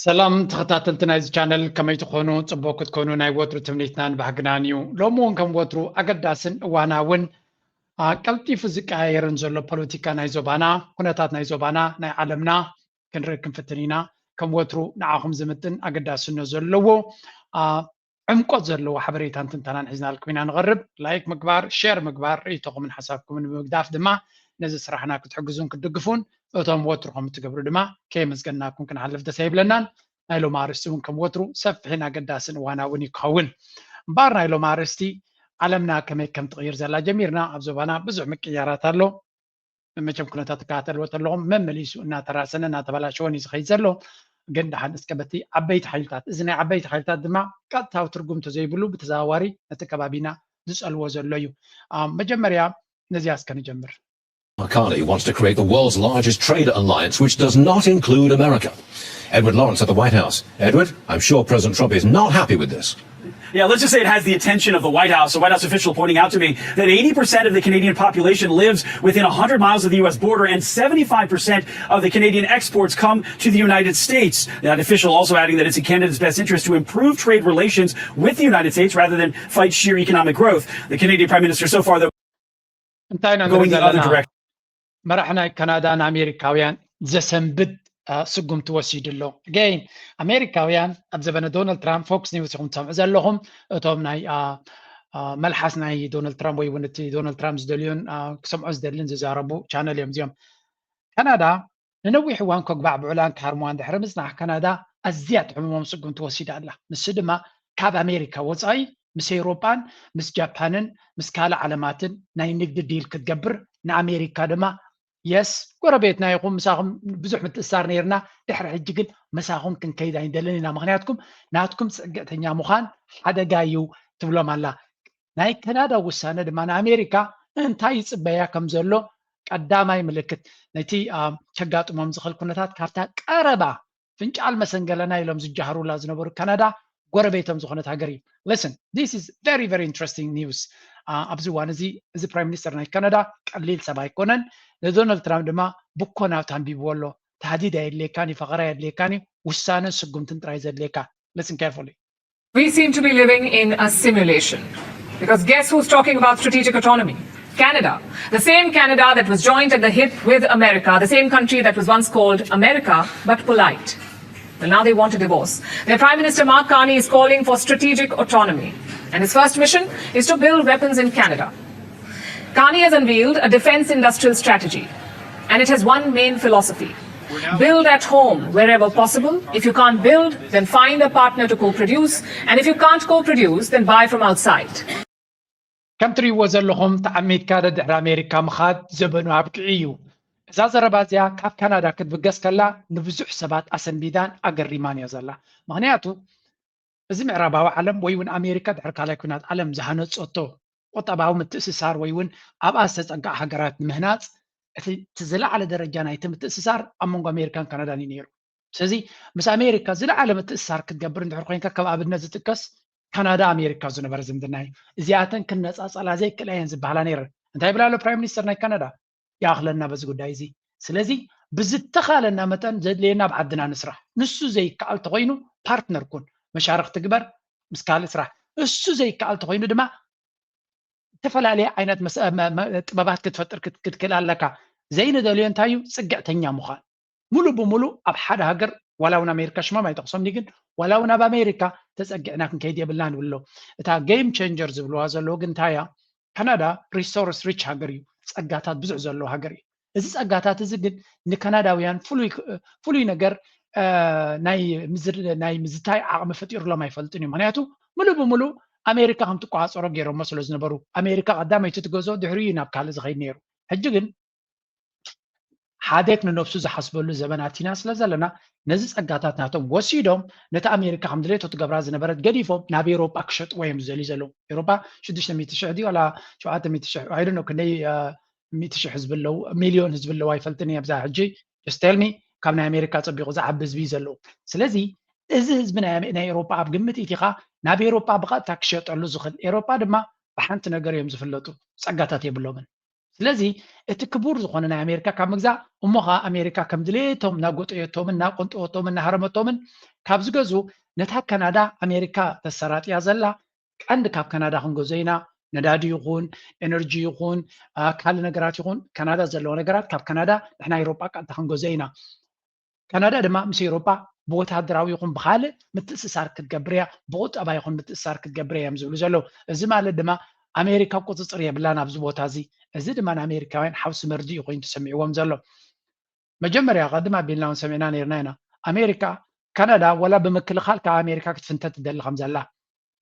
ሰላም ተኸታተልቲ ናይዚ ቻነል፣ ከመይ ትኾኑ? ጽቡቕ ክትኮኑ ናይ ወትሩ ትምኒትናን ባህግናን እዩ። ሎሚ እውን ከም ወትሩ ኣገዳስን እዋናውን፣ አ፣ ቀልጢፉ ዝቀያየርን ዘሎ ፖለቲካ ናይ ዞባና፣ ኩነታት ናይ ዞባና፣ ናይ ዓለምና ክንርኢ ክንፍትን ኢና። ከም ወትሩ ንዓኹም ዝምጥን ኣገዳስነት ዘለዎ፣ አ፣ ዕምቆት ዘለዎ ሓበሬታን ትንተናን ሒዝናልኩም ኢና ንቐርብ። ላይክ ምግባር፣ ሼር ምግባር፣ ርእይቶኹምን ሓሳብኩምን ብምግዳፍ ድማ ነዚ ስራሕና ክትሕግዙን ክትድግፉን እቶም ወትሩ ከም እትገብሩ ድማ ከየመስገንናኩም ክንሓልፍ ደስ ኣይብለናን። ናይ ሎሚ ኣርእስቲ እውን ከም ወትሩ ሰፊሕን ኣገዳስን እዋናውን እዩ ክኸውን። እምበኣር ናይ ሎሚ ኣርእስቲ ዓለምና ከመይ ከም ትቕይር ዘላ ጀሚርና፣ ኣብ ዞባና ብዙሕ ምቅይያራት ኣሎ። መቸም ኩነታት ትከታተልዎ ዘለኹም መመሊሱ እናተራሰነ እናተበላሸወን እዩ ዝኸይድ ዘሎ። ግን ደሓን እስከ በቲ ዓበይቲ ሓይልታት፣ እዚ ናይ ዓበይቲ ሓይልታት ድማ ቀጥታዊ ትርጉም ተዘይብሉ ብተዘዋዋሪ ነቲ ከባቢና ዝጸልዎ ዘሎ እዩ። አ፣ መጀመርያ ነዚኣ እስከ ንጀምር። Carney wants to create the world's largest trade alliance, which does not include America. Edward Lawrence at the White House. Edward, I'm sure President Trump is not happy with this. Yeah, let's just say it has the attention of the White House. A White House official pointing out to me that eighty percent of the Canadian population lives within one hundred miles of the U S border, and seventy-five percent of the Canadian exports come to the United States. That official also adding that it's in Canada's best interest to improve trade relations with the United States rather than fight sheer economic growth. The Canadian Prime Minister so far, though, እንታይ ኢና going ንርኢ the other ዘለና? direction. መራሒ ናይ ካናዳ ንኣሜሪካውያን ዘሰንብድ፣ አ፣ ስጉምቲ ወሲዱ ኣሎ። ገይን ኣሜሪካውያን ኣብ ዘበነ ዶናልድ ትራምፕ፣ ፎክስ ኒውስ ኢኹም ትሰምዑ ዘለኹም፣ እቶም ናይ፣ አ፣ አ፣ መልሓስ ናይ ዶናልድ ትራምፕ ወይ እውን እቲ ዶናልድ ትራምፕ ዝደልዮን፣ አ፣ ክሰምዖ ዝደልን ዝዛረቡ ቻነል እዮም እዚኦም። ካናዳ ንነዊሕ እዋን ከጉባዕብዑላን ክሃርምዋን ድሕሪ ምጽናሕ፣ ካናዳ ኣዝያ ትሕምሞም ስጉምቲ ወሲዳ ኣላ። ንሱ ድማ ካብ ኣሜሪካ ወጻኢ ምስ ኤውሮጳን ምስ ጃፓንን ምስ ካልእ ዓለማትን ናይ ንግዲ ዲል ክትገብር፣ ንኣሜሪካ ድማ የስ ጎረቤትና ኢኹም፣ ምሳኹም ብዙሕ ምትእስሳር ነይርና፣ ድሕሪ ሕጂ ግን ምሳኹም ክንከይድ ኣይንደልን ኢና፣ ምኽንያትኩም ናትኩም ጽግዕተኛ ምዃን ሓደጋ እዩ ትብሎም ኣላ። ናይ ካናዳ ውሳነ ድማ ንኣሜሪካ እንታይ ይጽበያ ከም ዘሎ ቀዳማይ ምልክት፣ ነቲ፣ አ፣ ከጋጥሞም ዝኽእል ኩነታት ካብታ ቀረባ ፍንጫል መሰንገለና ኢሎም ዝጃሃሩላ ዝነበሩ ካናዳ ጎረቤቶም ዝኾነት ሃገር እዩ። Listen, this is very, very interesting news. አ፣ ኣብዚ እዋን እዚ፣ እዚ ፕራይም ሚኒስተር ናይ ካናዳ ቀሊል ሰብ ኣይኮነን። ንዶናልድ ትራምፕ ድማ ብኮና ተንቢብዎ ኣሎ። ታህዲድ ኣየድልየካን እዩ፣ ፈኸራ ኣየድልየካን እዩ፣ ውሳነን ስጉምትን ጥራይ ዘድልየካ። Listen carefully. We seem to be living in a simulation. Because guess who's talking about strategic autonomy? Canada. The same Canada that was joined at the hip with America, the same country that was once called America, but polite. Well, now they want a divorce. Their Prime Minister Mark Carney is calling for strategic autonomy. And his first mission is to build weapons in Canada. Carney has unveiled a defense industrial strategy. And it has one main philosophy. Build at home wherever possible. If you can't build, then find a partner to co-produce. And if you can't co-produce, then buy from outside. ከም ትርእይዎ ዘለኹም፣ ተዓሚትካ ደድሕሪ ኣሜሪካ ምኻድ ዘበኑ ኣብቂዑ እዩ። እዛ ዘረባ እዚኣ ካብ ካናዳ ክትብገስ ከላ፣ ንብዙሕ ሰባት ኣሰንቢዳን ኣገሪማን እያ ዘላ። ምኽንያቱ፣ እዚ ምዕራባዊ ዓለም ወይ እውን ኣሜሪካ ድሕሪ ካልኣይ ኲናት ዓለም ዝሃነጸቶ ቁጠባዊ ምትእስሳር ወይ እውን ኣብኣ ዝተጸግዓ ሃገራት ንምህናጽ፣ እቲ፣ እቲ ዝለዓለ ደረጃ ናይቲ ምትእስሳር ኣብ መንጎ ኣሜሪካን ካናዳን እዩ ነይሩ። ስለዚ ምስ ኣሜሪካ ዝለዓለ ምትእስሳር ክትገብር እንድሕር ኮይንካ፣ ከም ኣብነት ዝጥቀስ ካናዳ ኣሜሪካ ዝነበረ ዝምድና እዩ። እዚኣተን ክነጻጸላ ዘይክእላ እየን ዝበሃላ ነይረን። እንታይ ይብል ኣሎ ፕራይም ሚኒስተር ናይ ካናዳ? ይኣኽለና በዚ ጉዳይ እዚ። ስለዚ ብዝተኻለና መጠን ዘድልየና ኣብ ዓድና ንስራሕ። ንሱ ዘይከኣል ተኾይኑ ፓርትነር ኩን፣ መሻርኽቲ ግበር፣ ምስ ካልእ ስራሕ። እሱ ዘይከኣል ተኾይኑ ድማ ዝተፈላለየ ዓይነት መስ-፣ መ-፣ መ-፣ ጥበባት ክትፈጥር ክት-፣ ክትክእል ኣለካ። ዘይንደልዮ እንታይ እዩ? ጽግዕተኛ ምዃን። ሙሉ ብሙሉ ኣብ ሓደ ሃገር፣ ዋላ እውን ኣሜሪካ፣ ሽሞም ኣይጠቕሶምኒ፣ ግን ዋላ እውን ኣብ ኣሜሪካ ተጸጊዕና ክንከይድ የብልናን ይብሎ። እታ ጌም ቼንጀር ዝብልዋ ዘለዉ ግን እንታይ እያ? ካናዳ ሪሶርስ ሪች ሃገር እዩ፣ ጸጋታት ብዙሕ ዘለዎ ሃገር እዩ። እዚ ጸጋታት እዚ ግን ንካናዳውያን ፍሉይ፣ ፍሉይ ነገር፣ እ፣ ናይ ምዝር-፣ ናይ ምዝታይ ዓቕሚ ፈጢሩሎም ኣይፈልጥን እዩ። ምኽንያቱ ሙሉ ብሙሉ ኣሜሪካ ከም ትቆጻጸሮ ገይሮሞ ስለ ዝነበሩ፣ ኣሜሪካ ቀዳመይቲ ትገዝኦ፣ ድሕሪኡ እዩ ናብ ካልእ ዝኸይድ ነይሩ። ሕጂ ግን ሓደግ ንነብሱ ዝሓስበሉ ዘበን ኣቲና ስለ ዘለና፣ ነዚ ጸጋታት ናቶም ወሲዶም፣ ነቲ ኣሜሪካ ከም ድሌቶ ትገብራ ዝነበረት ገዲፎም ናብ ኤውሮጳ ክሸጥዎ እዮም ዝደልዩ ዘለዉ። ኤውሮጳ ሽዱሽተ ሚእቲ ሽሕ ድዩ ዋላ ሸውዓተ ሚእቲ ሽሕ፣ I don't know፣ ክንደይ፣ እ፣ ሚእቲ ሽሕ ህዝቢ ኣለዉ፣ ሚልዮን ህዝቢ ኣለዉ ኣይፈልጥን እየ ኣብዛ ሕጂ። Just tell me፣ ካብ ናይ ኣሜሪካ ጸቢቑ ዝዓቢ ህዝቢ እዩ ዘለዉ። ስለዚ እዚ ህዝቢ ናይ ኣሜ-፣ ናይ ኤውሮጳ ኣብ ግምት ኢቲኻ ናብ ኤውሮጳ ብቐጥታ ክሸጠሉ ዝኽእል፣ ኤውሮጳ ድማ ብሓንቲ ነገር እዮም ዝፍለጡ፣ ጸጋታት የብሎምን። ስለዚ እቲ ክቡር ዝኾነ ናይ ኣሜሪካ ካብ ምግዛእ እሞ ኸዓ ኣሜሪካ ከም ድሌቶም እናጎጠየቶምን እናቆንጠወቶምን እናሃረመቶምን ካብ ዝገዙ ነታ ካናዳ ኣሜሪካ ተሰራጥያ ዘላ ቀንዲ ካብ ካናዳ ክንገዞ ኢና። ነዳዲ ይኹን ኤነርጂ ይኹን ካልእ ነገራት ይኹን ካናዳ ዘለዎ ነገራት ካብ ካናዳ ንሕና ኤሮጳ ቀጥታ ክንገዞ ኢና። ካናዳ ድማ ምስ ኤሮጳ ብወታደራዊ ይኹን ብኻልእ ምትእስሳር ክትገብር እያ፣ ብቁጠባ ይኹን ምትእስሳር ክትገብር እያ እዮም ዝብሉ ዘለዉ። እዚ ማለት ድማ ኣሜሪካ ቁፅፅር የብላን ኣብዚ ቦታ እዚ። እዚ ድማ ንኣሜሪካውያን ሓውሲ መርድእ እዩ ኮይኑ ተሰሚዕዎም ዘሎ። መጀመርያ ቀድም ኣቢልና እውን ሰሚዕና ነርና ኢና ኣሜሪካ ካናዳ ወላ ብምክልኻል ካብ ኣሜሪካ ክትፍንተት ትደሊ ከም ዘላ።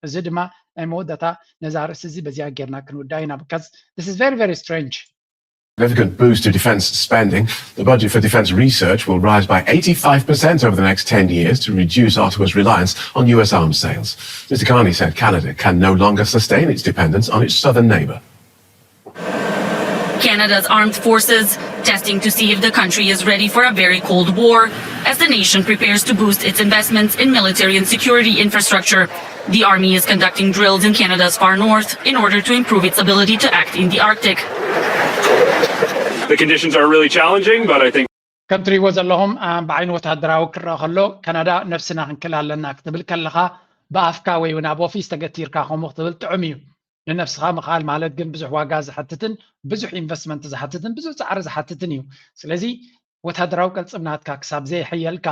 እዚ ድማ ናይ መወዳእታ ነዛ ርእሲ እዚ በዚኣ ጌርና ክንውዳ ኢና። Because this is very, very strange. Significant boost to defense spending. The budget for defense research will rise by eighty-five percent over the next ten years to reduce Ottawa's reliance on U S arms sales. Mister Carney said Canada can no longer sustain its dependence on its southern neighbour. Canada's armed forces testing to see if the country is ready for a very cold war as the nation prepares to boost its investments in military and security infrastructure. The army is conducting drills in Canada's far north in order to improve its ability to act in the Arctic. The conditions are really challenging, but I think ከም ትሪእዎ ዘለኹም ብዓይኒ ወታደራዊ ክረአ ከሎ ካናዳ ነብስና ክንክል ኣለና ክትብል ከለኻ ብኣፍካ ወይ እውን ኣብ ኦፊስ ተገቲርካ ከምኡ ክትብል ጥዑም እዩ። ንነብስኻ ምኽኣል ማለት ግን ብዙሕ ዋጋ ዝሓትትን ብዙሕ ኢንቨስትመንት ዝሓትትን ብዙሕ ፃዕሪ ዝሓትትን እዩ። ስለዚ ወታደራዊ ቅልፅም ናትካ ክሳብ ዘይሕየልካ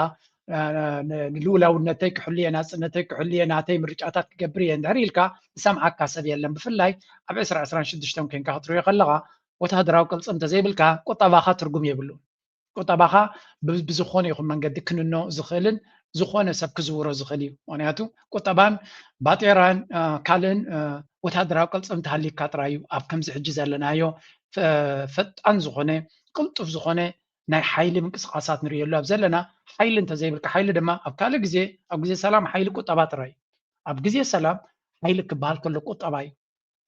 ንልኡላውነተይ ክሕሉ እየ፣ ናፅነተይ ክሕሉ እየ፣ ናተይ ምርጫታት ክገብር እየ እንድሕር ኢልካ ዝሰምዓካ ሰብ የለን። ብፍላይ ኣብ ዕስራ ዕስራን ሽዱሽተን ኮይንካ ክትሪኦ ከለኻ ወታደራዊ ቅልፅም እንተዘይብልካ ቁጠባኻ ትርጉም የብሉን። ቁጠባኻ ብዝኾነ ይኹን መንገዲ ክንኖ ዝኽእልን ዝኾነ ሰብ ክዝውሮ ዝኽእል እዩ። ምክንያቱ ቁጠባን ባጤራን ካልእን ወታደራዊ ቅልፅም እንተሃልዩካ ጥራይ እዩ ኣብ ከምዚ ሕጂ ዘለናዮ ፈጣን ዝኾነ ቅልጡፍ ዝኾነ ናይ ሓይሊ ምንቅስቃሳት ንርእየሉ ኣብ ዘለና ሓይሊ እንተዘይብልካ ሓይሊ ድማ ኣብ ካልእ ግዜ ኣብ ግዜ ሰላም ሓይሊ ቁጠባ ጥራይ እዩ። ኣብ ግዜ ሰላም ሓይሊ ክበሃል ከሎ ቁጠባ እዩ።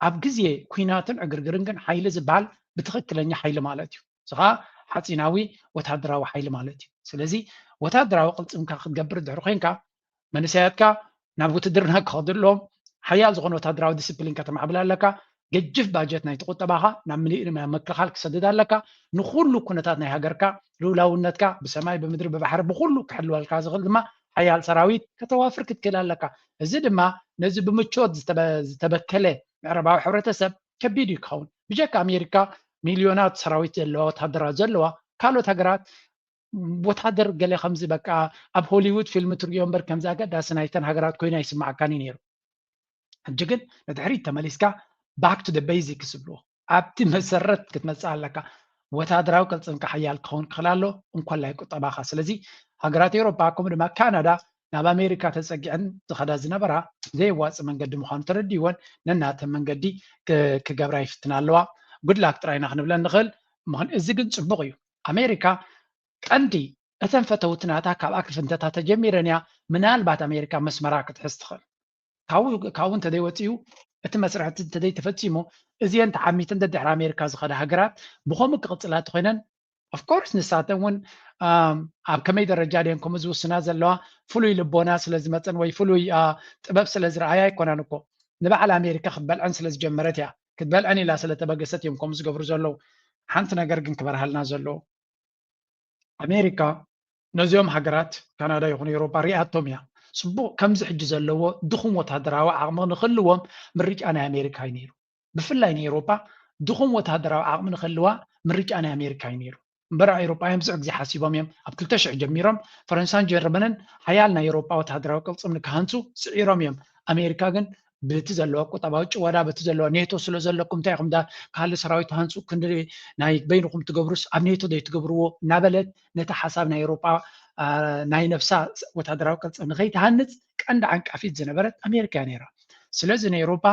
ኣብ ግዜ ኲናትን ዕግርግርን ግን ሓይሊ ዝበሃል ብትኽክለኛ ሓይሊ ማለት እዩ። እዚ ከዓ ሓፂናዊ ወታደራዊ ሓይሊ ማለት እዩ። ስለዚ ወታደራዊ ቅልፅምካ ክትገብር ድሕሪ ኮይንካ መንእሰያትካ ናብ ውትድርና ክኸዱ ኣለዎም። ሓያል ዝኾነ ወታደራዊ ዲስፕሊን ከተማዕብል ኣለካ። ገጅፍ ባጀት ናይቲ ቁጠባኻ ናብ ምልእ ምክልኻል ክሰድድ ኣለካ። ንኹሉ ኩነታት ናይ ሃገርካ ልኡላውነትካ ብሰማይ ብምድሪ ብባሕሪ ብኹሉ ክሕልወልካ ዝኽእል ድማ ሓያል ሰራዊት ከተዋፍር ክትክእል ኣለካ። እዚ ድማ ነዚ ብምቾት ዝተበከለ ምዕራባዊ ሕብረተሰብ ከቢድ እዩ ክኸውን። ብጀካ ኣሜሪካ ሚልዮናት ሰራዊት ዘለዋ ወታደራት ዘለዋ ካልኦት ሃገራት ወታደር ገለ ከምዚ በቃ ኣብ ሆሊውድ ፊልም ትርእዮ እምበር ከምዚ ኣገዳሲ ናይተን ሃገራት ኮይኑ ኣይስማዓካን እዩ ነይሩ። ሕጂ ግን ንድሕሪት ተመሊስካ back to the basics ዝብልዎ ኣብቲ መሰረት ክትመፅእ ኣለካ። ወታደራዊ ቅልፅምካ ሓያል ክኸውን ክኽእል ኣሎ እንኮላይ ቁጠባኻ። ስለዚ ሃገራት ኤውሮጳ ከምኡ ድማ ካናዳ ናብ ኣሜሪካ ተፀጊዐን ዝኸዳ ዝነበራ ብዘየዋፅእ መንገዲ ምዃኑ ተረዲእወን ነናተን መንገዲ ክገብራ ይፍትና ኣለዋ። ጉድላክ ጥራይና ክንብለን ንኽእል። እዚ ግን ፅቡቕ እዩ። ኣሜሪካ ቀንዲ እተን ፈተውቲ ናታ ካብ ኣክልፍንተታ ተጀሚረን እያ ምናልባት ኣሜሪካ መስመራ ክትሕዝ ትኽእል። ካብኡ እንተዘይወፂኡ እቲ መስርሕ እቲ እንተዘይተፈፂሙ እዚአን ተዓሚተን ደድሕሪ ኣሜሪካ ዝኸዳ ሃገራት ብኸምኡ ክቕፅላ እንተኮይነን of course ንሳተን እውን ኣብ ከመይ ደረጃ ድየን ከምኡ ዝውስና ዘለዋ ፍሉይ ልቦና ስለዝመፀን ወይ ፍሉይ ጥበብ ስለዝረኣያ ኣይኮናን እኮ ንባዕል ኣሜሪካ ክትበልዐን ስለዝጀመረት እያ ክትበልዐን ኢላ ስለተበገሰት እዮም ከምኡ ዝገብሩ ዘለዉ ሓንቲ ነገር ግን ክበርሃልና ዘለዎ ኣሜሪካ ነዚኦም ሃገራት ካናዳ ይኹን ኤውሮጳ ሪኣቶም እያ። ጽቡቕ ከምዚ ሕጂ ዘለዎ ድኹም ወታደራዊ ዓቕሚ ንኽህልዎም ምርጫ ናይ ኣሜሪካ እዩ ነይሩ። ብፍላይ ንኤውሮጳ ድኹም ወታደራዊ ዓቕሚ ንኽህልዋ ምርጫ ናይ ኣሜሪካ እዩ ነይሩ። እምበር ኣውሮጳውያን ብዙሕ ግዜ ሓሲቦም እዮም። ኣብ ክልተ ሽሕ ጀሚሮም ፈረንሳን ጀርመንን ሓያል ናይ ኤውሮጳ ወታደራዊ ቅልጽም ንክሃንጹ ጽዒሮም እዮም። ኣሜሪካ ግን ብቲ ዘለዋ ቁጠባዊ ጭወዳ በቲ ዘለዋ ኔቶ ስለ ዘለኩም እንታይ ኢኹም ዳ ካልእ ሰራዊት ትሃንፁ ክንዲ ናይ በይንኹም ትገብሩስ ኣብ ኔቶ ዘይትገብርዎ እናበለት ነቲ ሓሳብ ናይ ኤውሮጳ ናይ ነብሳ ወታደራዊ ቅልፅም ንኸይትሃንፅ ቀንዲ ዓንቃፊት ዝነበረት ኣሜሪካ እያ ነይራ። ስለዚ ንኤውሮጳ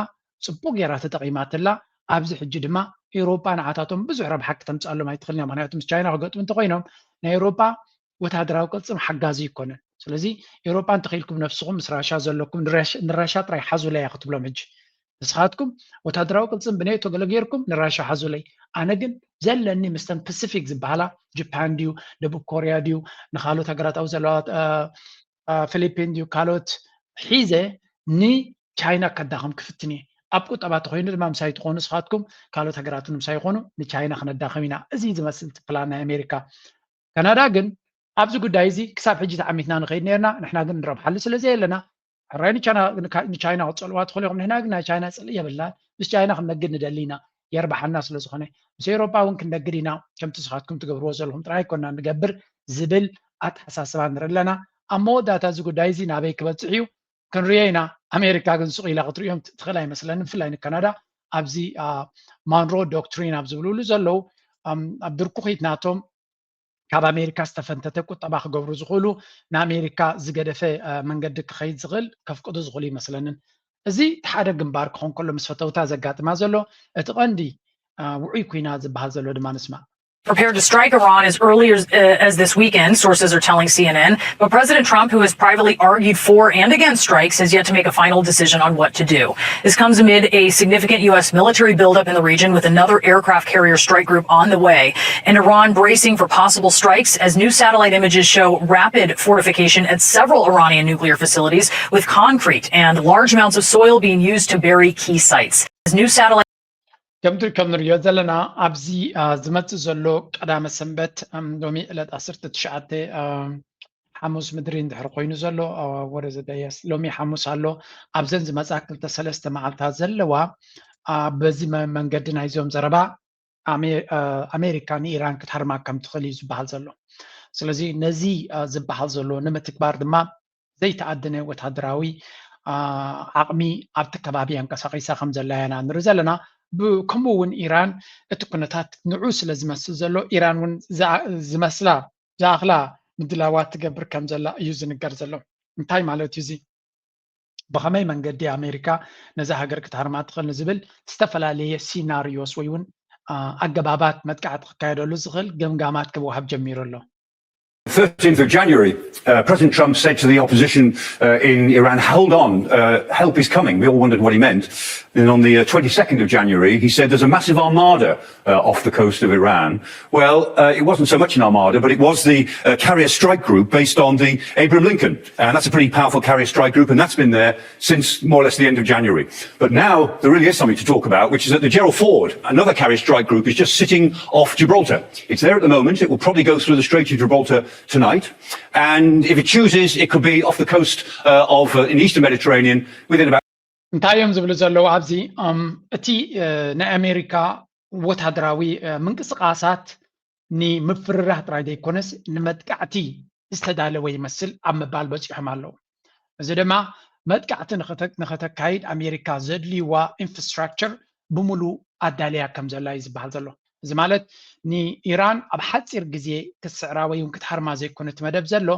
ፅቡቅ ገይራ ተጠቂማትላ። ኣብዚ ሕጂ ድማ ኤውሮጳ ንዓታቶም ብዙሕ ረብሓ ክተምፅኣሎም ኣይትኽእልን እያ። ምክንያቱ ምስ ቻይና ክገጥሙ እንተኮይኖም ናይ ኤውሮጳ ወታደራዊ ቅልፅም ሓጋዚ ኣይኮነን። ስለዚ ኤውሮጳ እንተኺኢልኩም ነብስኹም ምስ ራሻ ዘለኩም ንራሻ ጥራይ ሓዙለይ እያ ክትብሎም ሕጂ ንስኻትኩም ወታደራዊ ቅልፅም ብኔቶ ገለ ጌርኩም ንራሻ ሓዙለይ ኣነ ግን ዘለኒ ምስተን ፓሲፊክ ዝበሃላ ጃፓን ድዩ ደቡብ ኮርያ ድዩ ንካልኦት ሃገራት ኣብኡ ዘለዋ ፊሊፒን ድዩ ካልኦት ሒዘ ንቻይና ከዳኸም ክፍትን እየ ኣብ ቁጠባ ተኮይኑ ድማ ምሳይ ትኾኑ ንስኻትኩም፣ ካልኦት ሃገራት እውን ምሳይ ይኾኑ፣ ንቻይና ክነዳኸም ኢና። እዚ ዝመስል ፕላን ናይ ኣሜሪካ። ካናዳ ግን ኣብዚ ጉዳይ እዚ ክሳብ ሕጂ ተዓሚትና ንኸይድ ነርና፣ ንሕና ግን ንረብሓሉ ስለ ዘየለና ሕራይ ንቻይና ንቻይና ክትፀልዋ ትኽእሉ ኢኹም። ንሕና ግን ናይ ቻይና ፅልኢ የብልናን። ምስ ቻይና ክንነግድ ንደሊ ኢና፣ የርብሓና ስለ ዝኾነ። ምስ ኤውሮጳ እውን ክንነግድ ኢና፣ ከምቲ ንስኻትኩም ትገብርዎ ዘለኹም ጥራይ ኣይኮና ንገብር ዝብል ኣተሓሳስባ ንርኢ ኣለና። ኣብ መወዳእታ እዚ ጉዳይ እዚ ናበይ ክበፅሕ እዩ ክንሪኦ ኢና። ኣሜሪካ ግን ስቕ ኢላ ክትርእዮም ትኽእል ኣይመስለንን። ብፍላይ ንካናዳ ኣብዚ ማንሮ ዶክትሪን ኣብ ዝብልሉ ዘለዉ ኣብ ድርኩኺት ናቶም ካብ ኣሜሪካ ዝተፈንተተ ቁጠባ ክገብሩ ዝኽእሉ ንኣሜሪካ ዝገደፈ መንገዲ ክኸይድ ዝኽእል ከፍቅዱ ዝኽእሉ ይመስለንን። እዚ ሓደ ግንባር ክኾን ከሎ ምስ ፈተውታ ዘጋጥማ ዘሎ እቲ ቀንዲ ውዑይ ኩናት ዝበሃል ዘሎ ድማ ንስማዕ። prepared to strike Iran as early as, uh, as this weekend, sources are telling C N N. But President Trump, who has privately argued for and against strikes, has yet to make a final decision on what to do. This comes amid a significant U S military buildup in the region, with another aircraft carrier strike group on the way, and Iran bracing for possible strikes as new satellite images show rapid fortification at several Iranian nuclear facilities, with concrete and large amounts of soil being used to bury key sites. As new satellite ከምቲ ከም ንሪኦ ዘለና ኣብዚ ዝመፅእ ዘሎ ቀዳመ ሰንበት ሎሚ ዕለት ዓሰርተ ትሽዓተ ሓሙስ ምድሪ እንድሕር ኮይኑ ዘሎ ወረዘ ደየስ ሎሚ ሓሙስ ኣሎ። ኣብዘን ዝመፃ ክልተ ሰለስተ መዓልታት ዘለዋ በዚ መንገዲ ናይዞም ዘረባ ኣሜሪካ ንኢራን ክትሃርማ ከም ትኽእል እዩ ዝበሃል ዘሎ። ስለዚ ነዚ ዝበሃል ዘሎ ንምትግባር ድማ ዘይተኣደነ ወታደራዊ ዓቕሚ ኣብቲ ከባቢ ኣንቀሳቒሳ ከም ዘላ ኢና ንርኢ ዘለና። ከምኡ እውን ኢራን እቲ ኩነታት ንዑ ስለ ዝመስል ዘሎ ኢራን እውን ዝመስላ ዝኣኽላ ምድላዋት ትገብር ከም ዘላ እዩ ዝንገር ዘሎ። እንታይ ማለት እዩ እዚ? ብኸመይ መንገዲ ኣሜሪካ ነዛ ሃገር ክትሃርማ ትኽእል ንዝብል ዝተፈላለየ ሲናሪዮስ ወይ እውን ኣገባባት መጥቃዕቲ ክካየደሉ ዝኽእል ገምጋማት ክወሃብ ጀሚሩ ኣሎ። thirteenth of January, uh, President Trump said to the opposition uh, in Iran, "Hold on, uh, help is coming." We all wondered what he meant. And on the uh, twenty-second of January, he said, "There's a massive armada uh, off the coast of Iran." Well, uh, it wasn't so much an armada, but it was the uh, carrier strike group based on the Abraham Lincoln. And that's a pretty powerful carrier strike group, and that's been there since more or less the end of January. But now there really is something to talk about, which is that the Gerald Ford, another carrier strike group, is just sitting off Gibraltar. It's there at the moment. It will probably go through the Strait of Gibraltar tonight. And if it chooses, it could be off the coast uh, of uh, in the eastern Mediterranean within about. እንታይ እዮም ዝብሉ ዘለዉ ኣብዚ? እቲ ናይ ኣሜሪካ ወታደራዊ ምንቅስቃሳት ንምፍርራህ ጥራይ ዘይኮነስ ንመጥቃዕቲ ዝተዳለወ ይመስል ኣብ ምባል በፂሖም ኣለዉ። እዚ ድማ መጥቃዕቲ ንኸተካይድ ኣሜሪካ ዘድልይዋ ኢንፍራስትራክቸር ብምሉእ ኣዳልያ ከም ዘላ እዩ ዝበሃል ዘሎ። እዚ ማለት ንኢራን ኣብ ሓፂር ግዜ ክትስዕራ ወይ እውን ክትሃርማ ዘይኮነ እቲ መደብ ዘሎ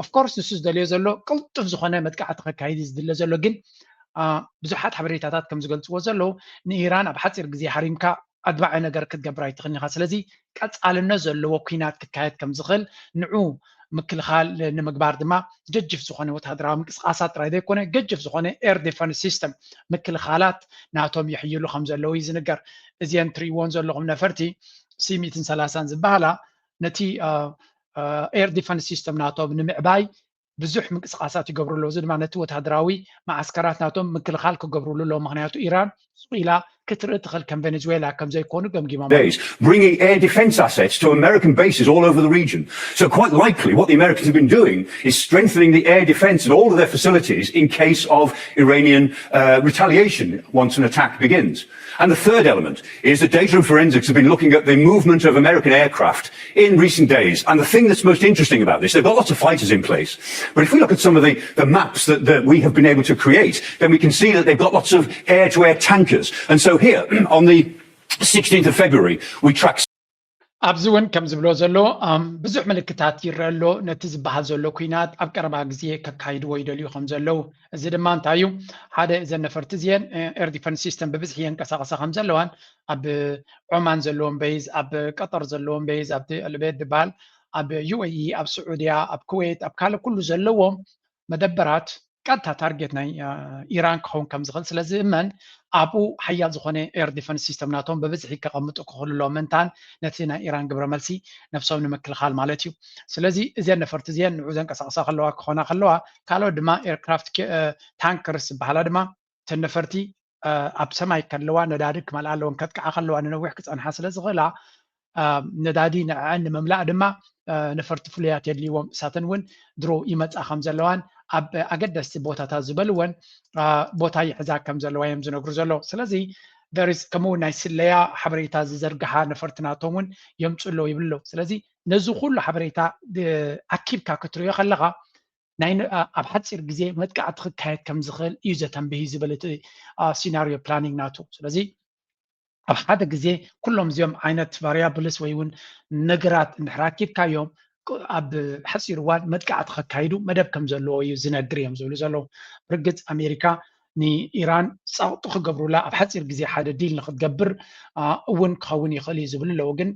ኦፍኮርስ ንሱ ዝደልዮ ዘሎ ቅልጡፍ ዝኾነ መጥቃዕቲ ከካይድ እዩ ዝድለ ዘሎ። ግን ብዙሓት ሓበሬታታት ከም ዝገልፅዎ ዘለዉ ንኢራን ኣብ ሓፂር ግዜ ሃሪምካ ኣድማዒ ነገር ክትገብር ኣይትኽእልን ኢኻ። ስለዚ ቀፃልነት ዘለዎ ኲናት ክካየድ ከም ዝኽእል ንዑ ምክልኻል ንምግባር ድማ ገጅፍ ዝኾነ ወታደራዊ ምንቅስቃሳት ጥራይ ዘይኮነ ገጅፍ ዝኾነ ኤር ዲፈንስ ሲስተም ምክልኻላት ናቶም ይሕይሉ ከም ዘለዉ እዩ ዝንገር። እዚአን ትርእይዎን ዘለኹም ነፈርቲ ሲ ሚእትን ሰላሳን ዝበሃላ ነቲ ኤር ዲፈንስ ሲስተም ናቶም ንምዕባይ ብዙሕ ምንቅስቃሳት ይገብሩ ኣለዉ። እዚ ድማ ነቲ ወታደራዊ መዓስከራት ናቶም ምክልኻል ክገብሩሉ ኣለዉ። ምክንያቱ ኢራን ሱቕ ኢላ ክትርኢ ትኽእል ከም ቬኔዙዌላ ከም ዘይኮኑ ገምጊሞም ኣለዉ። days, bringing air defense assets to American bases all over the region. So quite likely what the Americans have been doing is strengthening the air defense of all of their facilities in case of Iranian uh, retaliation once an attack begins. And the third element is that data and forensics have been looking at the movement of American aircraft in recent days. And the thing that's most interesting about this, they've got lots of fighters in place. But if we look at some of the, the maps that, that we have been able to create, then we can see that they've got lots of air-to-air tankers. And so here, on the sixteenth of February, we track ኣብዚ እውን ከም ዝብሎ ዘሎ ብዙሕ ምልክታት ይረአ ኣሎ። ነቲ ዝበሃል ዘሎ ኩናት ኣብ ቀረባ ግዜ ከካይድዎ ይደልዩ ከም ዘለዉ። እዚ ድማ እንታይ እዩ? ሓደ እዘን ነፈርቲ እዚአን ኤር ዲፈንስ ሲስተም ብብዝሒ የንቀሳቐሳ ከም ዘለዋን ኣብ ዖማን ዘለዎም በይዝ፣ ኣብ ቀጠር ዘለዎም በይዝ፣ ኣብቲ ዕልቤት ዝበሃል ኣብ ዩ ኤ ኢ፣ ኣብ ስዑድያ፣ ኣብ ኩዌት፣ ኣብ ካልእ ኩሉ ዘለዎም መደበራት ቀጥታ ታርጌት ናይ ኢራን ክኸውን ከም ዝኽእል ስለ ዝእመን ኣብኡ ሓያል ዝኾነ ኤር ዲፈንስ ሲስተም ናቶም ብብዝሒ ከቐምጡ ክኽእሉ ኣለዎም ምእንታን ነቲ ናይ ኢራን ግብረ መልሲ ነብሶም ንምክልኻል ማለት እዩ። ስለዚ እዚአን ነፈርቲ እዚአን ንዑ ዘንቀሳቕሳ ከለዋ ክኾና ከለዋ ካልኦት ድማ ኤርክራፍት ታንከርስ ዝበሃላ ድማ እተን ነፈርቲ ኣብ ሰማይ ከለዋ ነዳዲ ክመልኣ ኣለወን። ከጥቅዓ ከለዋ ንነዊሕ ክፀንሓ ስለ ዝኽእላ ነዳዲ ንዕዐን ንምምላእ ድማ ነፈርቲ ፍሉያት የድልይዎም። እሳተን እውን ድሮ ይመፃ ከም ዘለዋን ኣብ ኣገደስቲ ቦታታት ዝበልወን ቦታ ይሕዛ ከም ዘለዋ እዮም ዝነግሩ ዘለዉ። ስለዚ ከምኡ ናይ ስለያ ሓበሬታ ዝዘርግሓ ነፈርቲ ናቶም እውን የምፅኡ ኣለዉ ይብሉ ኣለዉ። ስለዚ ነዚ ኩሉ ሓበሬታ ኣኪብካ ክትሪኦ ከለካ ናይ ኣብ ሓፂር ግዜ መጥቃዕቲ ክካየድ ከም ዝኽእል እዩ ዘተንብህ ዝብል እቲ ሲናሪዮ ፕላኒንግ ናቱ። ስለዚ ኣብ ሓደ ግዜ ኩሎም እዚኦም ዓይነት ቫሪያብልስ ወይ እውን ነገራት እንድሕር ኣኪብካዮም ኣብ ሓፂር እዋን መጥቃዕቲ ከካይዱ መደብ ከም ዘለዎ እዩ ዝነግር እዮም ዝብሉ ዘለዉ። ብርግፅ ኣሜሪካ ንኢራን ፃውጡ ክገብሩላ ኣብ ሓፂር ግዜ ሓደ ዲል ንክትገብር እውን ክኸውን ይኽእል እዩ ዝብሉ ኣለዉ። ግን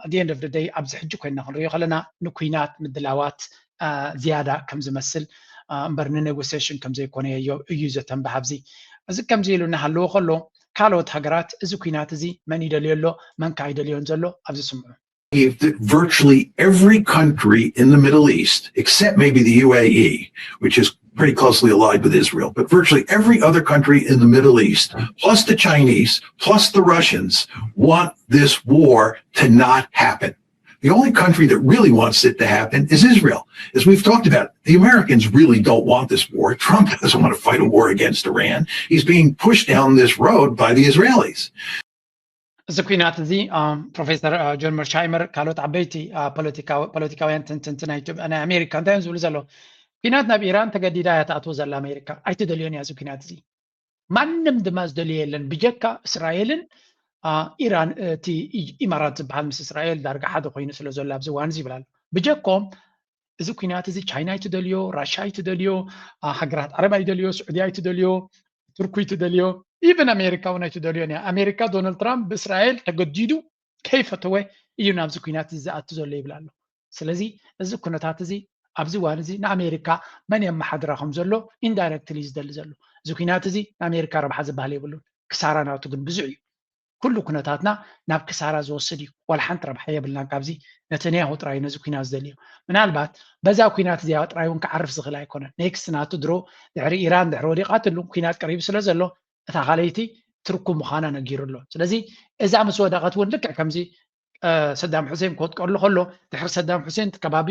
at the end of the day ኣብዚ ሕጂ ኮይና ክንሪኦ ከለና ንኩናት ምድላዋት ዝያዳ ከም ዝመስል እምበር ንኔጎሲሽን ከም ዘይኮነ እዩ ዘተንብህ ኣብዚ። እዚ ከምዚ ኢሉ እናሃለወ ከሎ ካልኦት ሃገራት እዚ ኩናት እዚ መን ይደልዮ ኣሎ መን ከ ኣይደልዮን ዘሎ ኣብዚ ስምዑ። Virtually every country in the Middle East, except maybe the U A E, which is pretty closely allied with Israel, but virtually every other country in the Middle East, plus the Chinese, plus the Russians, want this war to not happen. The only country that really wants it to happen is Israel. As we've talked about, the Americans really don't want this war. Trump doesn't want to fight a war against Iran. He's being pushed down this road by the Israelis. እዚ ኩናት እዚ ፕሮፌሰር ጆን መርሻይመር ካልኦት ዓበይቲ ፖለቲካውያን ትንትንቲ ናይ ኣሜሪካ እንታይ እዮም ዝብሉ ዘለዉ? ኩናት ናብ ኢራን ተገዲዳ እያ ትኣትዎ ዘላ ኣሜሪካ ኣይትደልዮን እያ እዚ ኩናት እዚ። ማንም ድማ ዝደልዮ የለን ብጀካ እስራኤልን ኢራን። እቲ ኢማራት ዝበሃል ምስ እስራኤል ዳርጋ ሓደ ኮይኑ ስለ ዘሎ ኣብዚ እዋን እዚ ይብል ኣሎ። ብጀኮም እዚ ኩናት እዚ ቻይና ኣይትደልዮ፣ ራሻ ኣይትደልዮ፣ ሃገራት ዓረብ ኣይደልዮ፣ ስዑድያ ኣይትደልዮ፣ ቱርኩ ኣይትደልዮ፣ ኢቨን ኣሜሪካ እውን ኣይትደልዮን እያ። ኣሜሪካ ዶናልድ ትራምፕ ብእስራኤል ተገዲዱ ከይፈተወ እዩ ናብዚ ኩናት እዚ ዝኣቱ ዘሎ ይብል ኣሎ። ስለዚ እዚ ኩነታት እዚ ኣብዚ እዋን እዚ ንኣሜሪካ መን የመሓድራ ከም ዘሎ ኢንዳይረክትሊ ዝደሊ ዘሎ። እዚ ኩናት እዚ ንኣሜሪካ ረብሓ ዝበሃል የብሉን። ክሳራ ናቱ ግን ብዙሕ እዩ። ኩሉ ኩነታትና ናብ ክሳራ ዝወስድ እዩ። ዋላ ሓንቲ ረብሓ የብልናን ካብዚ። ነተንያሁ ጥራይ ነዚ ኩናት ዝደልዮ። ምናልባት በዛ ኩናት እዚኣ ጥራይ እውን ክዓርፍ ዝኽእል ኣይኮነን። ኔክስት ናቱ ድሮ ድሕሪ ኢራን ድሕሪ ወዲቓትሉ ኩናት ቀሪቡ ስለ ዘሎ እታ ካልኣይቲ ትርኩ ምዃና ነጊሩ ኣሎ። ስለዚ እዛ ምስ ወደቐት እውን ልክዕ ከምዚ ሰዳም ሑሴን ክወጥቀሉ ከሎ ድሕሪ ሰዳም ሑሴን እቲ ከባቢ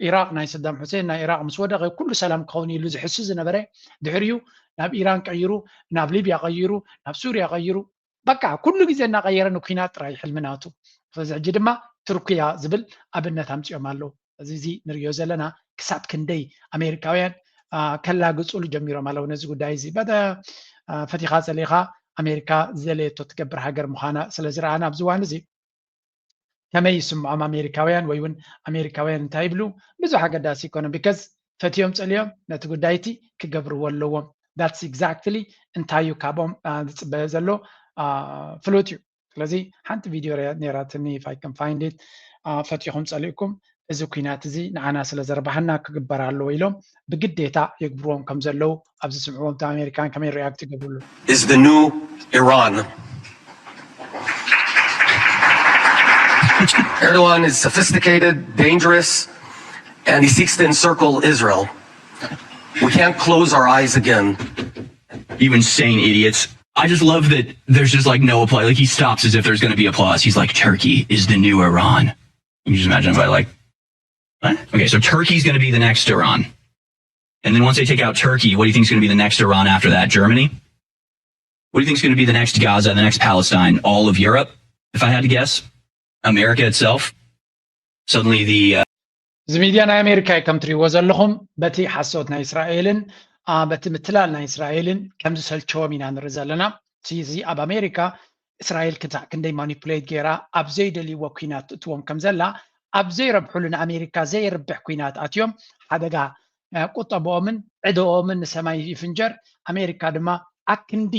ኢራቅ ናይ ሰዳም ሑሴን ናይ ኢራቅ ምስ ወደቐ ኩሉ ሰላም ክኸውን ኢሉ ዝሕሱ ዝነበረ ድሕሪኡ ናብ ኢራን ቀይሩ ናብ ሊብያ ቀይሩ ናብ ሱርያ ቀይሩ በቃ ኩሉ ግዜ እናቀየረ ንኩናት ጥራይ ሕልሚ ናቱ። ስለዚ ሕጂ ድማ ቱርክያ ዝብል ኣብነት ኣምፅኦም ኣለዉ። እዚ እዚ ንሪኦ ዘለና ክሳብ ክንደይ ኣሜሪካውያን ከላግፁሉ ጀሚሮም ኣለዉ ነዚ ጉዳይ እዚ። በተ ፈቲኻ ፀሊኻ ኣሜሪካ ዝደለየቶ ትገብር ሃገር ምዃና ስለ ዝረኣና ኣብዚ እዋን እዚ ከመይ ይስምዖም ኣሜሪካውያን ወይ እውን ኣሜሪካውያን እንታይ ይብሉ ብዙሕ ኣገዳሲ ይኮነ። ቢካዝ ፈትዮም ፀልዮም ነቲ ጉዳይ እቲ ክገብርዎ ኣለዎም። That's exactly እንታይ እዩ ካብኦም ዝፅበ ዘሎ ፍሉጥ እዩ። ስለዚ ሓንቲ ቪድዮ ነይራትኒ if I can find it ፈቲኹም ፀሊእኩም እዚ ኩናት እዚ ንዓና ስለ ዘርባሃና ክግበር ኣለዎ ኢሎም ብግዴታ የግብርዎም ከም ዘለዉ ኣብዚ ስምዕዎም እቲ ኣሜሪካን ከመይ ሪያክት ይገብርሉ። Is the new Iran. Erdogan is sophisticated, dangerous, and he seeks to encircle Israel. We can't close our eyes again. You insane idiots. I just love that there's just like no applause. Like he stops as if there's going to be applause. He's like, Turkey is the new Iran. You just imagine if I like, what? Okay, so Turkey's going to be the next Iran. And then once they take out Turkey, what do you think is going to be the next Iran after that? Germany? What do you think is going to be the next Gaza, the next Palestine? All of Europe, if I had to guess? America itself? Suddenly the. Uh... እዚ ሚድያ ናይ ኣሜሪካ እዩ ከም ትሪእዎ ዘለኹም በቲ ሓሶት ናይ እስራኤልን በቲ ምትላል ናይ እስራኤልን ከም ዝሰልቸዎም ኢና ንርኢ ዘለና። እዚ ኣብ ኣሜሪካ እስራኤል ክሳዕ ክንደይ ማኒፑሌት ገይራ ኣብ ዘይደልይዎ ኩናት ትእትዎም ከም ዘላ ኣብ ዘይረብሕሉ ንኣሜሪካ ዘየርብሕ ኩናት ኣትዮም ሓደጋ ቁጠብኦምን ዕደኦምን ንሰማይ ይፍንጀር። ኣሜሪካ ድማ ኣክንዲ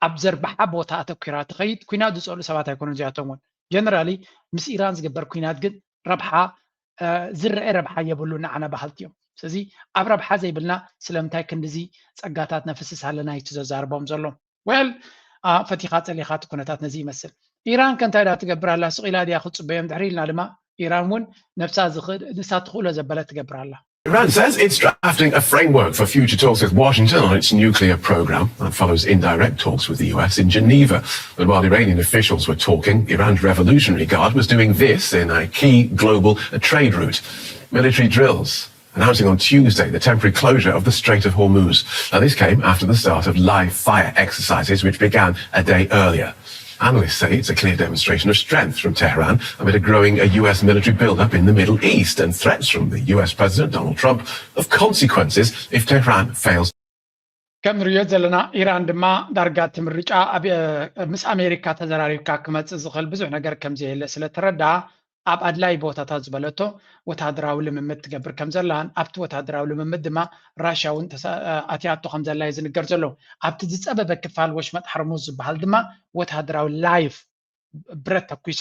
ኣብ ዘርብሓ ቦታ ኣተኲራ ትኸይድ። ኩናት ዝፀልኡ ሰባት ኣይኮኑን እዚኣቶም እውን ጀነራሊ ምስ ኢራን ዝግበር ኩናት ግን ረብሓ ዝረአ ረብሓ የብሉ ንዓና በሃልቲ እዮም። ስለዚ ኣብ ረብሓ ዘይብልና ስለምንታይ ክንድዚ ፀጋታት ነፍስስ ኣለና እዩ እቲ ዘዛርቦም ዘሎ። ዌል ፈቲኻ ፀሊኻ እቲ ኩነታት ነዚ ይመስል። ኢራን ከ እንታይ ዳ ትገብር ኣላ? ስቕ ኢላ ድያ ክትፅበዮም ድሕሪ ኢልና ድማ ኢራን እውን ነብሳ ንሳ ትኽእሎ ዘበለት ትገብር ኣላ። Iran says it's drafting a framework for future talks with Washington on its nuclear program. That follows indirect talks with the U S in Geneva. But while Iranian officials were talking, Iran's Revolutionary Guard was doing this in a key global trade route. Military drills, announcing on Tuesday the temporary closure of the Strait of Hormuz. Now, this came after the start of live fire exercises, which began a day earlier. Analysts say it's a clear demonstration of strength from Tehran amid a growing U S military buildup in the Middle East and threats from the U S President Donald Trump of consequences if Tehran fails. ከም ንሪኦ ዘለና ኢራን ድማ ዳርጋ እቲ ምርጫ ኣብ ምስ ኣሜሪካ ተዘራሪብካ ክመፅእ ዝኽእል ብዙሕ ነገር ከምዘየለ ስለተረዳ ኣብ ኣድላይ ቦታታት ዝበለቶ ወታደራዊ ልምምድ ትገብር ከም ዘላን ኣብቲ ወታደራዊ ልምምድ ድማ ራሽያ እውን ኣትያቶ ከም ዘላ እዩ ዝንገር ዘሎ። ኣብቲ ዝፀበበ ክፋል ወሽመጥ ሓርሙዝ ዝበሃል ድማ ወታደራዊ ላይፍ ብረት ተኩሳ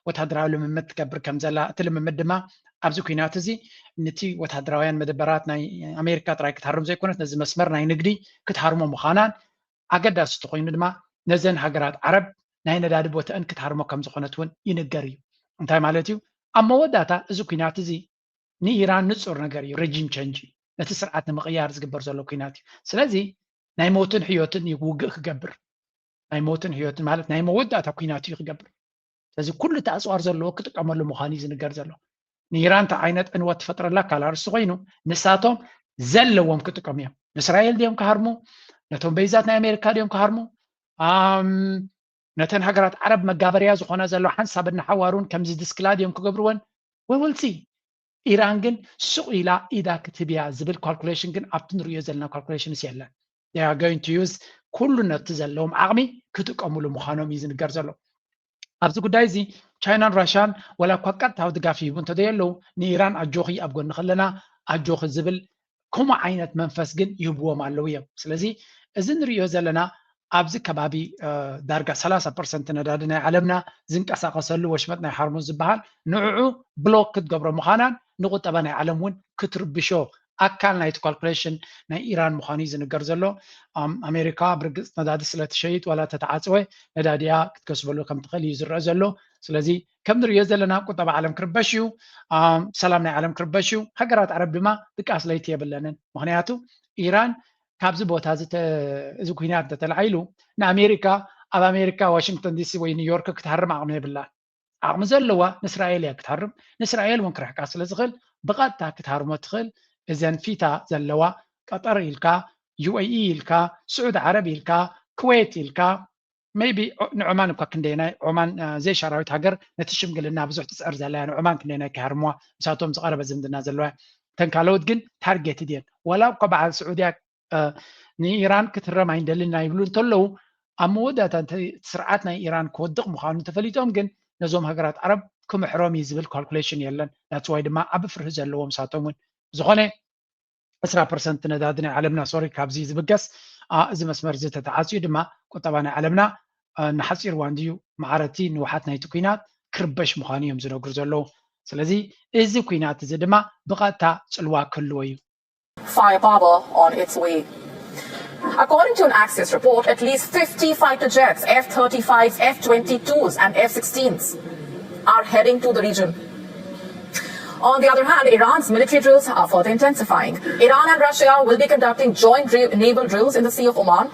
ወታደራዊ ልምምድ ትገብር ከም ዘላ፣ እቲ ልምምድ ድማ ኣብዚ ኩናት እዚ ነቲ ወታደራውያን መደበራት ናይ ኣሜሪካ ጥራይ ክትሃርም ዘይኮነት ነዚ መስመር ናይ ንግዲ ክትሃርሞ ምዃናን ኣገዳሲ ተኮይኑ ድማ ነዘን ሃገራት ዓረብ ናይ ነዳዲ ቦተአን ክትሃርሞ ከም ዝኾነት እውን ይንገር እዩ። እንታይ ማለት እዩ? ኣብ መወዳእታ እዚ ኩናት እዚ ንኢራን ንፁር ነገር እዩ። ረጂም ቸንጅ እዩ። ነቲ ስርዓት ንምቕያር ዝግበር ዘሎ ኩናት እዩ። ስለዚ ናይ ሞትን ሕዮትን እዩ ውግእ ክገብር። ናይ ሞትን ሕዮትን ማለት ናይ መወዳእታ ኩናት እዩ ክገብር። ስለዚ ኩሉ እቲ ኣፅዋር ዘለዎ ክጥቀመሉ ምዃኑ እዩ ዝንገር ዘሎ። ንኢራን እንታይ ዓይነት ዕንወት ትፈጥረላ ካልእ ኣርእስቲ ኮይኑ ንሳቶም ዘለዎም ክጥቀሙ እዮም። ንእስራኤል ድዮም ክሃርሙ? ነቶም በይዛት ናይ ኣሜሪካ ድዮም ክሃርሙ? ነተን ሃገራት ዓረብ መጋበርያ ዝኾና ዘለዋ ሓንሳብ እናሓዋሩን ከምዚ ድስክላ ድዮም ክገብርወን? We will see። ኢራን ግን ሱቕ ኢላ ኢዳ ክትህብ እያ ዝብል ካልኩሌሽን ግን ኣብቲ ንሪኦ ዘለና ካልኩሌሽንስ የለን። They are going to use ኩሉ ነቲ ዘለዎም ዓቕሚ ክጥቀሙሉ ምዃኖም እዩ ዝንገር ዘሎ። ኣብዚ ጉዳይ እዚ ቻይናን ራሽያን ዋላ እኳ ቀጥታዊ ድጋፍ ይህቡ እንተዘየለዉ ንኢራን ኣጆኺ ኣብ ጎንኺ ኣለና ኣጆኺ ዝብል ከምኡ ዓይነት መንፈስ ግን ይህብዎም ኣለዉ እዮም። ስለዚ እዚ ንሪኦ ዘለና ኣብዚ ከባቢ ዳርጋ ሰላሳ ፐርሰንት ነዳዲ ናይ ዓለምና ዝንቀሳቐሰሉ ወሽመጥ ናይ ሓርሙዝ ዝበሃል ንዕዑ ብሎክ ክትገብሮ ምዃናን ንቁጠባ ናይ ዓለም እውን ክትርብሾ ኣካል ናይቲ ካልኩሌሽን ናይ ኢራን ምዃኑ እዩ ዝንገር ዘሎ። ኣሜሪካ ብርግፅ ነዳዲ ስለትሸይጥ ዋላ ተተዓፀወ ነዳዲያ ክትከስበሉ ከምትኽእል እዩ ዝረአ ዘሎ። ስለዚ ከም ንሪኦ ዘለና ቁጠባ ዓለም ክርበሽ እዩ፣ ሰላም ናይ ዓለም ክርበሽ እዩ። ሃገራት ዓረብ ድማ ድቃስ ለይቲ የብለንን። ምክንያቱ ኢራን ካብዚ ቦታ እዚ ኩናት እንተተላዒሉ ንኣሜሪካ ኣብ ኣሜሪካ ዋሽንግተን ዲሲ ወይ ኒውዮርክ ክትሃርም ዓቕሚ የብላን። ዓቕሚ ዘለዋ ንእስራኤል እያ ክትሃርም። ንእስራኤል እውን ክርሕቃ ስለ ዝኽእል ብቐጥታ ክትሃርሞ ትኽእል እዘን ፊታ ዘለዋ ቀጠር ኢልካ ዩኤኢ ኢልካ ስዑድ ዓረብ ኢልካ ኩዌት ኢልካ maybe ንዑማን እኳ ክንደየናይ ዑማን ዘይሻራዊት ሃገር ነቲ ሽምግልና ብዙሕ ትፅዕር ዘላ እያ። ንዑማን ክንደየናይ ከይሃርምዋ ምሳቶም ዝቐረበ ዝምድና ዘለዋ። እተን ካልኦት ግን ታርጌትድ እየን። ዋላ እኳ በዓል ስዑድያ ንኢራን ክትህረም ኣይንደልን ኢና ይብሉ እንተለዉ ኣብ መወዳእታ ስርዓት ናይ ኢራን ክወድቕ ምዃኑ ተፈሊጦም ግን ነዞም ሃገራት ዓረብ ክምሕሮም እዩ ዝብል ካልኩሌሽን የለን። ናትዋይ ድማ ዓቢ ፍርሂ ዘለዎም ሳቶም እውን ዝኾነ ዕስራ ፐርሰንት ነዳዲ ናይ ዓለምና ሶሪ ካብዚ ዝብገስ እዚ መስመር እዚ ተተዓፅዩ ድማ ቁጠባ ናይ ዓለምና ንሓፂር እዋን ድዩ ማዕረቲ ንውሓት ናይቲ ኩናት ክርበሽ ምዃኑ እዮም ዝነግሩ ዘለዉ። ስለዚ እዚ ኩናት እዚ ድማ ብቐጥታ ፅልዋ ክህልዎ እዩ። Firepower on its way. According to an Axios report, at least fifty fighter jets, F thirty-fives, F twenty-twos, and F sixteens are heading to the region. On the other hand, Iran's military drills are further intensifying. Iran and Russia will be conducting joint naval drills in the Sea of Oman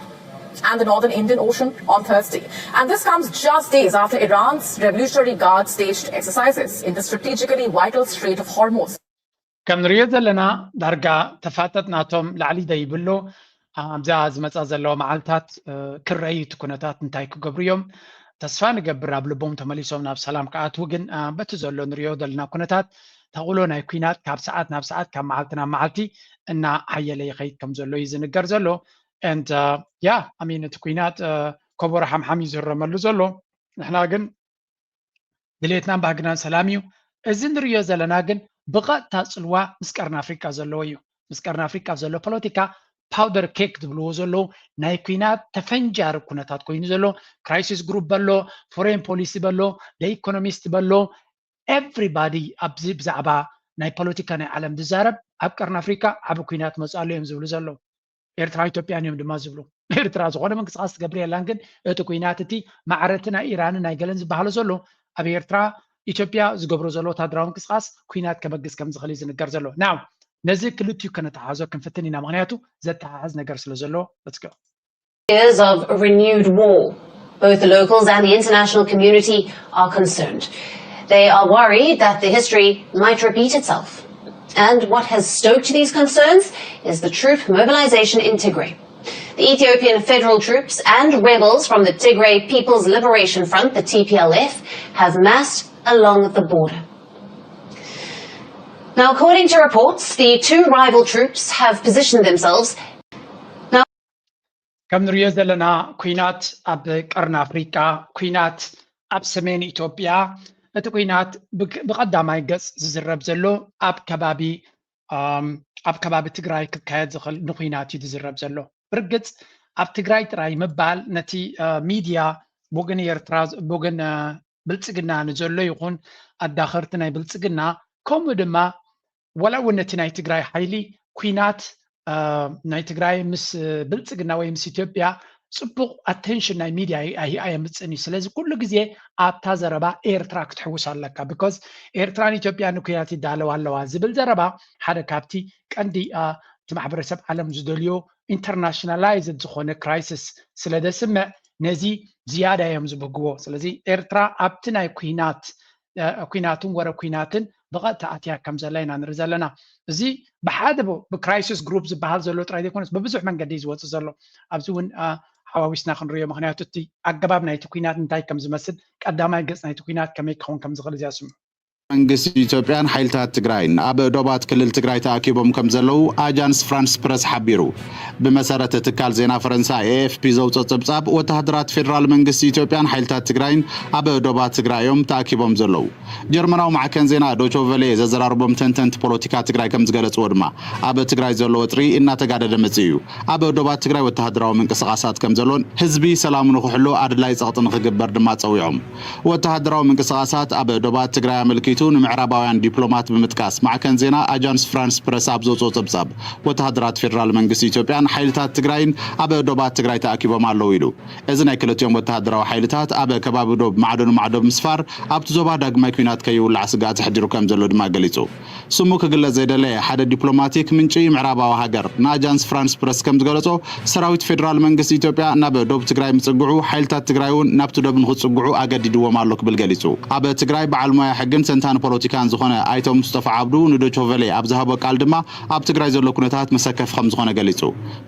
and the northern Indian Ocean on Thursday. And this comes just days after Iran's Revolutionary Guard staged exercises in the strategically vital Strait of Hormuz. ከም ንሪኦ ዘለና ዳርጋ ተፋጠጥ ናቶም ላዕሊ ደይብሉ ኣብዛ ዝመፃ ዘለዋ መዓልታት ክረዩ እቲ ኩነታት እንታይ ክገብሩ እዮም። ተስፋ ንገብር ኣብ ልቦም ተመሊሶም ናብ ሰላም ክኣትዉ። ግን በቲ ዘሎ ንሪኦ ዘለና ኩነታት ተቕሎ ናይ ኩናት ካብ ሰዓት ናብ ሰዓት ካብ መዓልቲ ናብ መዓልቲ እናሓየለ ይኸይድ ከም ዘሎ እዩ ዝንገር ዘሎ። And yeah, I mean እቲ ኩናት ከበሮ ሓምሓም እዩ ዝህረመሉ ዘሎ። ንሕና ግን ድሌትናን ባህግናን ሰላም እዩ። እዚ ንሪኦ ዘለና ግን ብቐጥታ ፅልዋ ምስ ቀርኒ ኣፍሪቃ ዘለዎ እዩ። ምስ ቀርኒ ኣፍሪቃ ዘሎ ፖለቲካ ፓውደር ኬክ ዝብልዎ ዘለዉ ናይ ኩናት ተፈንጃሪ ኩነታት ኮይኑ ዘሎ ክራይሲስ ግሩፕ በሎ፣ ፎሬን ፖሊሲ በሎ፣ ኢኮኖሚስት በሎ፣ ኤቭሪባዲ ኣብዚ ብዛዕባ ናይ ፖለቲካ ናይ ዓለም ዝዛረብ ኣብ ቀርኒ ኣፍሪካ ዓቢ ኩናት መፅእ ኣሎ እዮም ዝብሉ ዘለዉ። ኤርትራ ኢትዮጵያን እዮም ድማ ዝብሉ። ኤርትራ ዝኾነ ምንቅስቃስ ትገብር የላን፣ ግን እቲ ኩናት እቲ ማዕረቲ ናይ ኢራንን ናይ ገለን ዝበሃሎ ዘሎ ኣብ ኤርትራ ኢትዮጵያ ዝገብሮ ዘሎ ወታደራዊ ምንቅስቃስ ኩናት ከበግስ ከም ዝኽእል እዩ ዝንገር ዘሎ። ናው ነዚ ክልቲኡ ከነተሓሕዞ ክንፍትን ኢና፣ ምክንያቱ ዘተሓሕዝ ነገር ስለ ዘሎ። Let's go. Years of renewed war. Both the locals and the international community are concerned. They are worried that the history might repeat itself. And what has stoked these concerns is the troop mobilization in Tigray. The Ethiopian federal troops and rebels from the Tigray People's Liberation Front, the T P L F, have massed along the border. Now, according to reports, the two rival troops have positioned themselves ከም ንሪኦ ዘለና ኩናት ኣብ ቀርኒ ኣፍሪቃ፣ ኩናት ኣብ ሰሜን ኢትዮጵያ፣ እቲ ኩናት ብቀዳማይ ገጽ ዝዝረብ ዘሎ ኣብ ከባቢ ኣብ ከባቢ ትግራይ ክካየድ ዝኽእል ንኩናት እዩ ዝዝረብ ዘሎ። ብርግጽ ኣብ ትግራይ ጥራይ ምባል ነቲ ሚድያ ብወገን ኤርትራ ብወገን ብልጽግና ንዘሎ ይኹን ኣዳኸርቲ ናይ ብልጽግና ከምኡ ድማ ዋላ እውን ነቲ ናይ ትግራይ ሓይሊ ኩናት ናይ ትግራይ ምስ ብልጽግና ወይ ምስ ኢትዮጵያ ጽቡቕ ኣቴንሽን ናይ ሚድያ ኣየምጽእን እዩ። ስለዚ ኩሉ ግዜ ኣብታ ዘረባ ኤርትራ ክትሕውስ ኣለካ። ቢኮዝ ኤርትራን ኢትዮጵያ ንኩናት ይዳለዋ ኣለዋ ዝብል ዘረባ ሓደ ካብቲ ቀንዲ እቲ ማሕበረሰብ ዓለም ዝደልዮ ኢንተርናሽናላይዝድ ዝኾነ ክራይሲስ ስለ ዘስምዕ ነዚ ዝያዳ እዮም ዝብህግዎ። ስለዚ ኤርትራ ኣብቲ ናይ ኩናት ኩናትን ወረ ኩናትን ብቐጥታ ኣትያ ከም ዘላ ኢና ንርኢ ዘለና። እዚ ብሓደ ብክራይሲስ ግሩፕ ዝበሃል ዘሎ ጥራይ ዘይኮነስ ብብዙሕ መንገዲ እዩ ዝወፅእ ዘሎ። ኣብዚ እውን ሓዋዊስና ክንሪኦ፣ ምክንያቱ እቲ ኣገባብ ናይቲ ኩናት እንታይ ከም ዝመስል፣ ቀዳማይ ገፅ ናይቲ ኩናት ከመይ ክኸውን ከም ዝኽእል እዚኣ ስምዑ። መንግስቲ ኢትዮጵያን ሓይልታት ትግራይን ኣብ ዶባት ክልል ትግራይ ተኣኪቦም ከም ዘለዉ ኣጃንስ ፍራንስ ፕረስ ሓቢሩ። ብመሰረት ትካል ዜና ፈረንሳ ኤኤፍፒ ዘውፅኦ ፀብፃብ፣ ወተሃደራት ፌደራል መንግስቲ ኢትዮጵያን ሓይልታት ትግራይን ኣብ ዶባት ትግራይ እዮም ተኣኪቦም ዘለዉ። ጀርመናዊ ማዕከን ዜና ዶይቼ ቬለ ዘዘራረቦም ተንተንቲ ፖለቲካ ትግራይ ከም ዝገለፅዎ ድማ፣ ኣብ ትግራይ ዘሎ ወጥሪ እናተጋደደ መፂኡ እዩ። ኣብ ዶባት ትግራይ ወተሃደራዊ ምንቅስቃሳት ከም ዘሎን ህዝቢ ሰላሙ ንክሕሎ ኣድላይ ፀቕጢ ንክግበር ድማ ፀዊዖም። ወተሃደራዊ ምንቅስቃሳት ኣብ ዶባት ትግራይ ኣመልኪቱ ንምዕራባውያን ዲፕሎማት ብምጥቃስ ማዕከን ዜና ኣጃንስ ፍራንስ ፕረስ ኣብ ዘውፅኦ ፀብፃብ፣ ወተሃደራት ፌደራል መንግስቲ ኢትዮጵያን ሓይልታት ትግራይን ኣብ ዶባት ትግራይ ተኣኪቦም ኣለዉ ኢሉ። እዚ ናይ ክልቲኦም ወተሃደራዊ ሓይልታት ኣብ ከባቢ ዶብ ማዕዶ ንማዕዶ ብምስፋር ኣብቲ ዞባ ዳግማይ ኲናት ከይውላዕ ስግኣት ኣሕዲሩ ከም ዘሎ ድማ ገሊጹ። ስሙ ክግለጽ ዘይደለየ ሓደ ዲፕሎማቲክ ምንጪ ምዕራባዊ ሃገር ንኣጃንስ ፍራንስ ፕረስ ከም ዝገለጾ፣ ሰራዊት ፌደራል መንግስቲ ኢትዮጵያ ናብ ዶብ ትግራይ ምጽግዑ፣ ሓይልታት ትግራይ እውን ናብቲ ዶብ ንኽጽግዑ ኣገዲድዎም ኣሎ ክብል ገሊጹ። ኣብ ትግራይ በዓል ሞያ ሕግን ተንታኒ ፖለቲካን ዝኾነ ኣይተ ሙስጠፋ ዓብዱ ንዶይቼ ቬለ ኣብ ዝሃቦ ቃል ድማ፣ ኣብ ትግራይ ዘሎ ኩነታት መሰከፊ ከም ዝኾነ ገሊጹ።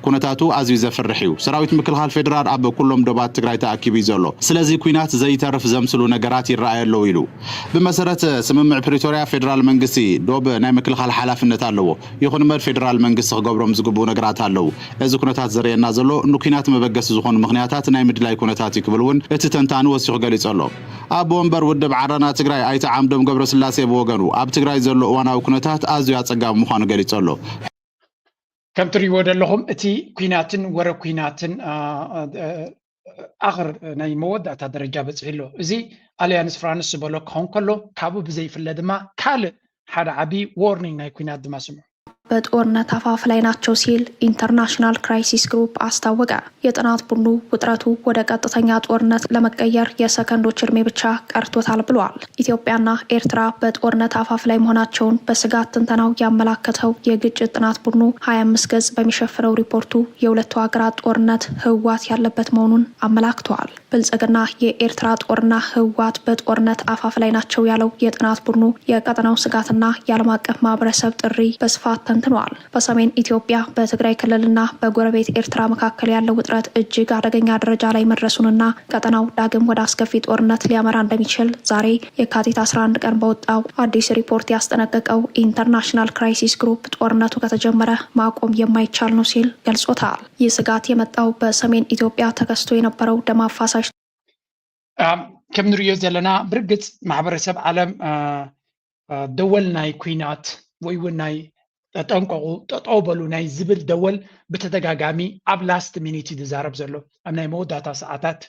ኩነታቱ ኣዝዩ ዘፍርሕ እዩ። ሰራዊት ምክልኻል ፌደራል ኣብ ኩሎም ዶባት ትግራይ ተኣኪቡ እዩ ዘሎ። ስለዚ ኲናት ዘይተርፍ ዘምስሉ ነገራት ይረኣዩ ኣለዉ ኢሉ። ብመሰረት ስምምዕ ፕሪቶርያ ፌደራል መንግስቲ ዶብ ናይ ምክልኻል ሓላፍነት ኣለዎ። ይኹን እምበር ፌደራል መንግስቲ ክገብሮም ዝግብኡ ነገራት ኣለዉ። እዚ ኩነታት ዘርእየና ዘሎ ንኲናት መበገሲ ዝኾኑ ምኽንያታት ናይ ምድላይ ኩነታት እዩ ክብል እውን እቲ ተንታኒ ወሲኹ ገሊጹ ኣሎ። ኣቦ ወንበር ውድብ ዓረና ትግራይ ኣይተ ዓምዶም ገብረስላሴ ብወገኑ ኣብ ትግራይ ዘሎ እዋናዊ ኩነታት ኣዝዩ ኣጸጋሚ ምዃኑ ገሊጹ ኣሎ። ከም ትሪእዎ ዘለኹም እቲ ኲናትን ወረ ኲናትን ኣኽር ናይ መወዳእታ ደረጃ በፂሑ ኣሎ። እዚ ኣልያንስ ፍራንስ ዝበሎ ክኸውን ከሎ ካብኡ ብዘይፍለ ድማ ካልእ ሓደ ዓብዪ ዎርኒንግ ናይ ኲናት ድማ ስምዑ። በጦርነት አፋፍ ላይ ናቸው ሲል ኢንተርናሽናል ክራይሲስ ግሩፕ አስታወቀ። የጥናት ቡድኑ ውጥረቱ ወደ ቀጥተኛ ጦርነት ለመቀየር የሰከንዶች እድሜ ብቻ ቀርቶታል ብሏል። ኢትዮጵያና ኤርትራ በጦርነት አፋፍ ላይ መሆናቸውን በስጋት ትንተናው ያመላከተው የግጭት ጥናት ቡድኑ ሃያ አምስት ገጽ በሚሸፍነው ሪፖርቱ የሁለቱ ሀገራት ጦርነት ህዋት ያለበት መሆኑን አመላክተዋል። ብልጽግና የኤርትራ ጦርና ህዋት በጦርነት አፋፍ ላይ ናቸው ያለው የጥናት ቡድኑ የቀጠናው ስጋትና የዓለም አቀፍ ማህበረሰብ ጥሪ በስፋት ተንትነዋል። በሰሜን ኢትዮጵያ በትግራይ ክልልና በጎረቤት ኤርትራ መካከል ያለው ውጥረት እጅግ አደገኛ ደረጃ ላይ መድረሱንና ቀጠናው ዳግም ወደ አስከፊ ጦርነት ሊያመራ እንደሚችል ዛሬ የካቲት አስራ አንድ ቀን በወጣው አዲስ ሪፖርት ያስጠነቀቀው ኢንተርናሽናል ክራይሲስ ግሩፕ ጦርነቱ ከተጀመረ ማቆም የማይቻል ነው ሲል ገልጾታል። ይህ ስጋት የመጣው በሰሜን ኢትዮጵያ ተከስቶ የነበረው ደም አፋሳሽ ከም ንሪኦ ዘለና ብርግጽ ማሕበረሰብ ዓለም ደወል ናይ ኩናት ወይ እውን ናይ ተጠንቀቑ፣ ጠጠው በሉ ናይ ዝብል ደወል ብተደጋጋሚ ኣብ ላስት ሚኒት እዩ ዝዛረብ ዘሎ። ኣብ ናይ መወዳእታ ሰዓታት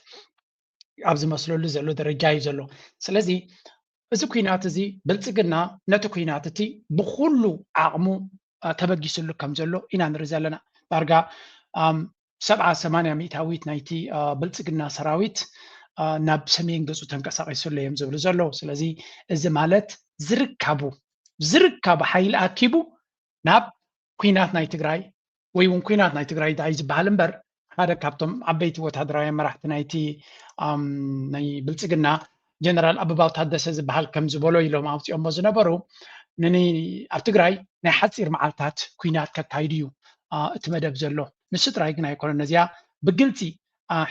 ኣብ ዝመስለሉ ዘሎ ደረጃ እዩ ዘሎ። ስለዚ እዚ ኩናት እዚ ብልጽግና ነቲ ኩናት እቲ ብኩሉ ዓቕሙ ተበጊስሉ ከም ዘሎ ኢና ንርኢ ዘለና። ዳርጋ ሰብዓ ሰማንያ ሚእታዊት ናይቲ ብልጽግና ሰራዊት ናብ ሰሜን ገፁ ተንቀሳቂሱ ኣሎ እዮም ዝብሉ ዘለዉ። ስለዚ እዚ ማለት ዝርካቡ ዝርካቡ ሓይሊ ኣኪቡ ናብ ኩናት ናይ ትግራይ ወይ እውን ኩናት ናይ ትግራይ ዳይ ዝበሃል እምበር ሓደ ካብቶም ዓበይቲ ወታደራዊ መራሕቲ ናይቲ ናይ ብልፅግና ጀነራል ኣበባው ታደሰ ዝበሃል ከም ዝበሎ ኢሎም ኣውፅኦሞ ዝነበሩ ንኒ ኣብ ትግራይ ናይ ሓፂር መዓልታት ኩናት ከካይዱ እዩ እቲ መደብ ዘሎ። ንሱ ጥራይ ግን ኣይኮነን። ነዚኣ ብግልፂ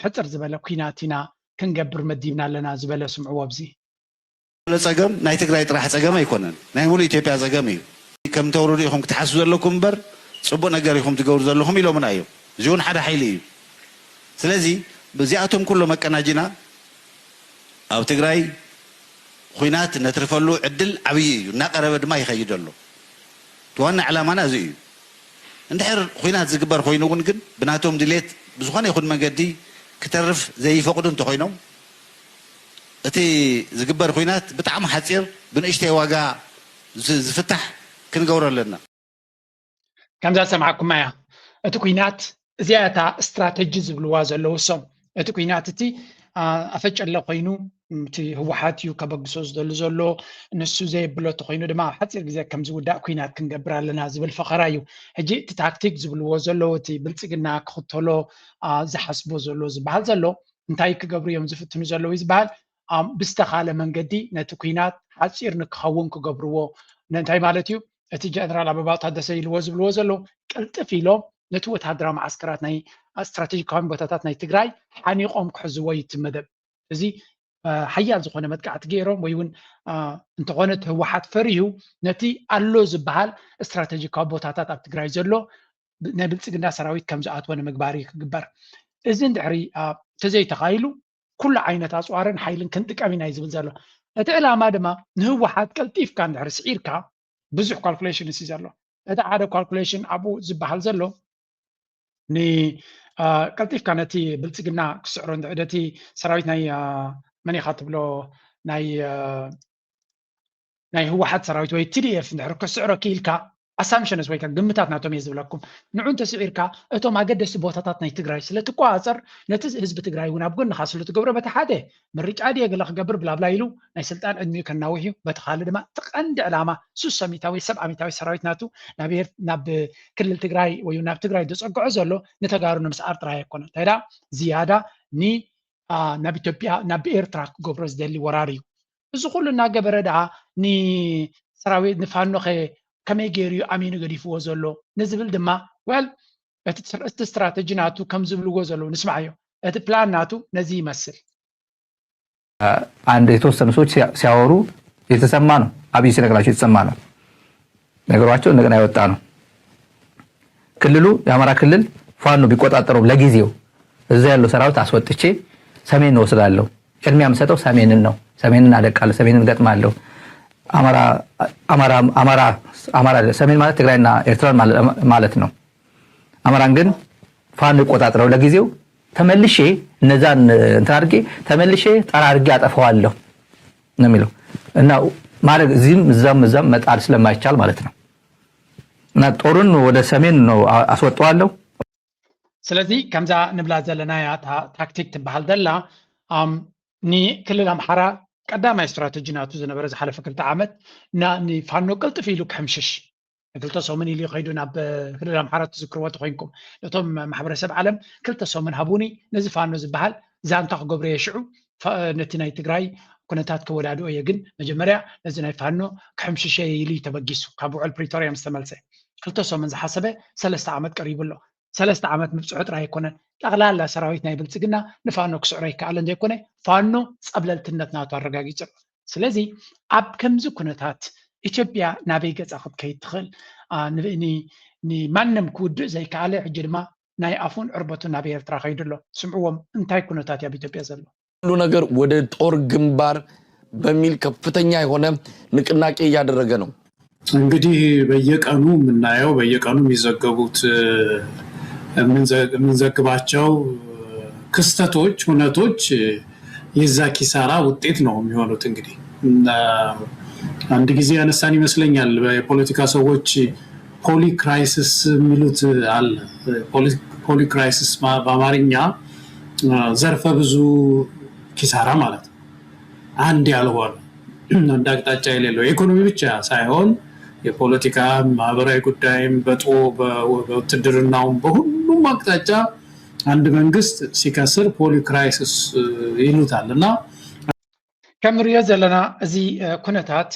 ሕፅር ዝበለ ኩናት ኢና ክንገብር መዲብና ኣለና ዝበለ ስምዕዎ ኣብዚ። ጸገም ናይ ትግራይ ጥራሕ ጸገም ኣይኮነን፣ ናይ ሙሉእ ኢትዮጵያ ጸገም እዩ። ከም ተውርዱ ኢኹም ክትሓስቡ ዘለኩም እምበር ጽቡቅ ነገር ኢኹም ትገብሩ ዘለኹም ኢሎምና እዮም። እዚ እውን ሓደ ሓይሊ እዩ። ስለዚ ብዚኣቶም ኩሎም ኣቀናጅና ኣብ ትግራይ ኹናት ነትርፈሉ ዕድል ዓብዪ እዩ፣ እናቀረበ ድማ ይኸይድ ኣሎ። እቲ ዋና ዕላማና እዚ እዩ። እንድሕር ኹናት ዝግበር ኮይኑ እውን ግን ብናቶም ድሌት ብዝኾነ ይኹን መንገዲ ክተርፍ ዘይፈቕዱ እንተኾይኖም እቲ ዝግበር ኹናት ብጣዕሚ ሓፂር ብንእሽተይ ዋጋ ዝፍታሕ ክንገብሮ ኣለና። ከምዛ ዝሰማዕኩማ እያ። እቲ ኲናት እዚኣ እታ ስትራተጂ ዝብልዋ ዘለዉ እሶም። እቲ ኲናት እቲ ኣፈጨለ ኮይኑ እቲ ህወሓት እዩ ከበግሶ ዝደሊ ዘሎ። ንሱ ዘየብሎ ተኮይኑ ድማ ኣብ ሓፂር ግዜ ከም ዝውዳእ ኲናት ክንገብር ኣለና ዝብል ፈኸራ እዩ። ሕጂ እቲ ታክቲክ ዝብልዎ ዘለዉ እቲ ብልፅግና ክኽተሎ ዝሓስቦ ዘሎ ዝበሃል ዘሎ እንታይ ክገብሩ እዮም ዝፍትኑ ዘለዉ ዝበሃል ብዝተኻለ መንገዲ ነቲ ኲናት ሓፂር ንክኸውን ክገብርዎ እንታይ ማለት እዩ? እቲ ጀነራል ኣበባው ታደሰ ኢልዎ ዝብልዎ ዘለዉ ቅልጥፍ ኢሎም ነቲ ወታደራዊ መዓስከራት ናይ ስትራተጂካዊ ቦታታት ናይ ትግራይ ሓኒቆም ክሕዝዎ እዩ እቲ መደብ። እዚ ሓያል ዝኾነ መጥቃዕቲ ገይሮም ወይ እውን እንተኾነ እቲ ህወሓት ፈሪሁ ነቲ ኣሎ ዝበሃል ስትራተጂካዊ ቦታታት ኣብ ትግራይ ዘሎ ናይ ብልፅግና ሰራዊት ከም ዝኣትወ ንምግባር እዩ ክግበር። እዚ እንድሕሪ ተዘይተኻይሉ ኩሉ ዓይነት ኣፅዋርን ሓይልን ክንጥቀም ኢና እዩ ዝብል ዘሎ። እቲ ዕላማ ድማ ንህወሓት ቀልጢፍካ እንድሕሪ ስዒርካ ብዙሕ calculation እዩ ዘሎ። እቲ ሓደ calculation ኣብኡ ዝበሃል ዘሎ ንቀልጢፍካ ነቲ ብልፅግና ክስዕሮ እንድሕር እቲ ሰራዊት ናይ መን ኢኻ ትብሎ ናይ ናይ ህወሓት ሰራዊት ወይ ቲዲኤፍ እንድሕር ክስዕሮ ክኢልካ assumptions ወይ ግምታት ናቶም እየ ዝብለኩም። ንዑ እንተስዒርካ እቶም ኣገደስቲ ቦታታት ናይ ትግራይ ስለትቆፃፀር ነቲ ህዝቢ ትግራይ እውን ኣብ ጎንኻ ስለትገብሮ በቲ ሓደ ምርጫ ድየ ገለ ክገብር ብላብላ ኢሉ ናይ ስልጣን ዕድሚኡ ከናውሕ እዩ። በቲ ካልእ ድማ እቲ ቀንዲ ዕላማ ሱሳ ሚእታዊ ሰብዓ ሚእታዊ ሰራዊት ናቱ ናብ ክልል ትግራይ ወይ ናብ ትግራይ ዘፀግዖ ዘሎ ንተጋሩ ንምስዓር ጥራይ ኣይኮነን። እንታይ ደኣ ዝያዳ ን ናብ ኢትዮጵያ ናብ ኤርትራ ክገብሮ ዝደሊ ወራር እዩ። እዚ ኩሉ እናገበረ ደኣ ንሰራዊት ንፋኖኸ ከመይ ገይሩ እዩ ኣሚኑ ገዲፍዎ ዘሎ ንዝብል ድማ well እቲ ስትራተጂ ናቱ ከም ዝብልዎ ዘለዉ ንስማዓዮ። እቲ ፕላን ናቱ ነዚ ይመስል። አንድ የተወሰኑ ሰዎች ሲያወሩ የተሰማ ነው። አብይ ሲነግራቸው የተሰማ ነው። ነገሯቸው እንደገና የወጣ ነው። ክልሉ የአማራ ክልል ፋኖ ቢቆጣጠረው ለጊዜው እዛ ያለው ሰራዊት አስወጥቼ ሰሜን እወስዳለሁ። ቅድሚያ የምሰጠው ሰሜንን ነው። ሰሜንን አደቃለሁ፣ ሰሜንን እገጥማለሁ። አማራ አማራ አማራ አማራ ሰሜን ማለት ትግራይና ኤርትራን ማለት ነው። አማራን ግን ፋኖ ይቆጣጠረው ለጊዜው ተመልሼ እነዛን እንትን አድርጌ ተመልሼ ጠራርጌ አጠፋዋለሁ ነው የሚለው እና ማድረግ እዚህም እዛም እዛም መጣል ስለማይቻል ማለት ነው እና ጦሩን ወደ ሰሜን ነው አስወጠዋለሁ። ስለዚ ከምዛ ንብላ ዘለና እያ ታክቲክ ትበሃል ዘላ ንክልል ኣምሓራ ቀዳማይ ስትራተጂ ናቱ ዝነበረ ዝሓለፈ ክልተ ዓመት ንፋኖ ቅልጥፍ ኢሉ ክሕምሽሽ ንክልተ ሰሙን ኢሉ ከይዱ ናብ ክልል ኣምሓራ ትዝክርዎ ተኮይንኩም ነቶም ማሕበረሰብ ዓለም ክልተ ሰሙን ሃቡኒ ነዚ ፋኖ ዝበሃል ዛንታ ክገብሮ እየ ሽዑ ነቲ ናይ ትግራይ ኩነታት ከወዳድኦ እየ ግን መጀመርያ ነዚ ናይ ፋኖ ክሕምሽሸ ኢሉ እዩ ተበጊሱ ካብ ውዕል ፕሪቶርያ ምስ ተመልሰ ክልተ ሰሙን ዝሓሰበ ሰለስተ ዓመት ቀሪቡ ኣሎ። ሰለስተ ዓመት ምብፅሑ ጥራይ ኣይኮነን፣ ጠቕላላ ሰራዊት ናይ ብልፅግና ንፋኖ ክስዕሮ ኣይከኣለን ዘይኮነ ፋኖ ፀብለልትነት ናቱ ኣረጋጊፁ ኣሎ። ስለዚ ኣብ ከምዚ ኩነታት ኢትዮጵያ ናበይ ገፃ ክትከይድ ትኽእል? ንማንም ክውድእ ዘይከኣለ ሕጂ ድማ ናይ ኣፉን ዕርበቱን ናብ ኤርትራ ከይዱ ኣሎ። ስምዕዎም እንታይ ኩነታት እዩ ኣብ ኢትዮጵያ ዘሎ? ሁሉ ነገር ወደ ጦር ግንባር በሚል ከፍተኛ የሆነ ንቅናቄ እያደረገ ነው። እንግዲህ በየቀኑ የምናየው በየቀኑ የሚዘገቡት የምንዘግባቸው ክስተቶች፣ ሁነቶች የዛ ኪሳራ ውጤት ነው የሚሆኑት። እንግዲህ አንድ ጊዜ ያነሳን ይመስለኛል የፖለቲካ ሰዎች ፖሊ ክራይሲስ የሚሉት አለ። ፖሊ ክራይሲስ በአማርኛ ዘርፈ ብዙ ኪሳራ ማለት ነው። አንድ ያልሆነ አንድ አቅጣጫ የሌለው የኢኮኖሚ ብቻ ሳይሆን የፖለቲካ ማህበራዊ ጉዳይም በጦ በውትድርናውም በሁሉም አቅጣጫ አንድ መንግስት ሲከስር poly crisis ይሉታል እና ከም ንሪኦ ዘለና እዚ ኩነታት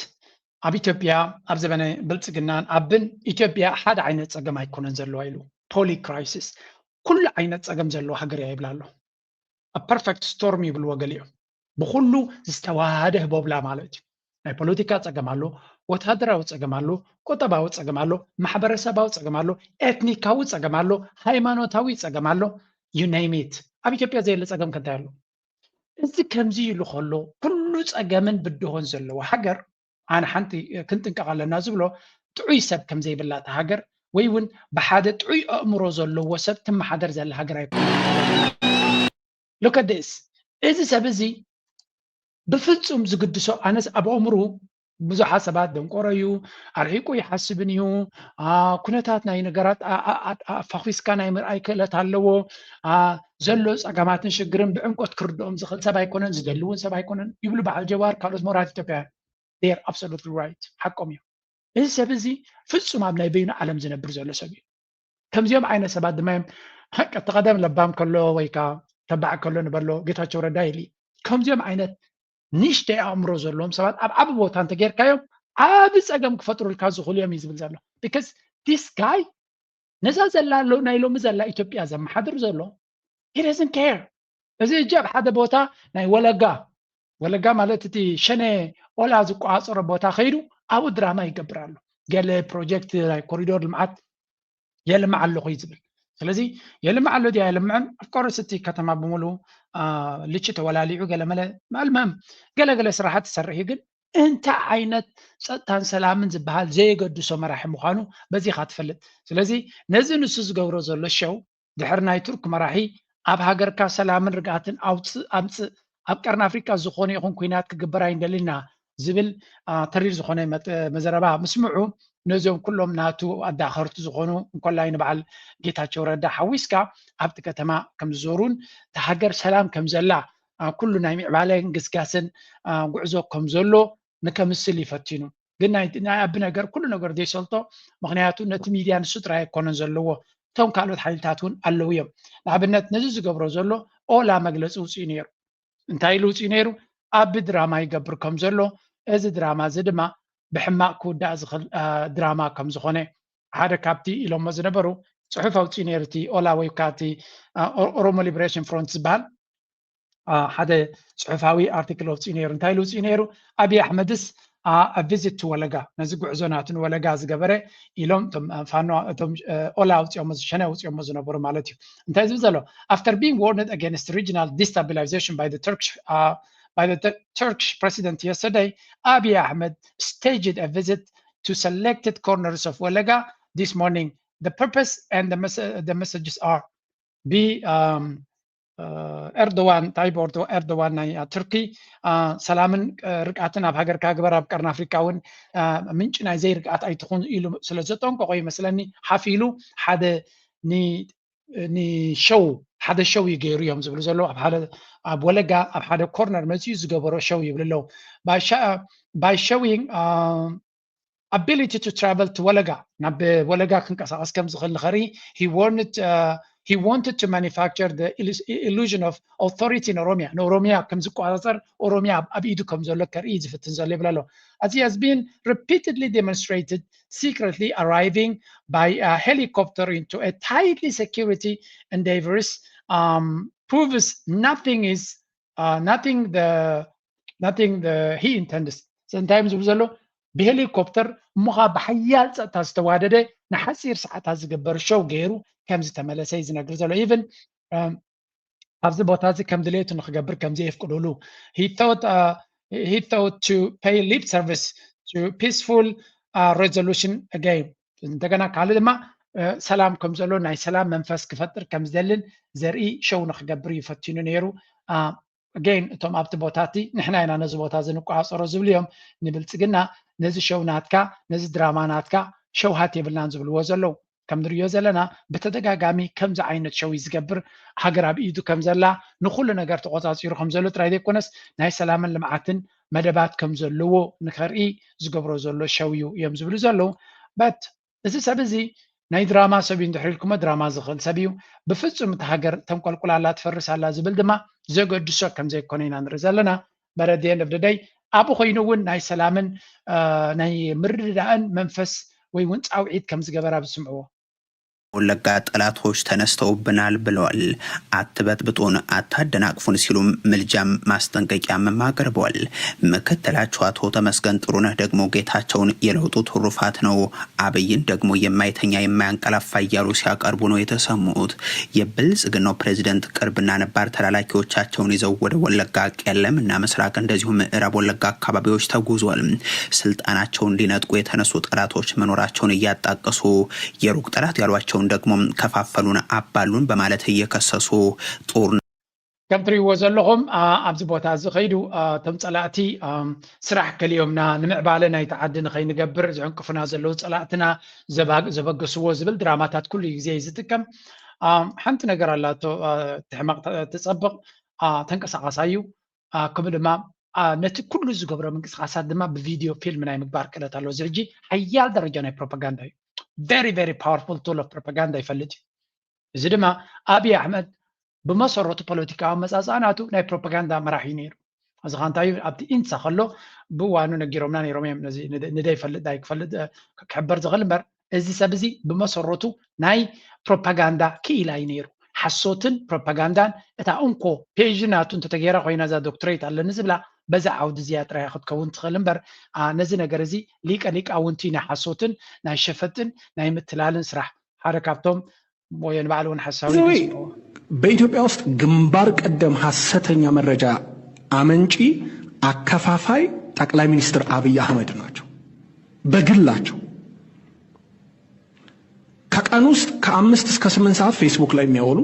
ኣብ ኢትዮጵያ ኣብ ዘበነ ብልፅግናን ኣብን ኢትዮጵያ ሓደ ዓይነት ፀገም ኣይኮነን ዘለዋ ኢሉ poly crisis ኩሉ ዓይነት ፀገም ዘለዎ ሃገር እያ ይብላ ኣሎ። A perfect storm ይብልዎ ገሊኦም። ብኩሉ ዝተዋሃደ ህቦብላ ማለት እዩ። ናይ ፖለቲካ ፀገም ኣሎ፣ ወታደራዊ ፀገም ኣሎ፣ ቁጠባዊ ፀገም ኣሎ፣ ማሕበረሰባዊ ፀገም ኣሎ፣ ኤትኒካዊ ፀገም ኣሎ፣ ሃይማኖታዊ ፀገም ኣሎ፣ you name it። ኣብ ኢትዮጵያ ዘየለ ፀገም ከ እንታይ ኣሎ? እዚ ከምዚ ኢሉ ከሎ ኩሉ ፀገምን ብድሆን ዘለዎ ሃገር ኣነ ሓንቲ ክንጥንቀቕ ኣለና ዝብሎ ጥዑይ ሰብ ከም ዘይብላ እታ ሃገር ወይ እውን ብሓደ ጥዑይ ኣእምሮ ዘለዎ ሰብ ትመሓደር ዘላ ሃገር ኣይኮነን። Look at this። እዚ ሰብ እዚ ብፍጹም ዝግድሶ ኣነስ ኣብ ኣእምሩ ብዙሓት ሰባት ደንቆሮ እዩ፣ ኣርሒቁ ይሓስብን እዩ፣ ኩነታት ናይ ነገራት ኣፋኺስካ ናይ ምርኣይ ክእለት ኣለዎ፣ ዘሎ ፀገማትን ሽግርን ብዕምቆት ክርድኦም ዝኽእል ሰብ ኣይኮነን፣ ዝደሊ እውን ሰብ ኣይኮነን ይብሉ በዓል ጀዋር ካልኦት ምሁራት ኢትዮጵያውያን። They are absolutely right። ሓቆም እዩ። እዚ ሰብ እዚ ፍጹም ኣብ ናይ በይኑ ዓለም ዝነብር ዘሎ ሰብ እዩ። ከምዚኦም ዓይነት ሰባት ድማ እዮም እቲ ቀደም ለባም ከሎ ወይ ከዓ ተባዕ ከሎ ንበሎ ጌታቸው ረዳ ኢሉ እዩ። ከምዚኦም ዓይነት ንእሽተይ ኣእምሮ ዘለዎም ሰባት ኣብ ዓቢ ቦታ እንተጌርካዮም ዓቢ ፀገም ክፈጥሩልካ ዝኽእሉ እዮም እዩ ዝብል ዘሎ። Because this guy ነዛ ዘላ ናይ ሎሚ ዘላ ኢትዮጵያ ዘመሓድር ዘሎ he doesn't care። እዚ እጂ ኣብ ሓደ ቦታ ናይ ወለጋ ወለጋ ማለት እቲ ሸነ ኦላ ዝቆፃፀሮ ቦታ ከይዱ ኣብኡ ድራማ ይገብር ኣሎ። ገለ ፕሮጀክት ናይ ኮሪዶር ልምዓት የልምዕ ኣለኹ እዩ ዝብል። ስለዚ የልምዕ ኣሎ ድዩ ኣየልምዕን? Of course እቲ ከተማ ብምሉ ልቺ ተወላሊዑ ገለመለ ማልመም ገለገለ ስራሓት ትሰርሕ እዩ። ግን እንታይ ዓይነት ፀጥታን ሰላምን ዝበሃል ዘየገድሶ መራሒ ምዃኑ በዚ ኢኻ ትፈልጥ። ስለዚ ነዚ ንሱ ዝገብሮ ዘሎ ሸው ድሕሪ ናይ ቱርክ መራሒ ኣብ ሃገርካ ሰላምን ርግኣትን ኣውፅእ ኣምፅእ ኣብ ቀርኒ ኣፍሪቃ ዝኾነ ይኹን ኩናት ክግበር ኣይንደልን ኢና ዝብል ተሪር ዝኾነ መዘረባ ምስምዑ ነዚኦም ኩሎም ናቱ ኣዳኸርቲ ዝኾኑ እንኮላይ ንበዓል ጌታቸው ረዳ ሓዊስካ ኣብቲ ከተማ ከም ዝዞሩን እታ ሃገር ሰላም ከም ዘላ ኩሉ ናይ ምዕባለን ግስጋስን ጉዕዞ ከም ዘሎ ንከምስል ይፈቲኑ። ግን ናይ ኣቢ ነገር ኩሉ ነገር ዘይሰልጦ ምክንያቱ ነቲ ሚድያ ንሱ ጥራይ ኣይኮነን ዘለዎ እቶም ካልኦት ሓይልታት እውን ኣለዉ እዮም። ንኣብነት ነዚ ዝገብሮ ዘሎ ኦላ መግለፂ ውፅኡ ነይሩ። እንታይ ኢሉ ውፅኡ ነይሩ? ኣቢ ድራማ ይገብር ከም ዘሎ እዚ ድራማ እዚ ድማ ብሕማቅ ክውዳእ ዝኽእል ድራማ ከም ዝኾነ ሓደ ካብቲ ኢሎሞ ዝነበሩ ፅሑፍ ኣውፅኡ ነይሩ። እቲ ኦላ ወይ ከዓ እቲ ኦሮሞ ሊበሬሽን ፍሮንት ዝበሃል ሓደ ፅሑፋዊ ኣርቲክል ኣውፅኡ ነይሩ። እንታይ ኢሉ ውፅኡ ነይሩ? ኣብይ ኣሕመድስ a visit to ወለጋ ነዚ ጉዕዞ ናቱ ንወለጋ ዝገበረ ኢሎም ፋኖ እቶም ኦላ ኣውፅኦሞ ሸነ ኣውፅኦሞ ዝነበሩ ማለት እዩ። እንታይ ዝብል ዘሎ? After being warned against regional destabilization by the Turkish uh, by the Turkish president yesterday, Abiy Ahmed staged a visit to selected corners of Walaga this morning. The purpose and the, mes- the messages are be um, uh, Erdogan, Tayyip Erdogan ናይ ቱርኪ ሰላምን ርግኣትን ኣብ ሃገርካ ግበር፣ ኣብ ቀርኒ ኣፍሪካ እውን ምንጪ ናይ ዘይርግኣት ኣይትኹን ኢሉ ስለ ዘጠንቀቆ ይመስለኒ ሓፍ ኢሉ ሓደ ንሸው ሓደ ሸው እዩ ገይሩ እዮም ዝብሉ ዘለዉ። ኣብ ሓደ ኣብ ወለጋ ኣብ ሓደ ኮርነር መፅኡ ዝገበሮ ሸው ይብሉ ኣለዉ። By showing ability to travel to ወለጋ ናብ ወለጋ ክንቀሳቀስ ከም ዝኽእል ንኸርኢ he wanted to manufacture the illusion of authority in ኦሮሚያ ንኦሮሚያ ከም ዝቆፃፀር ኦሮሚያ ኣብ ኢዱ ከም ዘሎ ከርኢ ዝፍትን ዘሎ ይብል ኣሎ። As he has been repeatedly demonstrated secretly arriving by a helicopter into a tightly security endeavors um, proves nothing is uh, nothing the nothing the he intends። እንታይ እዮም ዝብሉ ዘሎ? ብሄሊኮፕተር እሞ ከዓ ብሓያል ፀጥታ ዝተዋደደ ንሓፂር ሰዓታት ዝግበር ሸው ገይሩ ከም ዝተመለሰ እዩ ዝነግር ዘሎ። ኢቨን ኣብዚ ቦታ እዚ ከም ድሌቱ ንክገብር ከም ዘየፍቅዱሉ he thought uh, he thought to pay lip service to peaceful uh, resolution again። እንደገና ካልእ ድማ ሰላም ከም ዘሎ ናይ ሰላም መንፈስ ክፈጥር ከም ዝደልን ዘርኢ ሸው ንክገብር እዩ ፈቲኑ ነይሩ። Again እቶም ኣብቲ ቦታ እቲ ንሕና ኢና ነዚ ቦታ እዚ ንቆፃፀሮ ዝብሉ እዮም። ንብልፅግና ነዚ ሸው ናትካ ነዚ ድራማ ናትካ ሸውሃት የብልናን ዝብልዎ ዘለዉ። ከም ንሪኦ ዘለና ብተደጋጋሚ ከምዚ ዓይነት ሸው ዝገብር ሃገር ኣብ ኢዱ ከም ዘላ ንኩሉ ነገር ተቆፃፂሩ ከም ዘሎ ጥራይ ዘይኮነስ ናይ ሰላምን ልምዓትን መደባት ከም ዘለዎ ንኸርኢ ዝገብሮ ዘሎ ሸው እዩ እዮም ዝብሉ ዘለዉ። በት እዚ ሰብ እዚ ናይ ድራማ ሰብ እዩ እንድሕር ኢልኩሞ ድራማ ዝኽእል ሰብ እዩ። ብፍፁም እታ ሃገር ተንቆልቁላላ ትፈርሳላ ዝብል ድማ ዘገድሶ ከም ዘይኮነ ኢና ንርኢ ዘለና። በረድየን ደብደደይ ኣብኡ ኮይኑ እውን ናይ ሰላምን ናይ ምርድዳእን መንፈስ ወይ እውን ፃውዒት ከም ዝገበራ ብስምዕዎ። ወለጋ ጠላቶች ተነስተውብናል ብለዋል። አትበጥብጡን አታደናቅፉን ሲሉም ምልጃም ማስጠንቀቂያም አቅርበዋል። ምክትላቸው አቶ ተመስገን ጥሩነህ ደግሞ ጌታቸውን የለውጡ ትሩፋት ነው፣ አብይን ደግሞ የማይተኛ የማያንቀላፋ እያሉ ሲያቀርቡ ነው የተሰሙት። የብልጽግናው ፕሬዚደንት ቅርብና ነባር ተላላኪዎቻቸውን ይዘው ወደ ወለጋ፣ ቄለም እና ምስራቅ እንደዚሁም ምዕራብ ወለጋ አካባቢዎች ተጉዟል። ስልጣናቸውን ሊነጥቁ የተነሱ ጠላቶች መኖራቸውን እያጣቀሱ የሩቅ ጠላት ያሏቸውን ደግሞ ከፋፈሉን አባሉን በማለት እየከሰሱ ጦርነት ከም ትሪእዎ ዘለኹም ኣብዚ ቦታ እዚ ከይዱ እቶም ፀላእቲ ስራሕ ከሊኦምና ንምዕባለ ናይቲ ዓዲ ንኸይንገብር ዝዕንቅፉና ዘለዉ ፀላእትና ዘበገስዎ ዝብል ድራማታት ኩሉ ግዜ እዩ ዝጥቀም። ሓንቲ ነገር ኣላቶ ትሕመቕ ትፀብቕ ተንቀሳቃሳ እዩ። ከምኡ ድማ ነቲ ኩሉ ዝገብሮ ምንቅስቃሳት ድማ ብቪድዮ ፊልም ናይ ምግባር ክእለት ኣለዎ። እዚ ሕጂ ሓያል ደረጃ ናይ ፕሮፓጋንዳ እዩ። very very powerful tool of propaganda ይፈልጥ እዩ። እዚ ድማ ኣብይ ኣሕመድ ብመሰረቱ ፖለቲካዊ ኣመፃፅኣ ናቱ ናይ ፕሮፓጋንዳ መራሒ እዩ ነይሩ። እዚ ኸ እንታይ እዩ ኣብቲ ኢንሳ ከሎ ብእዋኑ ነጊሮምና ነይሮም እዮም። ነዚ ንደይ ፈልጥ ዳይ ክፈልጥ ክሕበር ዝኽእል እምበር እዚ ሰብ እዚ ብመሰረቱ ናይ ፕሮፓጋንዳ ክኢላ እዩ ነይሩ። ሓሶትን ፕሮፓጋንዳን እታ እንኮ ፔጅ ናቱ እንተተገይራ ኮይና እዛ ዶክትሬት ኣለኒ ዝብላ በዛ ዓውዲ እዚኣ ጥራይ ክትከውን ትኽእል እምበር ነዚ ነገር እዚ ሊቀ ሊቃውንቲ ናይ ሓሶትን ናይ ሸፈጥን ናይ ምትላልን ስራሕ ሓደ ካብቶም ወይ ንባዕሉ እውን ሓሳዊ በኢትዮጵያ ውስጥ ግንባር ቀደም ሐሰተኛ መረጃ አመንጪ አከፋፋይ ጠቅላይ ሚኒስትር አብይ አህመድ ናቸው። በግላቸው ከቀን ውስጥ ከአምስት እስከ ስምንት ሰዓት ፌስቡክ ላይ የሚያወሉ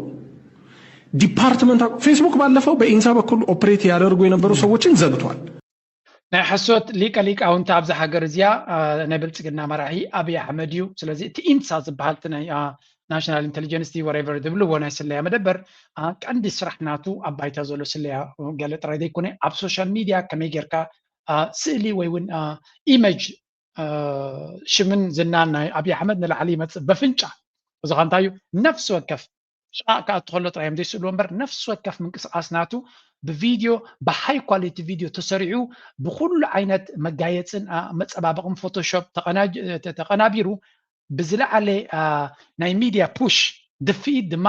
ዲፓርትመንት ፌስቡክ ባለፈው በኢንሳ በኩል ኦፕሬት ያደርጉ የነበሩ ሰዎችን ዘግቷል። ናይ ሓሶት ሊቀ ሊቃውንቲ ኣብዛ ሃገር እዚኣ ናይ ብልፅግና መራሒ ኣብይ ኣሕመድ እዩ። ስለዚ እቲ ኢንሳ ዝበሃል እቲ ናይ ናሽናል ኢንቴሊጀንስ ወሬቨር ዝብልዎ ናይ ስለያ መደበር ቀንዲ ስራሕ ናቱ ኣብ ባይታ ዘሎ ስለያ ገለ ጥራይ ዘይኮነ ኣብ ሶሻል ሚድያ ከመይ ጌርካ ስእሊ ወይ እውን ኢመጅ ሽምን ዝናን ናይ ኣብይ ኣሕመድ ንላዕሊ ይመፅእ በፍንጫ። እዚ ኸ እንታይ እዩ? ነፍሲ ወከፍ ሻዕ ክኣቱ ከሎ ጥራይ እዮም ዘይስእልዎ እምበር ነፍሲ ወከፍ ምንቅስቃስ ናቱ ብቪድዮ ብሃይ ኳሊቲ ቪድዮ ተሰሪዑ ብኩሉ ዓይነት መጋየፅን መፀባበቕን ፎቶሾፕ ተቐናቢሩ ብዝለዓለ ናይ ሚድያ ፑሽ ድፍኢት ድማ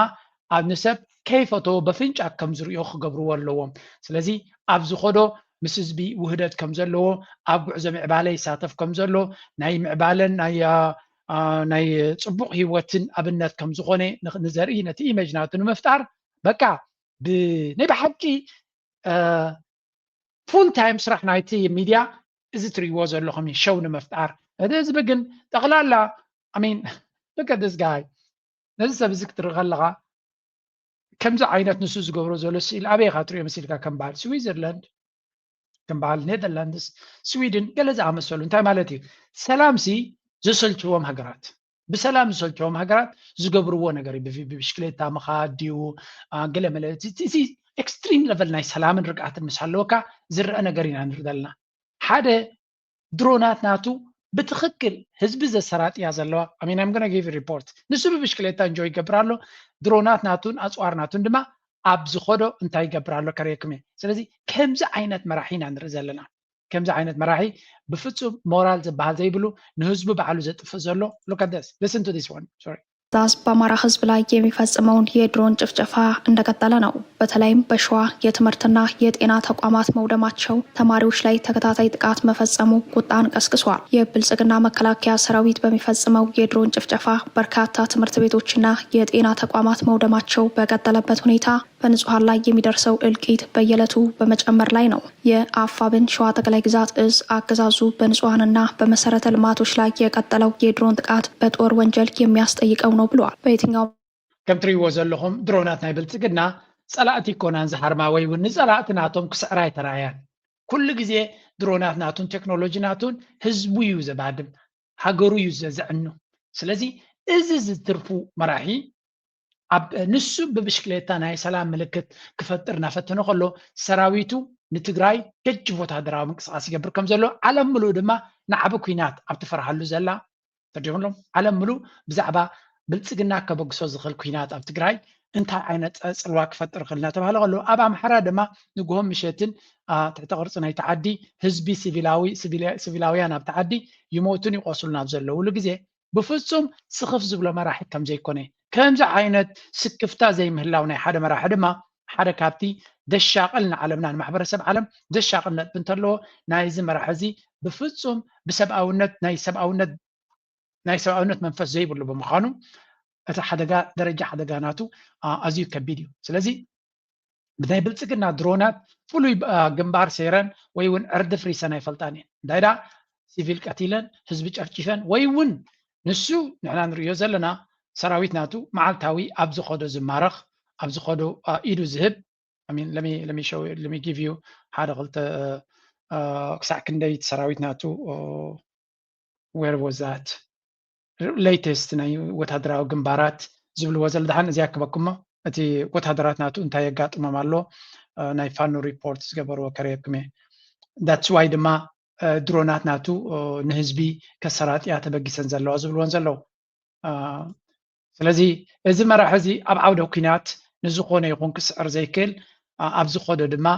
ኣብ ንሰብ ከይፈተዎ በፍንጫ ከም ዝርእዮ ክገብርዎ ኣለዎም። ስለዚ ኣብ ዝኸዶ ምስ ህዝቢ ውህደት ከም ዘለዎ ኣብ ጉዕዞ ምዕባለ ይሳተፍ ከም ዘሎ ናይ ምዕባለን ናይ ናይ ፅቡቕ ህይወትን ኣብነት ከም ዝኾነ ንዘርኢ ነቲ ኢመጅ ናቱ ንምፍጣር በቃ ናይ ብሓቂ ፉል ታይም ስራሕ ናይቲ ሚድያ እዚ ትሪእዎ ዘለኹም ሸው ንምፍጣር እቲ ህዝቢ ግን ጠቕላላ ሚን look at this guy ነዚ ሰብ እዚ ክትርኢ ከለኻ ከምዚ ዓይነት ንሱ ዝገብሮ ዘሎ ስኢል ኣበይ ኢኻ ትሪኦ መሲልካ ከም በዓል ስዊዘርላንድ ከም በዓል ኔዘርላንድስ ስዊድን ገለ ዝኣመሰሉ እንታይ ማለት እዩ ሰላም ሲ ዘሰልችዎም ሃገራት ብሰላም ዝሰልችዎም ሃገራት ዝገብርዎ ነገር እዩ ብብሽክሌታ ምኻድ ድዩ ገለ መለ ኤክስትሪም ለቨል ናይ ሰላምን ርግኣትን ምስ ሃለወካ ዝረአ ነገር ኢና ንርኢ ዘለና ሓደ ድሮናት ናቱ ብትኽክል ህዝቢ ዘሰራጥያ ዘለዋ I mean I'm gonna give report ንሱ ብብሽክሌታ እንጆ ይገብር ኣሎ ድሮናት ናቱን ኣፅዋር ናቱን ድማ ኣብ ዝኸዶ እንታይ ይገብር ኣሎ ከርእየኩም እየ ስለዚ ከምዚ ዓይነት መራሒ ኢና ንርኢ ዘለና ከምዚ ዓይነት መራሒ ብፍፁም ሞራል ዝበሃል ዘይብሉ ንህዝቡ ባዕሉ ዘጥፍእ ዘሎ look at this listen to this one sorry ዛዝ በአማራ ህዝብ ላይ የሚፈጽመውን የድሮን ጭፍጨፋ እንደቀጠለ ነው። በተለይም በሸዋ የትምህርትና የጤና ተቋማት መውደማቸው፣ ተማሪዎች ላይ ተከታታይ ጥቃት መፈጸሙ ቁጣን ቀስቅሷል። የብልጽግና መከላከያ ሰራዊት በሚፈጽመው የድሮን ጭፍጨፋ በርካታ ትምህርት ቤቶችና የጤና ተቋማት መውደማቸው በቀጠለበት ሁኔታ በንጹሐን ላይ የሚደርሰው እልቂት በየዕለቱ በመጨመር ላይ ነው። የአፋብን ሸዋ ጠቅላይ ግዛት እዝ አገዛዙ በንጹሐንና በመሰረተ ልማቶች ላይ የቀጠለው የድሮን ጥቃት በጦር ወንጀል የሚያስጠይቀው ነው ብለዋል። በየትኛው ከም ትሪእዎ ዘለኹም ድሮናት ናይ ብልጽግና ጸላእቲ ይኮናን ዝሃርማ ወይ እውን ንጸላእቲ ናቶም ክስዕራ ኣይተራእያን። ኩሉ ግዜ ድሮናት ናቱን ቴክኖሎጂ ናቱን ህዝቡ እዩ ዘባድም፣ ሃገሩ እዩ ዘዘዕኑ። ስለዚ እዚ ዝትርፉ መራሒ ኣብ ንሱ ብብሽክሌታ ናይ ሰላም ምልክት ክፈጥር እናፈተነ ከሎ ሰራዊቱ ንትግራይ ገጅፍ ወታደራዊ ምንቅስቃስ ይገብር ከም ዘሎ ዓለም ምሉእ ድማ ንዓቢ ኩናት ኣብ ትፈርሃሉ ዘላ ተዲኹሎም ዓለም ምሉእ ብዛዕባ ብልፅግና ከበግሶ ዝኽእል ኩናት ኣብ ትግራይ እንታይ ዓይነት ፅልዋ ክፈጥር ይኽእል እናተባሃለ ከሎ ኣብ ኣምሓራ ድማ ንግሆን ምሸትን ትሕቲ ቅርፂ ናይቲ ዓዲ ህዝቢ ሲቪላውያን ኣብቲ ዓዲ ይሞቱን ይቆስሉን ኣብ ዘለውሉ ግዜ ብፍፁም ስኽፍ ዝብሎ መራሒ ከም ዘይኮነ ከምዚ ዓይነት ስክፍታ ዘይምህላው ናይ ሓደ መራሒ ድማ ሓደ ካብቲ ዘሻቕል ንዓለምና ንማሕበረሰብ ዓለም ዘሻቕል ነጥቢ እንተለዎ ናይዚ መራሒ እዚ ብፍፁም ብሰብኣውነት ናይ ሰብኣውነት ናይ ሰብኣውነት መንፈስ ዘይብሉ ብምዃኑ እቲ ሓደጋ ደረጃ ሓደጋ ናቱ ኣዝዩ ከቢድ እዩ። ስለዚ ብናይ ብልፅግና ድሮናት ፍሉይ ግንባር ሰይረን ወይ እውን ዕርዲ ፍሪሰን ኣይፈልጣን እየን። እንታይ ደኣ ሲቪል ቀቲለን ህዝቢ ጨፍጪፈን ወይ እውን ንሱ ንሕና ንርእዮ ዘለና ሰራዊት ናቱ መዓልታዊ ኣብ ዝኸዶ ዝማረኽ ኣብ ዝኸዶ ኢዱ ዝህብ ለሚ ጊቭ ዩ ሓደ ክልተ ክሳዕ ክንደይ ሰራዊት ናቱ where was that latest ናይ ወታደራዊ ግንባራት ዝብልዎ ዘሎ ደሓን እዚኣ ክበኩሞ እቲ ወታደራት ናቱ እንታይ የጋጥሞም ኣሎ ናይ ፋኖ ሪፖርት ዝገበርዎ ከረየኩም እየ that's why ድማ ድሮናት ናቱ ንህዝቢ ከሰራጥያ ተበጊሰን ዘለዋ ዝብልዎን ዘለዉ ስለዚ እዚ መራሒ እዚ ኣብ ዓውደ ኩናት ንዝኾነ ይኹን ክስዕር ዘይክእል ኣብ ዝኸዶ ድማ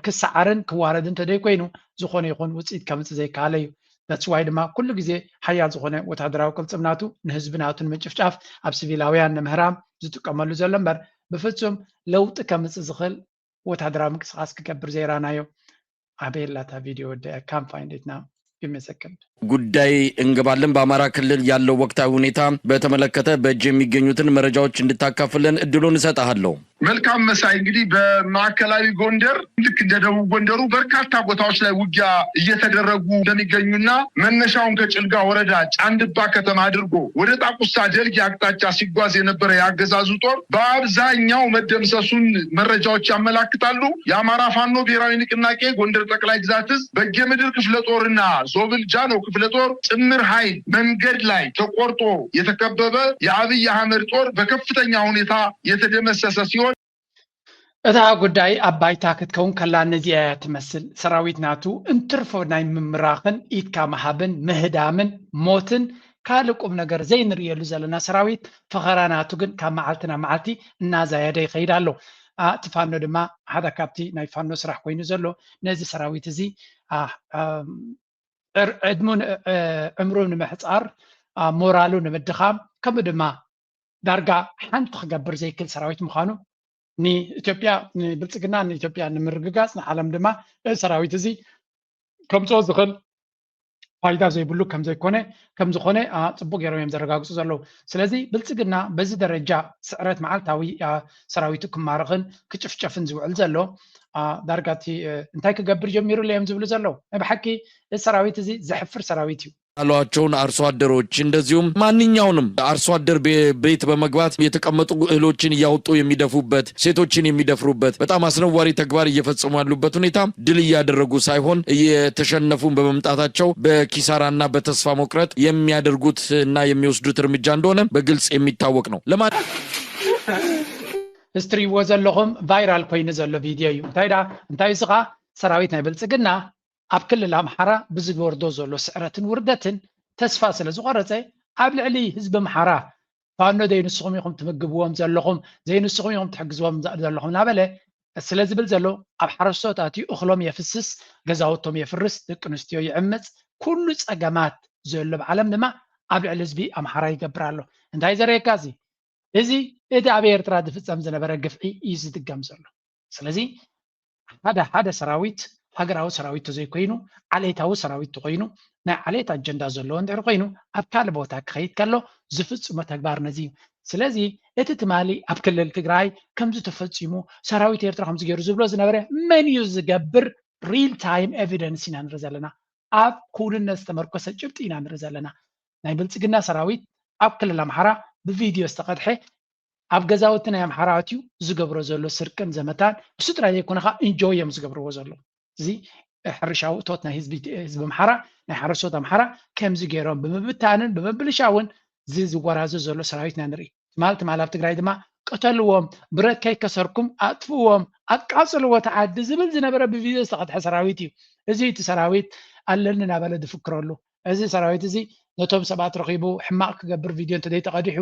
ክሰዓርን ክዋረድ እንተደይኮይኑ ዝኾነ ይኹን ውፅኢት ከምፅእ ዘይከኣለ እዩ። that's why ድማ ኩሉ ግዜ ሓያል ዝኾነ ወታደራዊ ቅልፅም ናቱ ንህዝቢ ናቱ ንምጭፍጫፍ ኣብ ሲቪላውያን ንምህራም ዝጥቀመሉ ዘሎ እምበር ብፍፁም ለውጢ ከምፅእ ዝኽእል ወታደራዊ ምንቅስቃስ ክገብር ዘይራናዮ ኣበየላታ ቪድዮ ወደ ካም ፋይንድ ኢት ናው ይመሰክር ጉዳይ እንገባለን። በአማራ ክልል ያለው ወቅታዊ ሁኔታ በተመለከተ በእጅ የሚገኙትን መረጃዎች እንድታካፍለን እድሉን እሰጥሃለሁ። መልካም መሳይ፣ እንግዲህ በማዕከላዊ ጎንደር ልክ እንደ ደቡብ ጎንደሩ በርካታ ቦታዎች ላይ ውጊያ እየተደረጉ እንደሚገኙና መነሻውን ከጭልጋ ወረዳ ጫንድባ ከተማ አድርጎ ወደ ጣቁሳ ደልጊ አቅጣጫ ሲጓዝ የነበረ የአገዛዙ ጦር በአብዛኛው መደምሰሱን መረጃዎች ያመላክታሉ። የአማራ ፋኖ ብሔራዊ ንቅናቄ ጎንደር ጠቅላይ ግዛት እዝ በጌምድር ክፍለ ጦርና ዞብል ጃኖ ክፍለ ጦር ጥምር ኃይል መንገድ ላይ ተቆርጦ የተከበበ የአብይ አህመድ ጦር በከፍተኛ ሁኔታ የተደመሰሰ ሲሆን እታ ጉዳይ ኣብ ባይታ ክትከውን ከላ ነዚኣ እያ ትመስል። ሰራዊት ናቱ እንትርፎ ናይ ምምራኽን ኢድካ ምሃብን ምህዳምን ሞትን ካልእ ቁም ነገር ዘይንርእየሉ ዘለና ሰራዊት ፈኸራ ናቱ ግን ካብ መዓልቲ ናብ መዓልቲ እናዛየደ ይኸይድ ኣሎ። እቲ ፋኖ ድማ ሓደ ካብቲ ናይ ፋኖ ስራሕ ኮይኑ ዘሎ ነዚ ሰራዊት እዚ ዕድሙ ዕምሩ ንምሕፃር ሞራሉ ንምድኻም ከምኡ ድማ ዳርጋ ሓንቲ ክገብር ዘይክእል ሰራዊት ምዃኑ ንኢትዮጵያ ንብልፅግና ንኢትዮጵያ ንምርግጋፅ ንዓለም ድማ እዚ ሰራዊት እዚ ከምፅኦ ዝኽእል ፋይዳ ዘይብሉ ከምዘይኮነ ከምዝኾነ ፅቡቅ ገይሮም እዮም ዘረጋግፁ ዘለዉ። ስለዚ ብልፅግና በዚ ደረጃ ስዕረት መዓልታዊ ሰራዊቱ ክማረኽን ክጭፍጨፍን ዝውዕል ዘሎ ዳርጋ እቲ እንታይ ክገብር ጀሚሩ እዮም ዝብሉ ዘለዉ። ናይ ብሓቂ እዚ ሰራዊት እዚ ዘሕፍር ሰራዊት እዩ። ያሏቸውን አርሶ አደሮች እንደዚሁም ማንኛውንም አርሶ አደር ቤት በመግባት የተቀመጡ እህሎችን እያወጡ የሚደፉበት፣ ሴቶችን የሚደፍሩበት በጣም አስነዋሪ ተግባር እየፈጸሙ ያሉበት ሁኔታ ድል እያደረጉ ሳይሆን እየተሸነፉ በመምጣታቸው በኪሳራና በተስፋ መቁረጥ የሚያደርጉት እና የሚወስዱት እርምጃ እንደሆነ በግልጽ የሚታወቅ ነው። ለማ እስትሪዎ ዘለኹም ቫይራል ኮይኑ ዘሎ ቪድዮ እዩ። እንታይ ደኣ እንታይ እዚ ኸዓ ሰራዊት ናይ ብልፅግና ኣብ ክልል ኣምሓራ ብዝወርዶ ዘሎ ስዕረትን ውርደትን ተስፋ ስለ ዝቖረፀ ኣብ ልዕሊ ህዝቢ ኣምሓራ ፋኖ ዘይንስኹም ኢኹም ትምግብዎም ዘለኹም ዘይንስኹም ኢኹም ትሕግዝዎም ዘለኹም እናበለ ስለ ዝብል ዘሎ ኣብ ሓረስቶት ኣትዩ እኽሎም የፍስስ ገዛውቶም የፍርስ ደቂ ኣንስትዮ ይዕምፅ ኩሉ ፀገማት ዘሎ ብዓለም ድማ ኣብ ልዕሊ ህዝቢ ኣምሓራ ይገብር ኣሎ እንታይ ዘርእየካ እዚ እዚ እቲ ኣብ ኤርትራ ዝፍፀም ዝነበረ ግፍዒ እዩ ዝድገም ዘሎ ስለዚ ሓደ ሓደ ሰራዊት ሃገራዊ ሰራዊት ተዘይኮይኑ ዓሌታዊ ሰራዊት ተኮይኑ ናይ ዓሌት ኣጀንዳ ዘለዎ እንድሕር ኮይኑ ኣብ ካልእ ቦታ ክኸይድ ከሎ ዝፍፅሞ ተግባር ነዚ እዩ። ስለዚ እቲ ትማሊ ኣብ ክልል ትግራይ ከምዚ ተፈፂሙ ሰራዊት ኤርትራ ከምዚ ገይሩ ዝብሎ ዝነበረ መን እዩ ዝገብር real time evidence ኢና ንርኢ ዘለና ኣብ ክውንነት ዝተመርኮሰ ጭብጢ ኢና ንርኢ ዘለና ናይ ብልፅግና ሰራዊት ኣብ ክልል ኣምሓራ ብቪድዮ ዝተቐድሐ ኣብ ገዛውቲ ናይ ኣምሓራ ኣትዩ ዝገብሮ ዘሎ ስርቅን ዘመታን እሱ ጥራይ ዘይኮነ ከዓ ኢንጆይ እዮም ዝገብርዎ ዘለዉ እዚ ሕርሻዊ እቶት ናይ ህዝቢ ኣምሓራ፣ ናይ ሓረስቶት ኣምሓራ ከምዚ ገይሮም ብምብታንን ብምብልሻውን ዝወራዘ ዘሎ ሰራዊት ኢና ንርኢ። ትማል ትማል ኣብ ትግራይ ድማ ቅተልዎም፣ ብረት ከይከሰርኩም ኣጥፍዎም፣ ኣቃጽልዎ እቲ ዓዲ ዝብል ዝነበረ ብቪድዮ ዝተቐድሐ ሰራዊት እዩ። እዚ እቲ ሰራዊት ኣለኒ እናበለ ዝፍክረሉ፣ እዚ ሰራዊት እዚ ነቶም ሰባት ረኺቡ ሕማቕ ክገብር ቪድዮ እንተዘይተቐዲሑ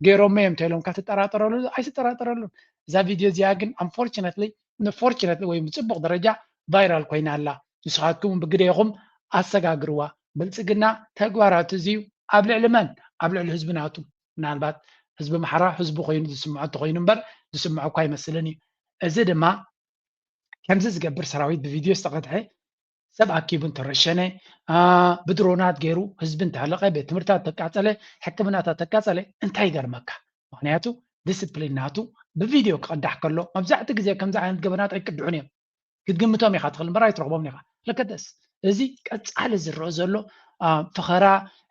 ገይሮሞ እዮም እንተኢሎምካ ትጠራጠረሉ ኣይትጠራጠረሉን። እዛ ቪድዮ እዚኣ ግን unfortunately ንፎርችነትሊ ወይ ብፅቡቕ ደረጃ ቫይራል ኮይና ኣላ። ንስኻትኩም እውን ብግደይኹም ኣሰጋግርዋ። ብልፅግና ተግባራቱ እዚዩ ኣብ ልዕሊ መን? ኣብ ልዕሊ ህዝቢ ናቱ። ምናልባት ህዝቢ ኣምሓራ ህዝቢ ኮይኑ ዝስምዖ እንተኮይኑ እምበር ዝስምዖ እኳ ኣይመስልን እዩ። እዚ ድማ ከምዚ ዝገብር ሰራዊት ብቪድዮ ዝተቐድሐ ሰብ ኣኪቡ እንተረሸነ ብድሮናት ገይሩ ህዝቢ እንተሕለቐ ቤት ትምህርታት ተቃፀለ ሕክምናታት ተቃፀለ እንታይ ይገርመካ? ምክንያቱ ዲስፕሊን ናቱ ብቪድዮ ክቐዳሕ ከሎ መብዛሕቲ ግዜ ከምዚ ዓይነት ገበናት ኣይቅድሑን እዮም። ክትግምቶም ኢኻ ትኽእል እምበር ኣይትረኽቦም ኢኻ። ለከተስ እዚ ቀፃሊ ዝረአ ዘሎ ፈኸራ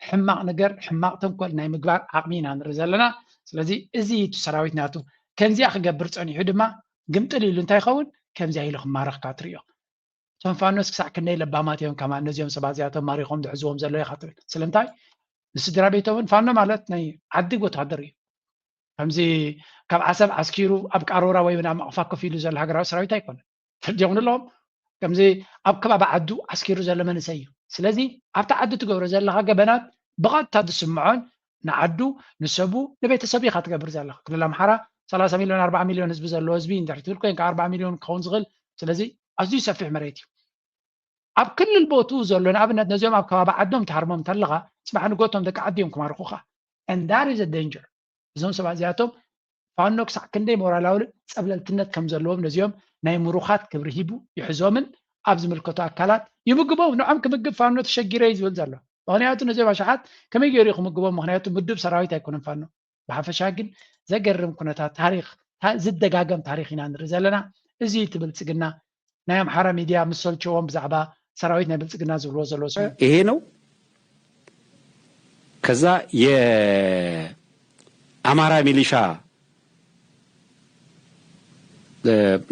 ሕማቕ ነገር ሕማቕ ተንኮል ናይ ምግባር ዓቕሚ ኢና ንርኢ ዘለና። ስለዚ እዚ እቲ ሰራዊት ናቱ ከምዚኣ ክገብር ፀኒሑ ድማ ግምጥል ኢሉ እንታይ ይኸውን? ከምዚኣ ኢሉ ክማረኽካ ትርእዮ። እቶም ፋኖስ ክሳዕ ክንደይ ለባማት እዮም ከማን ነዚኦም ሰባት እዚኣቶም ማሪኾም ዝሕዝዎም ዘሎ ኢኻ ትብል። ስለምንታይ? ንስድራ ቤቶምን ፋኖ ማለት ናይ ዓዲ ወታደር እዩ። ከምዚ ካብ ዓሰብ ዓስኪሩ ኣብ ቃሮራ ወይ ኣብ ማቕፋ ኮፍ ኢሉ ዘሎ ሃገራዊ ሰራዊት ኣይኮነን። ተርጀሙን ኣለዎም ከምዚ ኣብ ከባቢ ዓዱ ዓስኪሩ ዘሎ መንእሰይ እዩ። ስለዚ ኣብቲ ዓዲ ትገብሮ ዘለኻ ገበናት ብቐጥታ ዝስምዖን ንዓዱ ንሰቡ ንቤተሰቡ ኢኻ ትገብር ዘለኻ። ክልል ኣምሓራ ሰላሳ ሚሊዮን ኣርባዓ ሚሊዮን ህዝቢ ዘለዎ ህዝቢ እንድሕር ትብል ኮይንካ ኣርባዓ ሚሊዮን ክኸውን ዝኽእል ስለዚ ኣዝዩ ሰፊሕ መሬት እዩ። ኣብ ክልል ቦትኡ ዘሎ ንኣብነት ነዚኦም ኣብ ከባቢ ዓዶም ትሃርሞም እንተለኻ ፅባሕ ንጎቶም ደቂ ዓዲ እዮም ክማርኹኻ። And that is a danger። እዞም ሰባት እዚኣቶም ፋኖ ክሳዕ ክንደይ ሞራላዊ ጸብለልትነት ከም ዘለዎም ነዚኦም ናይ ምሩኻት ክብሪ ሂቡ ይሕዞምን ኣብ ዝምልከቶ ኣካላት ይምግቦም። ንዖም ክምግብ ፋኖ ተሸጊረ እዩ ዝብል ዘሎ። ምክንያቱ ነዚኦም ኣሽሓት ከመይ ገይሩ እዩ ክምግቦም? ምክንያቱ ምዱብ ሰራዊት ኣይኮነን ፋኖ። ብሓፈሻ ግን ዘገርም ኩነታት ታሪክ ዝደጋገም ታሪክ ኢና ንርኢ ዘለና። እዚ እቲ ብልፅግና ናይ ኣምሓራ ሚድያ ምስ ሰልቸዎም ብዛዕባ ሰራዊት ናይ ብልፅግና ዝብልዎ ዘለዉ ስሙ። ይሄ ነው። ከዛ የአማራ ሚሊሻ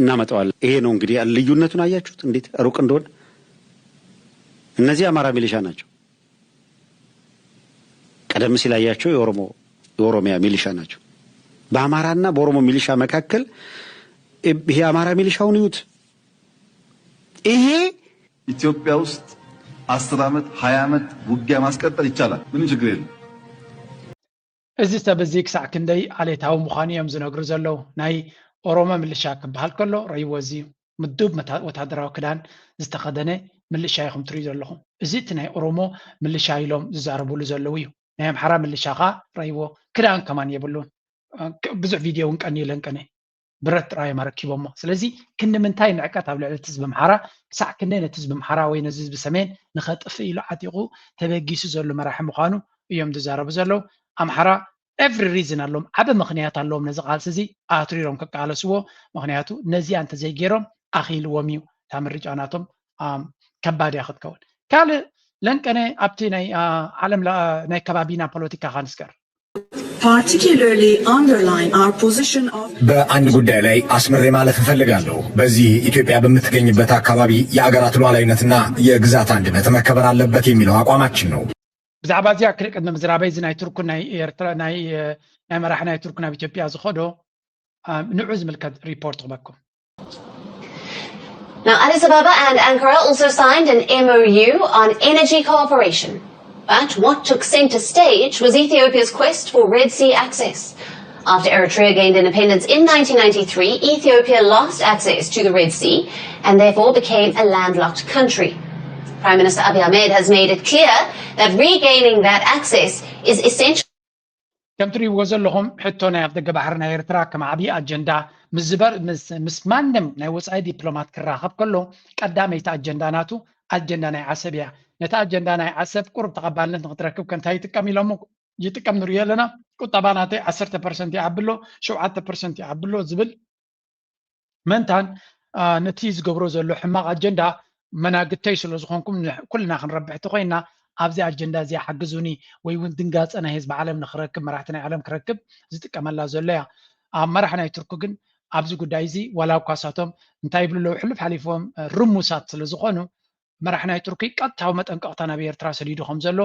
እናመጣዋለን። ይሄ ነው እንግዲህ ልዩነቱን አያችሁት እንዴት ሩቅ እንደሆነ። እነዚህ የአማራ ሚሊሻ ናቸው። ቀደም ሲል ያያቸው የኦሮሞ የኦሮሚያ ሚሊሻ ናቸው። በአማራና በኦሮሞ ሚሊሻ መካከል ይሄ የአማራ ሚሊሻውን ይዩት። ይሄ ኢትዮጵያ ውስጥ አስር ዓመት ሃያ ዓመት ውጊያ ማስቀጠል ይቻላል። ምንም ችግር የለም። እዚ ሰብ እዚ ክሳዕ ክንደይ ዓሌታዊ ምዃኑ እዮም ዝነግሩ ዘለዉ። ናይ ኦሮሞ ምልሻ ክበሃል ከሎ ረይዎ እዚ ምዱብ ወታደራዊ ክዳን ዝተኸደነ ምልሻ ኢኹም ትርእዩ ዘለኹም። እዚ እቲ ናይ ኦሮሞ ምልሻ ኢሎም ዝዛረብሉ ዘለዉ እዩ። ናይ ኣምሓራ ምልሻ ኸዓ ረይዎ ክዳን ከማን የብሉን። ብዙሕ ቪድዮ እውን ቀንዩ ለንቀነ ብረት ጥራይ እዮም ኣረኪቦሞ። ስለዚ ክንዲ ምንታይ ንዕቀት ኣብ ልዕሊ እቲ ህዝቢ ኣምሓራ ክሳዕ ክንደይ ነቲ ህዝቢ ኣምሓራ ወይ ነዚ ህዝቢ ሰሜን ንኸጥፍእ ኢሉ ዓጢቑ ተበጊሱ ዘሎ መራሒ ምዃኑ እዮም ዝዛረቡ ዘለዉ። ኣምሓራ every reason ኣለዎም፣ ዓቢ ምኽንያት ኣለዎም ነዚ ቃልሲ እዚ ኣትሪሮም ክቃለስዎ። ምኽንያቱ ነዚኣ እንተዘይገይሮም ኣኺልዎም እዩ እታ ምርጫ ናቶም ከባድ እያ ክትከውን። ካልእ ለንቀነ ኣብቲ ናይ ዓለም ናይ ከባቢና ፖለቲካ ኻንስከር particularly underline our position of በአንድ ጉዳይ ላይ አስምሬ ማለፍ እፈልጋለሁ። በዚህ ኢትዮጵያ በምትገኝበት አካባቢ የአገራት ሉዓላዊነትና የግዛት አንድነት መከበር አለበት የሚለው አቋማችን ነው። ብዛዕባ እዚኣ ክልእ ቅድሚ ምዝራበይ እዚ ናይ ቱርኩን ናይ ኤርትራ ናይ ናይ መራሒ ናይ ቱርክ ናብ ኢትዮጵያ ዝኸዶ ንዑ ዝምልከት ሪፖርት ክበኩም። Now, Addis Ababa and Ankara also signed an M O U on energy cooperation. But what took centre stage was Ethiopia's quest for Red Sea access. After Eritrea gained independence in nineteen ninety-three, Ethiopia lost access to the Red Sea and therefore became a landlocked country. Prime Minister Abiy Ahmed has made it clear that regaining that access is essential. ከም ትሪእዎ ዘለኹም ሕቶ ናይ ኣፍደገ ባሕሪ ናይ ኤርትራ ከም ዓብዪ ኣጀንዳ ምስ ዝበ- ምስ- ምስ ማንም ናይ ወፃኢ ዲፕሎማት ክራኸብ ከሎ ቀዳመይቲ ኣጀንዳ ናቱ ኣጀንዳ ናይ ዓሰብ እያ። ነቲ ኣጀንዳ ናይ ዓሰብ ቁሩብ ተቐባልነት ንክትረክብ ከ እንታይ ይጥቀም ኢሎሞ ይጥቀም ንሪኦ ኣለና። ቁጠባ ናተይ ዓሰርተ ፐርሰንት ይዓቢ ኣሎ፣ ሸውዓተ ፐርሰንት ይዓቢ ኣሎ ዝብል መንታን ነቲ ዝገብሮ ዘሎ ሕማቕ ኣጀንዳ መናግተይ ስለ ዝኾንኩም ኩልና ክንረብሕ ተኾይንና ኣብዚ ኣጀንዳ እዚኣ ሓግዙኒ ወይ እውን ድንጋፀ ናይ ህዝቢ ዓለም ንክረክብ መራሕቲ ናይ ዓለም ክረክብ ዝጥቀመላ ዘሎ እያ። ኣመራሒ ናይ ቱርኪ ግን ኣብዚ ጉዳይ እዚ ዋላ እኳ ሳቶም እንታይ ይብሉ ኣለዉ ሕሉፍ ሓሊፎም ርሙሳት ስለ ዝኾኑ መራሒ ናይ ቱርኪ ቀጥታዊ መጠንቀቕታ ናብ ኤርትራ ሰዲዱ ከም ዘሎ፣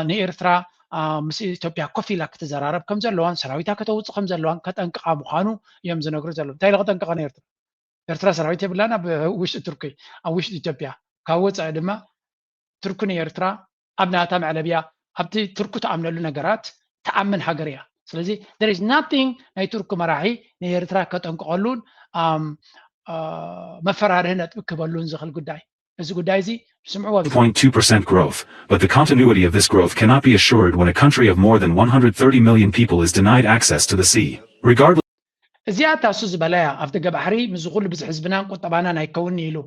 ንኤርትራ ምስ ኢትዮጵያ ኮፍ ኢላ ክትዘራረብ ከም ዘለዋን ሰራዊታ ከተውፅእ ከም ዘለዋን ከጠንቅቓ ምዃኑ እዮም ዝነግሩ ዘለዉ። እንታይ ኢለ ከጠንቅቐን? ኤርትራ ኤርትራ ሰራዊት የብላን ኣብ ውሽጢ ቱርኪ፣ ኣብ ውሽጢ ኢትዮጵያ። ካብ ወፃኢ ድማ ቱርኪ ንኤርትራ ኣብ ናታ መዕለቢያ፣ ኣብቲ ቱርኪ ትኣምነሉ ነገራት ትኣምን ሃገር እያ። ስለዚ there is nothing ናይ ቱርኪ መራሒ ንኤርትራ ከጠንቅቐሉን መፈራርሂ ነጥቢ ክበሉን ዝኽእል ጉዳይ። እዚ ጉዳይ እዚ ስምዕዎ። two point two percent growth, but the continuity of this growth cannot be assured when a country of more than one hundred thirty million people is denied access to the sea, regardless. እዚኣ እታ እሱ ዝበላ እያ። ኣብ ደገ ባሕሪ ምስ ኩሉ ብዙሕ ህዝብናን ቁጠባናን ኣይከውን'ዩ ኢሉ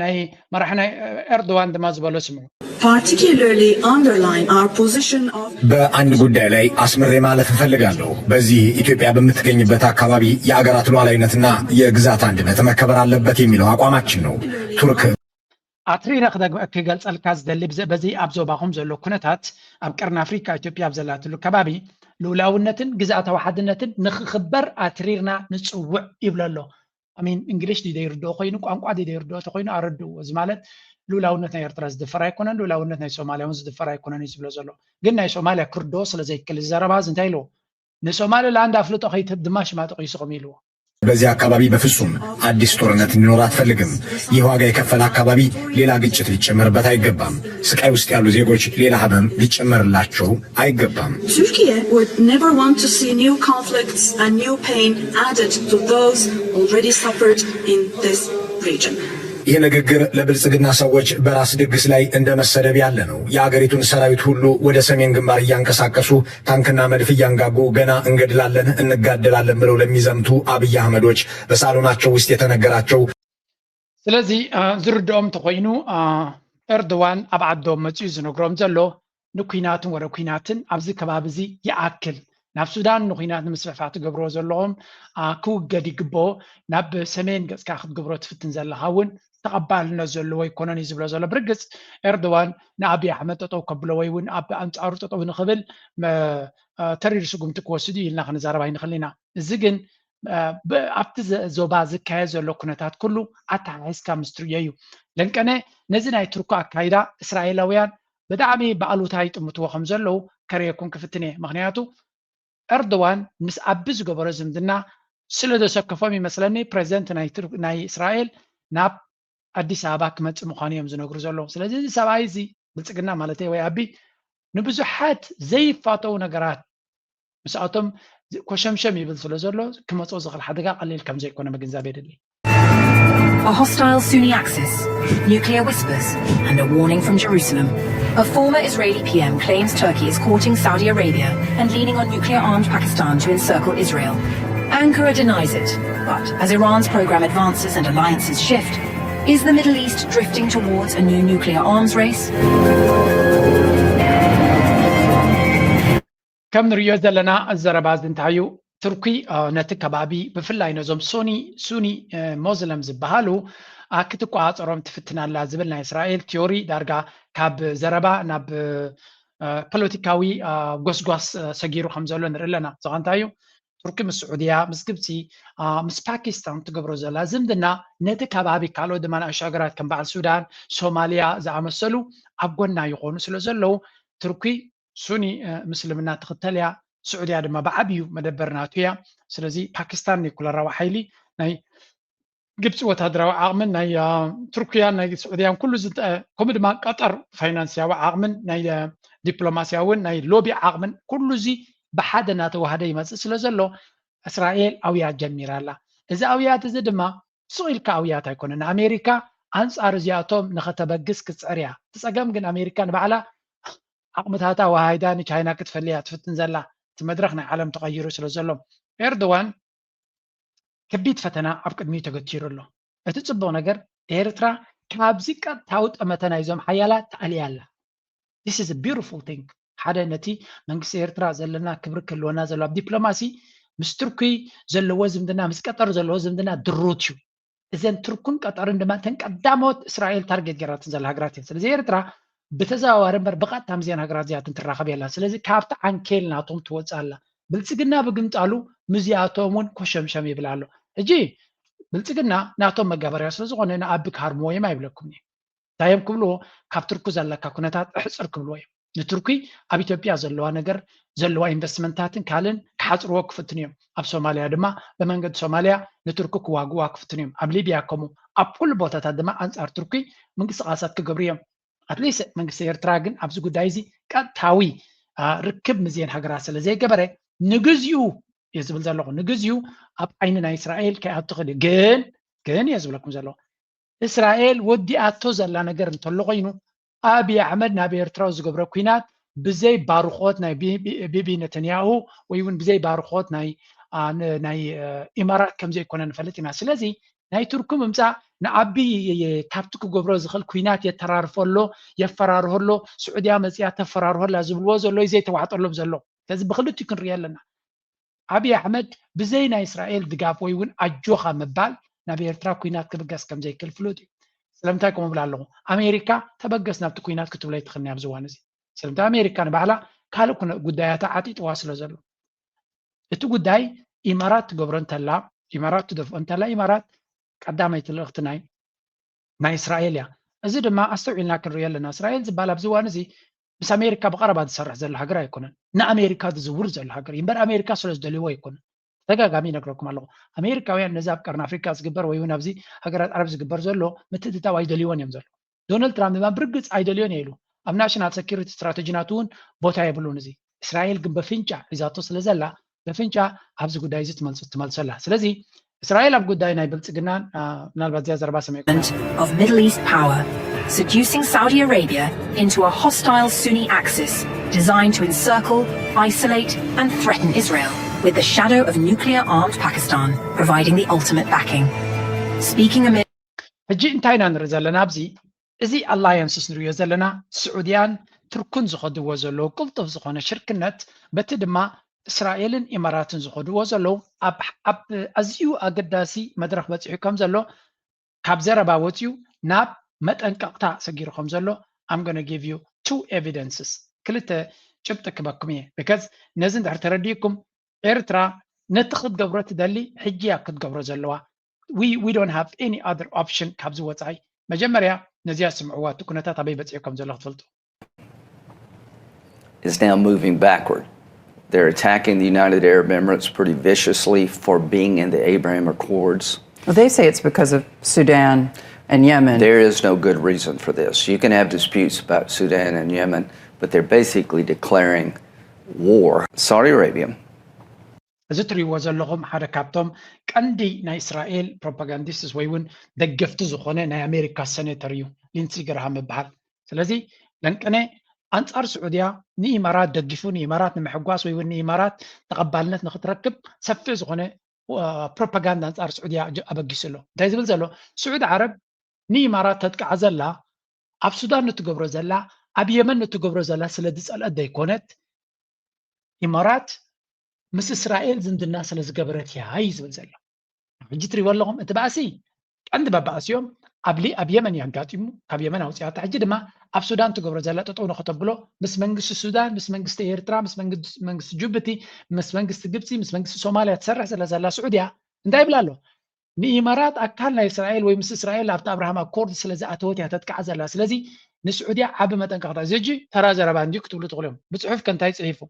ናይ መራሒ ናይ ኤርዶዋን ድማ ዝበሎ ስምዑ። Particularly underline our position of በአንድ ጉዳይ ላይ አስምሬ ማለፍ እፈልጋለሁ። በዚህ ኢትዮጵያ በምትገኝበት አካባቢ የአገራት ሉዓላዊነትና የግዛት አንድነት መከበር አለበት የሚለው አቋማችን ነው። ቱርክ ኣትሪረ ክደግ- ክገልጸልካ ዝደሊ ብዘ- በዚ ኣብ ዞባኹም ዘሎ ኩነታት ኣብ ቀርኒ ኣፍሪካ ኢትዮጵያ ኣብ ዘላትሉ ከባቢ ልኡላውነትን ግዝኣታዊ ሓድነትን ንክኽበር ኣትሪርና ንፅውዕ ይብሎ ኣሎ። ሚን እንግሊሽ ድደይርድኦ ኮይኑ ቋንቋ ድደይርድኦ ተኮይኑ ኣረድእዎ። እዚ ማለት ልኡላውነት ናይ ኤርትራ ዝድፈር ኣይኮነን፣ ልኡላውነት ናይ ሶማልያ እውን ዝድፈር ኣይኮነን እዩ ዝብሎ ዘሎ። ግን ናይ ሶማልያ ክርድኦ ስለዘይክእል እዚ ዘረባ እዚ እንታይ ኢልዎ? ንሶማሊላንድ ኣፍልጦ ከይትህብ ድማ ሽማ ጠቒሱ ከም ኢልዎ። በዚህ አካባቢ በፍጹም አዲስ ጦርነት እንዲኖር አትፈልግም። ይህ ዋጋ የከፈለ አካባቢ ሌላ ግጭት ሊጨመርበት አይገባም። ስቃይ ውስጥ ያሉ ዜጎች ሌላ ህመም ሊጨመርላቸው አይገባም። Turkey would never want to see new conflicts and new pain added to those already suffered in this region. ይህ ንግግር ለብልጽግና ሰዎች በራስ ድግስ ላይ እንደ መሰደብ ያለ ነው። የአገሪቱን ሰራዊት ሁሉ ወደ ሰሜን ግንባር እያንቀሳቀሱ ታንክና መድፍ እያንጋጉ ገና እንገድላለን እንጋደላለን ብለው ለሚዘምቱ አብይ አህመዶች በሳሎናቸው ውስጥ የተነገራቸው ስለዚ ዝርድኦም እንተኮይኑ ኤርዶዋን ኣብ ዓዶም መፅኡ ዝነግሮም ዘሎ ንኩናትን ወረ ኩናትን ኣብዚ ከባቢ እዚ ይኣክል ናብ ሱዳን ንኩናት ንምስፍሕፋሕ ትገብርዎ ዘለኹም ክውገድ ይግብኦ። ናብ ሰሜን ገፅካ ክትገብሮ ትፍትን ዘለካ እውን ተቐባልነት ዘለዎ ኣይኮነን እዩ ዝብሎ ዘሎ። ብርግፅ ኤርዶዋን ንኣብይ ኣሕመድ ጠጠው ከብሎ ወይ እውን ኣብ ኣንፃሩ ጠጠው ንክብል ተሪር ስጉምቲ ክወስድ እዩ ኢልና ክንዛረብ ኣይንኽእል ኢና። እዚ ግን ኣብቲ ዞባ ዝካየድ ዘሎ ኩነታት ኩሉ ኣተሓሒዝካ ምስ ትርእዮ እዩ። ለንቀነ ነዚ ናይ ቱርኪ ኣካይዳ እስራኤላውያን ብጣዕሚ ብኣሉታ ይጥምትዎ ከም ዘለዉ ከርእየኩም ክፍትን እየ። ምክንያቱ ኤርዶዋን ምስ ኣቢ ዝገበሮ ዝምድና ስለ ዘሰከፎም ይመስለኒ ፕሬዚደንት ናይ እስራኤል ናብ ኣዲስ ኣበባ ክመፅእ ምዃኑ እዮም ዝነግሩ ዘለዉ። ስለዚ እዚ ሰብኣይ እዚ ብልፅግና ማለት ወይ ኣቢ ንብዙሓት ዘይፋተው ነገራት ምስኣቶም ኮሸምሸም ይብል ስለ ዘሎ ክመፅኦ ዝኽእል ሓደጋ ቀሊል ከም ዘይኮነ ምግንዛብ የድሊ። A hostile Sunni axis, nuclear whispers, and a warning from Jerusalem. A former Israeli P M claims Turkey is courting Saudi Arabia and leaning on nuclear armed Pakistan to encircle Israel. Ankara denies it, but as Iran's program advances and alliances shift, is the Middle East drifting towards a new nuclear arms race? ከም ንርእዮ ዘለና ዘረባ እዚ እንታይ እዩ? ቱርኪ ነቲ ከባቢ ብፍላይ ነዞም ሱኒ ሱኒ ሞዝለም ዝበሃሉ ክትቆፃፀሮም ትፍትን ኣላ ዝብል ናይ እስራኤል ቲዮሪ ዳርጋ ካብ ዘረባ ናብ ፖለቲካዊ ጎስጓስ ሰጊሩ ከም ዘሎ ንርኢ ኣለና። እዚ እንታይ እዩ? ቱርኪ ምስ ስዑድያ፣ ምስ ግብፂ፣ ምስ ፓኪስታን ትገብሮ ዘላ ዝምድና ነቲ ከባቢ ካልኦት ድማ ንኣሽቱ ሃገራት ከም በዓል ሱዳን፣ ሶማልያ ዝኣመሰሉ ኣብ ጎና ይኾኑ ስለ ዘለዉ ቱርኪ ሱኒ ምስልምና ትኽተል እያ። ስዑድያ ድማ ብዓብዩ መደበር ናቱ እያ። ስለዚ ፓኪስታን ኒኩለራዊ ሓይሊ ናይ ግብፂ ወታደራዊ ዓቕምን ናይ ቱርክያን ናይ ስዑድያን ኩሉ ከምኡ ድማ ቀጠር ፋይናንስያዊ ዓቕምን ናይ ዲፕሎማስያውን ናይ ሎቢ ዓቕምን ኩሉ እዚ ብሓደ እናተዋህደ ይመፅእ ስለ ዘሎ እስራኤል ኣውያት ጀሚራ ኣላ። እዚ ኣውያት እዚ ድማ ስቕ ኢልካ ኣውያት ኣይኮነን። ኣሜሪካ ኣንፃር እዚኣቶም ንኸተበግስ ክትፅዕር እያ። እቲ ፀገም ግን ኣሜሪካ ንባዕላ ዓቕምታታ ወሃይዳ ንቻይና ክትፈሊ እያ ትፍትን ዘላ። እቲ መድረኽ ናይ ዓለም ተቐይሩ ስለ ዘሎ ኤርዶዋን ከቢድ ፈተና ኣብ ቅድሚኡ ተገቲሩ ኣሎ። እቲ ፅቡቕ ነገር ኤርትራ ካብዚ ቀጥታዊ ጠመተ ናይዞም ሓያላት ተኣልያ ኣላ። This is a beautiful thing። ሓደ ነቲ መንግስቲ ኤርትራ ዘለና ክብሪ ክህልወና ዘሎ ኣብ ዲፕሎማሲ ምስ ቱርኪ ዘለዎ ዝምድና ምስ ቀጠር ዘለዎ ዝምድና ድሩት እዩ። እዘን ቱርክን ቀጠርን ድማ እተን ቀዳሞት እስራኤል ታርጌት ገይራትን ዘላ ሃገራት እየን። ስለዚ ኤርትራ ብተዘዋዋሪ እምበር ብቐጥታ ምስዚኣን ሃገራት እዚኣትን ትራኸብ የላን። ስለዚ ካብቲ ዓንኬል ናቶም ትወፅእ ኣላ። ብልፅግና ብግምጣሉ ምስዚኣቶም እውን ኮሸምሸም ይብል ኣሎ። ሕጂ ብልፅግና ናቶም መጋበርያ ስለዝኾነ ንኣቢ ክሃርምዎ እዮም ኣይብለኩምን እየ። እንታይ እዮም ክብልዎ? ካብ ቱርኪ ዘለካ ኩነታት እሕፅር ክብልዎ እዮም። ንቱርኪ ኣብ ኢትዮጵያ ዘለዋ ነገር ዘለዋ ኢንቨስትመንታትን ካልእን ክሓፅርዎ ክፍትኑ እዮም። ኣብ ሶማልያ ድማ ብመንገዲ ሶማልያ ንቱርኪ ክዋግዋ ክፍትኑ እዮም። ኣብ ሊብያ ከምኡ ኣብ ኩሉ ቦታታት ድማ ኣንፃር ቱርኪ ምንቅስቃሳት ክገብሩ እዮም። ኣትሊስት መንግስቲ ኤርትራ ግን ኣብዚ ጉዳይ እዚ ቀጥታዊ ርክብ ምስዘን ሃገራት ስለ ዘይገበረ ንግዚኡ እየ ዝብል ዘለኹ። ንግዚኡ ኣብ ዓይኒ ናይ እስራኤል ከይኣቱ ክእል እዩ። ግን ግን እየ ዝብለኩም ዘለኹ እስራኤል ወዲኣቶ ዘላ ነገር እንተሎ ኮይኑ ኣብይ ኣሕመድ ናብ ኤርትራ ዝገብሮ ኩናት ብዘይ ባርኾት ናይ ቢቢ ነተንያሁ ወይ እውን ብዘይ ባርኾት ናይ ናይ ኢማራት ከም ዘይኮነ ንፈልጥ ኢና። ስለዚ ናይ ቱርኪ ምምፃእ ንኣቢ ካብቲ ክገብሮ ዝኽእል ኩናት የተራርፎ ኣሎ፣ የፈራርሆ ኣሎ፣ ስዑድያ መፅያ ተፈራርሆ ኣላ ዝብልዎ ዘሎ ዘይተዋሕጠሎም ዘሎ። ስለዚ ብክልቲኡ ክንሪኦ ኣለና። ኣብይ ኣሕመድ ብዘይ ናይ እስራኤል ድጋፍ ወይ እውን ኣጆኻ ምባል ናብ ኤርትራ ኩናት ክብገስ ከም ዘይክእል ፍሉጥ እዩ። ስለምንታይ ከምኡ እብል ኣለኹ? ኣሜሪካ ተበገስ ናብቲ ኩናት ክትብሎ ኣይትኽእልን ኣብዚ እዋን እዚ። ስለምንታይ ኣሜሪካ ንባዕላ ካልእ ጉዳያታ ዓጢጥዋ ስለ ዘሎ። እቲ ጉዳይ ኢማራት ትገብሮ እንተላ ኢማራት ትደፍኦ እንተላ ኢማራት ቀዳመይቲ ልእኽቲ ናይ ናይ እስራኤል እያ። እዚ ድማ ኣስተውዒልና ክንሪኦ ኣለና። እስራኤል ዝበሃል ኣብዚ እዋን እዚ ምስ ኣሜሪካ ብቐረባ ዝሰርሕ ዘሎ ሃገር ኣይኮነን። ንኣሜሪካ ዝዝውር ዘሎ ሃገር እዩ እምበር ኣሜሪካ ስለ ዝደልይዎ ኣይኮነን። ተደጋጋሚ ይነግረኩም ኣለኹ። ኣሜሪካውያን ነዚ ኣብ ቀርኒ ኣፍሪካ ዝግበር ወይ እውን ኣብዚ ሃገራት ዓረብ ዝግበር ዘሎ ምትእትታው ኣይደልይዎን እዮም ዘሎ። ዶናልድ ትራምፕ ድማ ብርግፅ ኣይደልዮን እየ ኢሉ ኣብ ናሽናል ሰኪሪቲ ስትራተጂ ናቱ እውን ቦታ የብሉን። እዚ እስራኤል ግን በፍንጫ ሒዛቶ ስለ ዘላ በፍንጫ ኣብዚ ጉዳይ እዚ ትመልሶ ትመልሶ ኣላ። ስለዚ እስራኤል ኣብ ጉዳይ ናይ ብልጽግናን ምናልባት እዚኣ ዘረባ ሰሚዕኩም of Middle East power, seducing Saudi Arabia into a hostile Sunni axis designed to encircle, isolate, and threaten Israel, with the shadow of nuclear armed Pakistan providing the ultimate backing. Speaking amid ሕጂ እንታይ ኢና ንርኢ ዘለና ኣብዚ እዚ ኣላያንስስ ንሪኦ ዘለና ስዑድያን ቱርክን ዝኸድዎ ዘለዉ ቅልጡፍ ዝኾነ ሽርክነት በቲ ድማ እስራኤልን ኢማራትን ዝኸድዎ ዘለዉ ኣብ ኣዝዩ ኣገዳሲ መድረኽ በፂሑ ከም ዘሎ ካብ ዘረባ ወፂኡ ናብ መጠንቀቕታ ሰጊሩ ከም ዘሎ I'm gonna give you two evidences ክልተ ጭብጢ ክበኩም እየ because ነዚ እንድሕር ተረዲእኩም ኤርትራ ነቲ ክትገብሮ ትደሊ ሕጂ እያ ክትገብሮ ዘለዋ we we don't have any other option ካብዚ ወፃኢ መጀመርያ ነዚኣ ስምዕዋ እቲ ኩነታት ኣበይ በፂሑ ከም ዘሎ ክትፈልጡ is now moving backward. They're attacking the United Arab Emirates pretty viciously for being in the Abraham Accords. Well, they say it's because of Sudan and Yemen. There is no good reason for this. You can have disputes about Sudan and Yemen, but they're basically declaring war. Saudi Arabia እዚ ትሪእዎ ዘለኹም ሓደ ካብቶም ቀንዲ ናይ እስራኤል ፕሮፓጋንዲስትስ ወይ እውን ደገፍቲ ዝኾነ ናይ ኣሜሪካ ሴኔተር እዩ ሊንሲ ግርሃም ይበሃል። ስለዚ ለንቅነ ኣንፃር ስዑድያ ንኢማራት ደጊፉ ንኢማራት ንምሕጓስ ወይ እውን ንኢማራት ተቐባልነት ንክትረክብ ሰፊሕ ዝኾነ ፕሮፓጋንዳ ኣንፃር ስዑድያ ኣበጊሱ ኣሎ። እንታይ ዝብል ዘሎ ስዑድ ዓረብ ንኢማራት ተጥቃዓ ዘላ ኣብ ሱዳን ንትገብሮ ዘላ ኣብ የመን ንትገብሮ ዘላ ስለ ዝፀልአት ዘይኮነት ኢማራት ምስ እስራኤል ዝምድና ስለ ዝገበረት እያ እዩ ዝብል ዘሎ። ሕጂ ትሪእዎ ኣለኹም እቲ ባእሲ ቀንዲ መባእሲኦም ኣብ ሊ ኣብ የመን እዩ ኣጋጢሙ ካብ የመን ኣውፅኣታ ሕጂ ድማ ኣብ ሱዳን ትገብሮ ዘላ ጠጠው ንክተብሎ ምስ መንግስቲ ሱዳን ምስ መንግስቲ ኤርትራ ምስ መንግስቲ ጅቡቲ ምስ መንግስቲ ግብፂ ምስ መንግስቲ ሶማልያ ትሰርሕ ስለ ዘላ ስዑድያ እንታይ ይብላ ኣሎ ንኢማራት ኣካል ናይ እስራኤል ወይ ምስ እስራኤል ኣብቲ ኣብርሃም ኣኮርድ ስለ ዝኣተወት እያ ተጥቅዓ ዘላ ስለዚ ንስዑድያ ዓቢ መጠንቀቕታ እዚ ሕጂ ተራ ዘረባ እንድዩ ክትብሉ ትኽእሉ እዮም ብፅሑፍ ከ እንታይ ፅሒፉ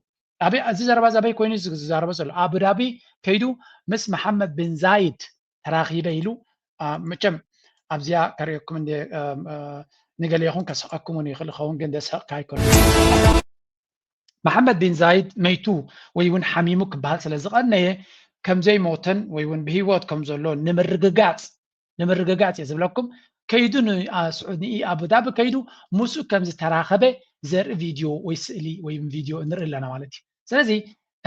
ኣበይ እዚ ዘረባ እዚ ኣበይ ኮይኑ ዝዛረቦ ዘሎ ኣቡዳቢ ከይዱ ምስ መሓመድ ቢን ዛይድ ተራኺበ ኢሉ መቸም ኣብዚኣ ከርእየኩም እንደ ንገሌኹም ከስሕቀኩም እውን ይኽእል ይኸውን ግን ደስሕቅካ ኣይኮነ መሓመድ ቢን ዛይድ መይቱ ወይ እውን ሓሚሙ ክበሃል ስለ ዝቐነየ ከም ዘይሞተን ወይ እውን ብህይወት ከም ዘሎ ንምርግጋፅ ንምርግጋፅ እየ ዝብለኩም ከይዱ ንስዑድ ንኢ ኣቡዳቢ ከይዱ ምስኡ ከም ዝተራኸበ ዘርኢ ቪድዮ ወይ ስእሊ ወይ ቪድዮ ንርኢ ኣለና ማለት እዩ ስለዚ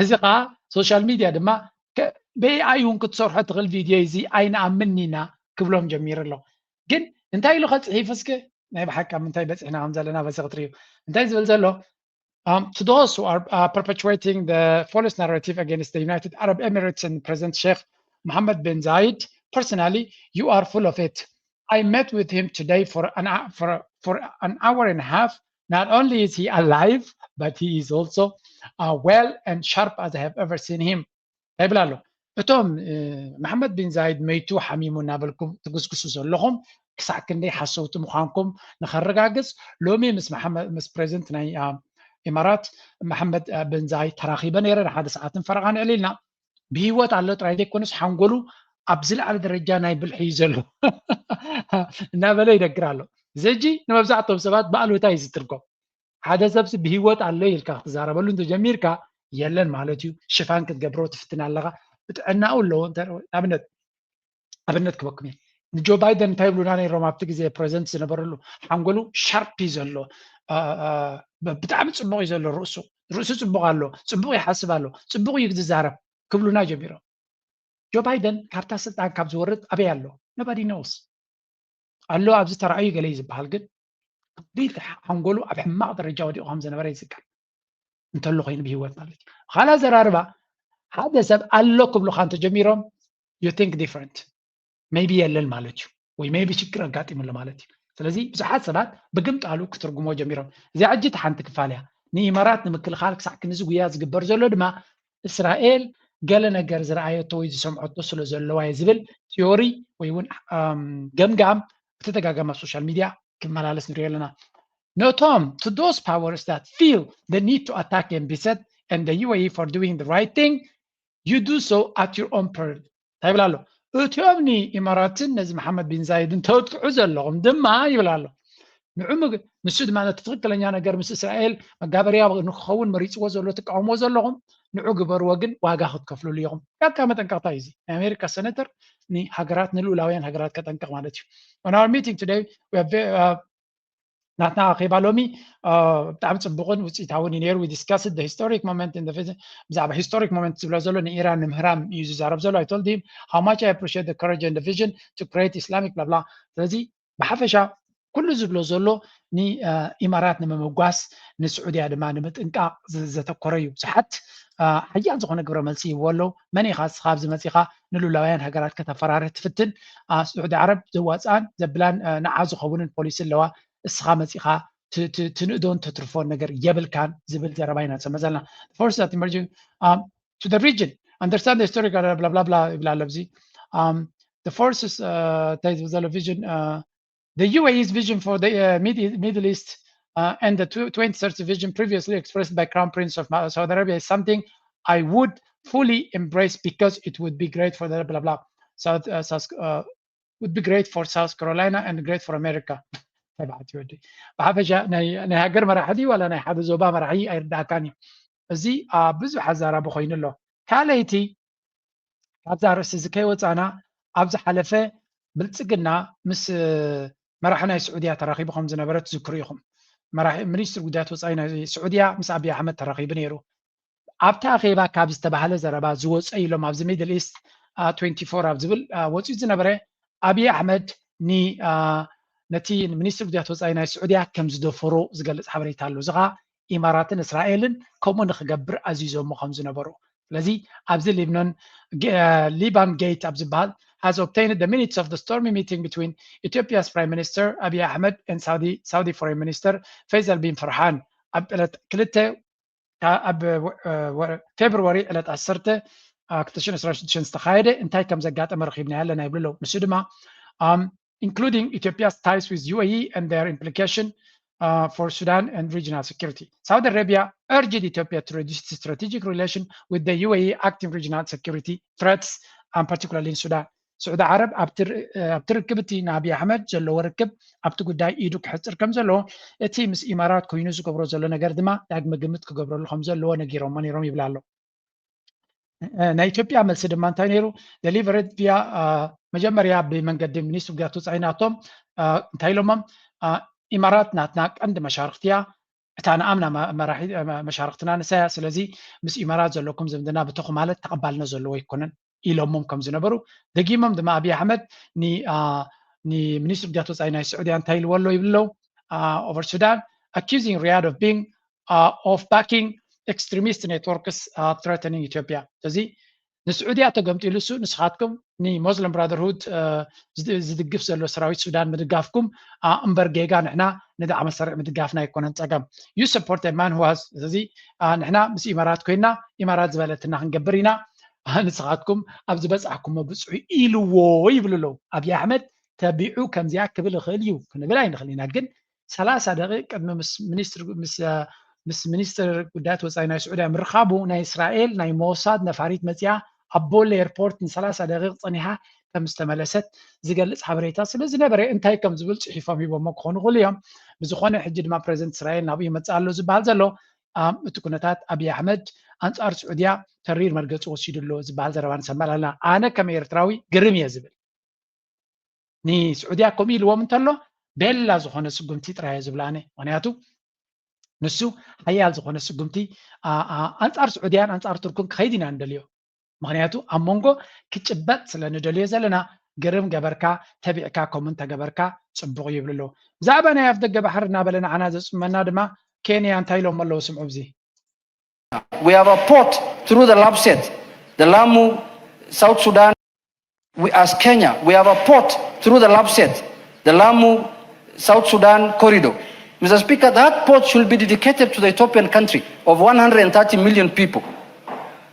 እዚ ከዓ ሶሻል ሚድያ ድማ ብኤኣይ እውን ክትሰርሖ ትኽእል ቪድዮ እዚ ኣይንኣምን ኢና ክብሎም ጀሚሩ ኣሎ ግን እንታይ ኢሉ ከፅሒፍ እስከ ናይ ብሓቂ ኣብ ምንታይ በፂሕና ከም ዘለና በዚ ክትርእዩ እንታይ ዝብል ዘሎ Um, to those who are uh, perpetuating the false narrative against the United Arab Emirates and President Sheikh Mohammed bin Zayed, personally, you are full of it. I met with him today for an, for, for an hour and a half. Not only is he alive, but he is also uh, well and sharp as I have ever seen him. ይብል ኣሎ እቶም መሓመድ ቢን ዛይድ መይቱ ሓሚሙ እናበልኩም ትግስግሱ ዘለኹም ክሳዕ ክንደይ ሓሰውቲ ምዃንኩም ንኸረጋግጽ ሎሚ ምስ ፕሬዚደንት ናይ ኢማራት መሓመድ ብን ዛይድ ተራኺበ ነይረ። ንሓደ ሰዓትን ፈረቓን ዕሊልና ብህይወት ኣሎ ጥራይ ዘይኮነስ ሓንጎሉ ኣብ ዝለዓለ ደረጃ ናይ ብልሒ እዩ ዘሎ እናበለ ይነግር ኣሎ። ዘጂ ንመብዛሕትኦም ሰባት ብኣሉታ እዩ ዝትርጎም። ሓደ ሰብሲ ብህይወት ኣሎ ኢልካ ክትዛረበሉ እንተጀሚርካ የለን ማለት እዩ። ሽፋን ክትገብሮ ትፍትን ኣለኻ። ብጥዕናኡ ኣለዎ። ኣብነት ኣብነት ክበኩም እየ። ንጆ ባይደን እንታይ ይብሉና ነይሮም ኣብቲ ግዜ ፕሬዚደንት ዝነበረሉ? ሓንጎሉ ሻርፕ እዩ ዘሎ፣ ብጣዕሚ ፅቡቕ እዩ ዘሎ ርእሱ። ርእሱ ፅቡቕ ኣሎ፣ ፅቡቕ ይሓስብ ኣሎ፣ ፅቡቕ እዩ ዝዛረብ ክብሉና ጀሚሮም። ጆ ባይደን ካብታ ስልጣን ካብ ዝወርድ ኣበይ ኣሎ? Nobody knows ኣሎ። ኣብዚ ተራእዩ ገለ እዩ ዝበሃል፣ ግን ሓንጎሉ ኣብ ሕማቕ ደረጃ ወዲቑ ከም ዝነበረ ይዝከር። እንተሎ ኮይኑ ብህይወት ማለት እዩ። ካልእ ኣዘራርባ ሓደ ሰብ ኣሎ ክብሉኻ እንተጀሚሮም you think different maybe የለን ማለት እዩ፣ ወይ maybe ሽግር ኣጋጢሙ ኣሎ ማለት እዩ። ስለዚ ብዙሓት ሰባት ብግምጣሉ ክትርጉሞ ጀሚሮም። እዚኣ ሕጂ እቲ ሓንቲ ክፋል እያ። ንኢማራት ንምክልኻል ክሳዕ ክንዚ ጉያ ዝግበር ዘሎ ድማ እስራኤል ገለ ነገር ዝረኣየቶ ወይ ዝሰምዐቶ ስለ ዘለዋ እየ ዝብል ቲዮሪ ወይ እውን ገምጋም ብተደጋጋሚ ኣብ ሶሻል ሚድያ ክመላለስ ንሪኦ ኣለና። ነቶም to those powers that feel the need to attack and beset and the UAE for doing the right thing, you do so at your own peril እንታይ ይብል ኣሎ? እቲኦም ንኢማራትን ነዚ መሓመድ ቢን ዛይድን ተጥቅዑ ዘለኹም ድማ ይብል ኣሎ። ንዑ ንሱ ድማ ነቲ ትኽክለኛ ነገር ምስ እስራኤል መጋበርያ ንክኸውን መሪፅዎ ዘሎ ትቃወምዎ ዘለኹም ንዑ ግበርዎ፣ ግን ዋጋ ክትከፍልሉ ኢኹም። ያካ መጠንቀቕታ እዩ እዚ ናይ ኣሜሪካ ሰነተር ንሃገራት ንልኡላውያን ሃገራት ከጠንቅቕ ማለት እዩ። On our meeting today we have ናትና ኣኼባ ሎሚ ብጣዕሚ ፅቡቕን ውፅኢታውን እዩ ነይሩ። We discussed the historic moment in the vision ብዛዕባ historic moment ዝብሎ ዘሎ ንኢራን ንምህራም እዩ ዝዛረብ ዘሎ። I told him how much I appreciate the courage and the vision to create Islamic blah blah። ስለዚ ብሓፈሻ ኩሉ ዝብሎ ዘሎ ንኢማራት ንምምጓስ ንስዑድያ ድማ ንምጥንቃቕ ዘተኮረ እዩ። ብዙሓት ሓያል ዝኾነ ግብረ መልሲ ይህብዎ ኣለዉ። መን ኢኻ እስኻ ኣብዚ መፂኻ ንልኡላውያን ሃገራት ከተፈራርህ ትፍትን? ስዑዲ ዓረብ ዘዋፅኣን ዘብላን ንዓ ዝኸውንን ፖሊሲ ኣለዋ። እስኻ መፂኻ ትንእዶን ተትርፎን ነገር የብልካን ዝብል ዘረባ ኢና ንሰምዕ ዘለና። Forces that emerging to the region understand the historical blah blah blah ይብል ኣሎ ኣብዚ the forces እንታይ ዝብል ዘሎ vision the UAE's vision for the Middle East and the twenty thirty vision previously expressed by Crown Prince of Saudi Arabia is something I would fully embrace because it would be great for the blah blah South, uh, South uh, would be great for South Carolina and great for America። ተባዕት ወዲ ብሓፈሻ ናይ ሃገር መራሒ ድዩ ዋላ ናይ ሓደ ዞባ መራሒ ኣይርዳእካን እዩ። እዚ ኣብ ብዙሕ ኣዛራቢ ኮይኑ ኣሎ። ካልኣይቲ ካብዛ ርእሲ እዚ ከይወፃና ኣብ ዝሓለፈ ብልፅግና ምስ መራሒ ናይ ስዑድያ ተራኺቡ ከም ዝነበረ ትዝክሩ ኢኹም። ሚኒስትር ጉዳያት ወፃኢ ናይ ስዑድያ ምስ ኣብይ ኣሕመድ ተራኺቡ ነይሩ። ኣብቲ ኣኼባ ካብ ዝተባህለ ዘረባ ዝወፀ ኢሎም ኣብዚ ሚድል ኢስት ትዌንቲ ፎር ኣብ ዝብል ወፂኡ ዝነበረ ኣብይ ኣሕመድ ነቲ ሚኒስትር ጉዳያት ወፃኢ ናይ ስዑድያ ከም ዝደፈሮ ዝገልፅ ሓበሬታ ኣሎ። እዚ ከዓ ኢማራትን እስራኤልን ከምኡ ንክገብር ኣዚዞሞ ከም ዝነበሩ ስለዚ ኣብዚ ሊብኖን ሊባን ጌት ኣብ ዝበሃል has obtained the minutes of the stormy meeting between Ethiopia's Prime Minister Abiy Ahmed and Saudi Saudi Foreign Minister Faisal bin Farhan ኣብ ዕለት ክልተ ኣብ ፌብርዋሪ ዕለት ዓሰርተ ክልተ ሽሕን ዕስራን ሽዱሽተን ዝተኻየደ እንታይ ከም ዘጋጠመ ረኺብና ኣለና ይብሉ ኣለዉ። ንሱ ድማ including Ethiopia's ties with U A E and their implication uh, for Sudan and regional security. Saudi Arabia urged Ethiopia to reduce its strategic relation with the U A E, acting regional security threats, and particularly in Sudan. ስዑዲ ዓረብ ኣብቲ ርክብ እቲ ንኣብይ ኣሕመድ ዘለዎ ርክብ ኣብቲ ጉዳይ ኢዱ ክሕፅር ከም ዘለዎ እቲ ምስ ኢማራት ኮይኑ ዝገብሮ ዘሎ ነገር ድማ ዳግመ ግምት ክገብረሉ ከም ዘለዎ ነጊሮሞ ነይሮም ይብል ኣሎ። ናይ ኢትዮጵያ መልሲ ድማ እንታይ ነይሩ? ደሊቨርድ ቪያ መጀመርያ ብመንገዲ ሚኒስትር ጉዳያት ወፃኢ ናቶም እንታይ ኢሎሞም? ኢማራት ናትና ቀንዲ መሻርክቲ እያ፣ እታ ንኣምና መሻርክትና ንሳ እያ። ስለዚ ምስ ኢማራት ዘለኩም ዝምድና ብተኹ ማለት ተቐባልነት ዘለዎ ኣይኮነን ኢሎሞም ከም ዝነበሩ ደጊሞም ድማ ኣብይ ኣሕመድ ንሚኒስትር ጉዳያት ወፃኢ ናይ ስዑድያ እንታይ ኢልዎ ኣሎ ይብሉ ኣለዉ። Over Sudan accusing Riyadh of being of backing extremist networks threatening Ethiopia። ስለዚ ንስዑድያ ተገምጢሉ እሱ ንስኻትኩም ንሞስሊም ብራደርሁድ ዝድግፍ ዘሎ ሰራዊት ሱዳን ምድጋፍኩም እምበር ጌጋ ንሕና ንዳዕመ ሰሪዕ ምድጋፍና ኣይኮነን ፀገም። You support a man who has ስለዚ ንሕና ምስ ኢማራት ኮይና ኢማራት ዝበለትና ክንገብር ኢና፣ ንስኻትኩም ኣብ ዝበፃሕኩሞ ብፅሑ ኢልዎ ይብሉ ኣለዉ ኣብይ ኣሕመድ ተቢዑ ከምዚኣ ክብል ይኽእል እዩ ክንብል ኣይንኽእል ኢና። ግን ሰላሳ ደቂቕ ቅድሚ ምስ ሚኒስትር ምስ አ፣ ምስ ሚኒስትር ጉዳያት ወፃኢ ናይ ስዑድያ ምርኻቡ ናይ እስራኤል ናይ ሞሳድ ነፋሪት መፂኣ ኣብ ቦሌ ኤርፖርት ንሰላሳ ደቂቕ ፀኒሓ ከም ዝተመለሰት ዝገልፅ ሓበሬታ ስለ ዝነበረ እንታይ ከም ዝብል ፅሒፎም ሂቦሞ ክኾኑ ይኽእሉ እዮም። ብዝኾነ ሕጂ ድማ ፕሬዚደንት እስራኤል ናብኡ ይመፅእ ኣሎ ዝበሃል ዘሎ አ፣ እቲ ኩነታት ኣብይ ኣሕመድ ኣንፃር ስዑድያ ተሪር መርገፂ ወሲዱ ኣሎ ዝበሃል ዘረባ ንሰምዕ ኣለና። ኣነ ከም ኤርትራዊ ግርም እየ ዝብል። ንስዑድያ ከምኡ ኢልዎም እንተሎ ቤላ ዝኾነ ስጉምቲ ጥራይ እየ ዝብል ኣነ። ምክንያቱ ንሱ ሓያል ዝኾነ ስጉምቲ አ፣ አ፣ ኣንፃር ስዑድያን ኣንፃር ቱርክን ክኸይድ ኢና ንደልዮ። ምክንያቱ ኣብ መንጎ ክጭበጥ ስለ ንደልዮ ዘለና ግርም ገበርካ፣ ተቢዕካ፣ ኮመንት ተገበርካ ፅቡቕ ይብል ኣለዉ። ብዛዕባ ናይ ኣፍ ደገ ባሕሪ እናበለ ንዓና ዘፅመና ድማ ኬንያ እንታይ ኢሎም ኣለዉ ስምዑ ብዚ። We have a port through the Lapset, the Lamu, South Sudan. We, as Kenya, we have a port through the Lapset, the Lamu, South Sudan corridor. Mister Speaker, that port should be dedicated to the Ethiopian country of one hundred thirty million people.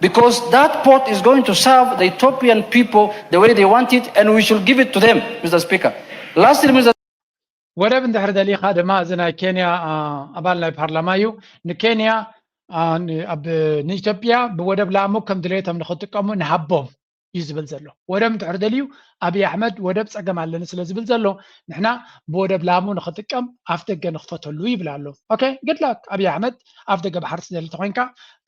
Because that port is going to serve the Ethiopian people the way they want it, and we should give it to them, Mister Speaker. Lastly, Mister ወደብ እንድሕር ደሊኻ ድማ እዚ ናይ ኬንያ አ፣ ኣባል ናይ ፓርላማ እዩ። ንኬንያ አ፣ ን- ኣብ ንኢትዮጵያ ብወደብ ላሙ ከም ድሌቶም ንክጥቀሙ ንሃቦም እዩ ዝብል ዘሎ። ወደብ እንድሕር ደልዩ ኣብይ ኣሕመድ ወደብ ፀገም ኣለኒ ስለ ዝብል ዘሎ ንሕና ብወደብ ላሙ ንክጥቀም ኣፍ ደገ ንክፈተሉ ይብል ኣሎ። ኦኬ፣ good luck። ኣብይ ኣሕመድ ኣፍ ደገ ባሕሪ ትደሊ ተኮይንካ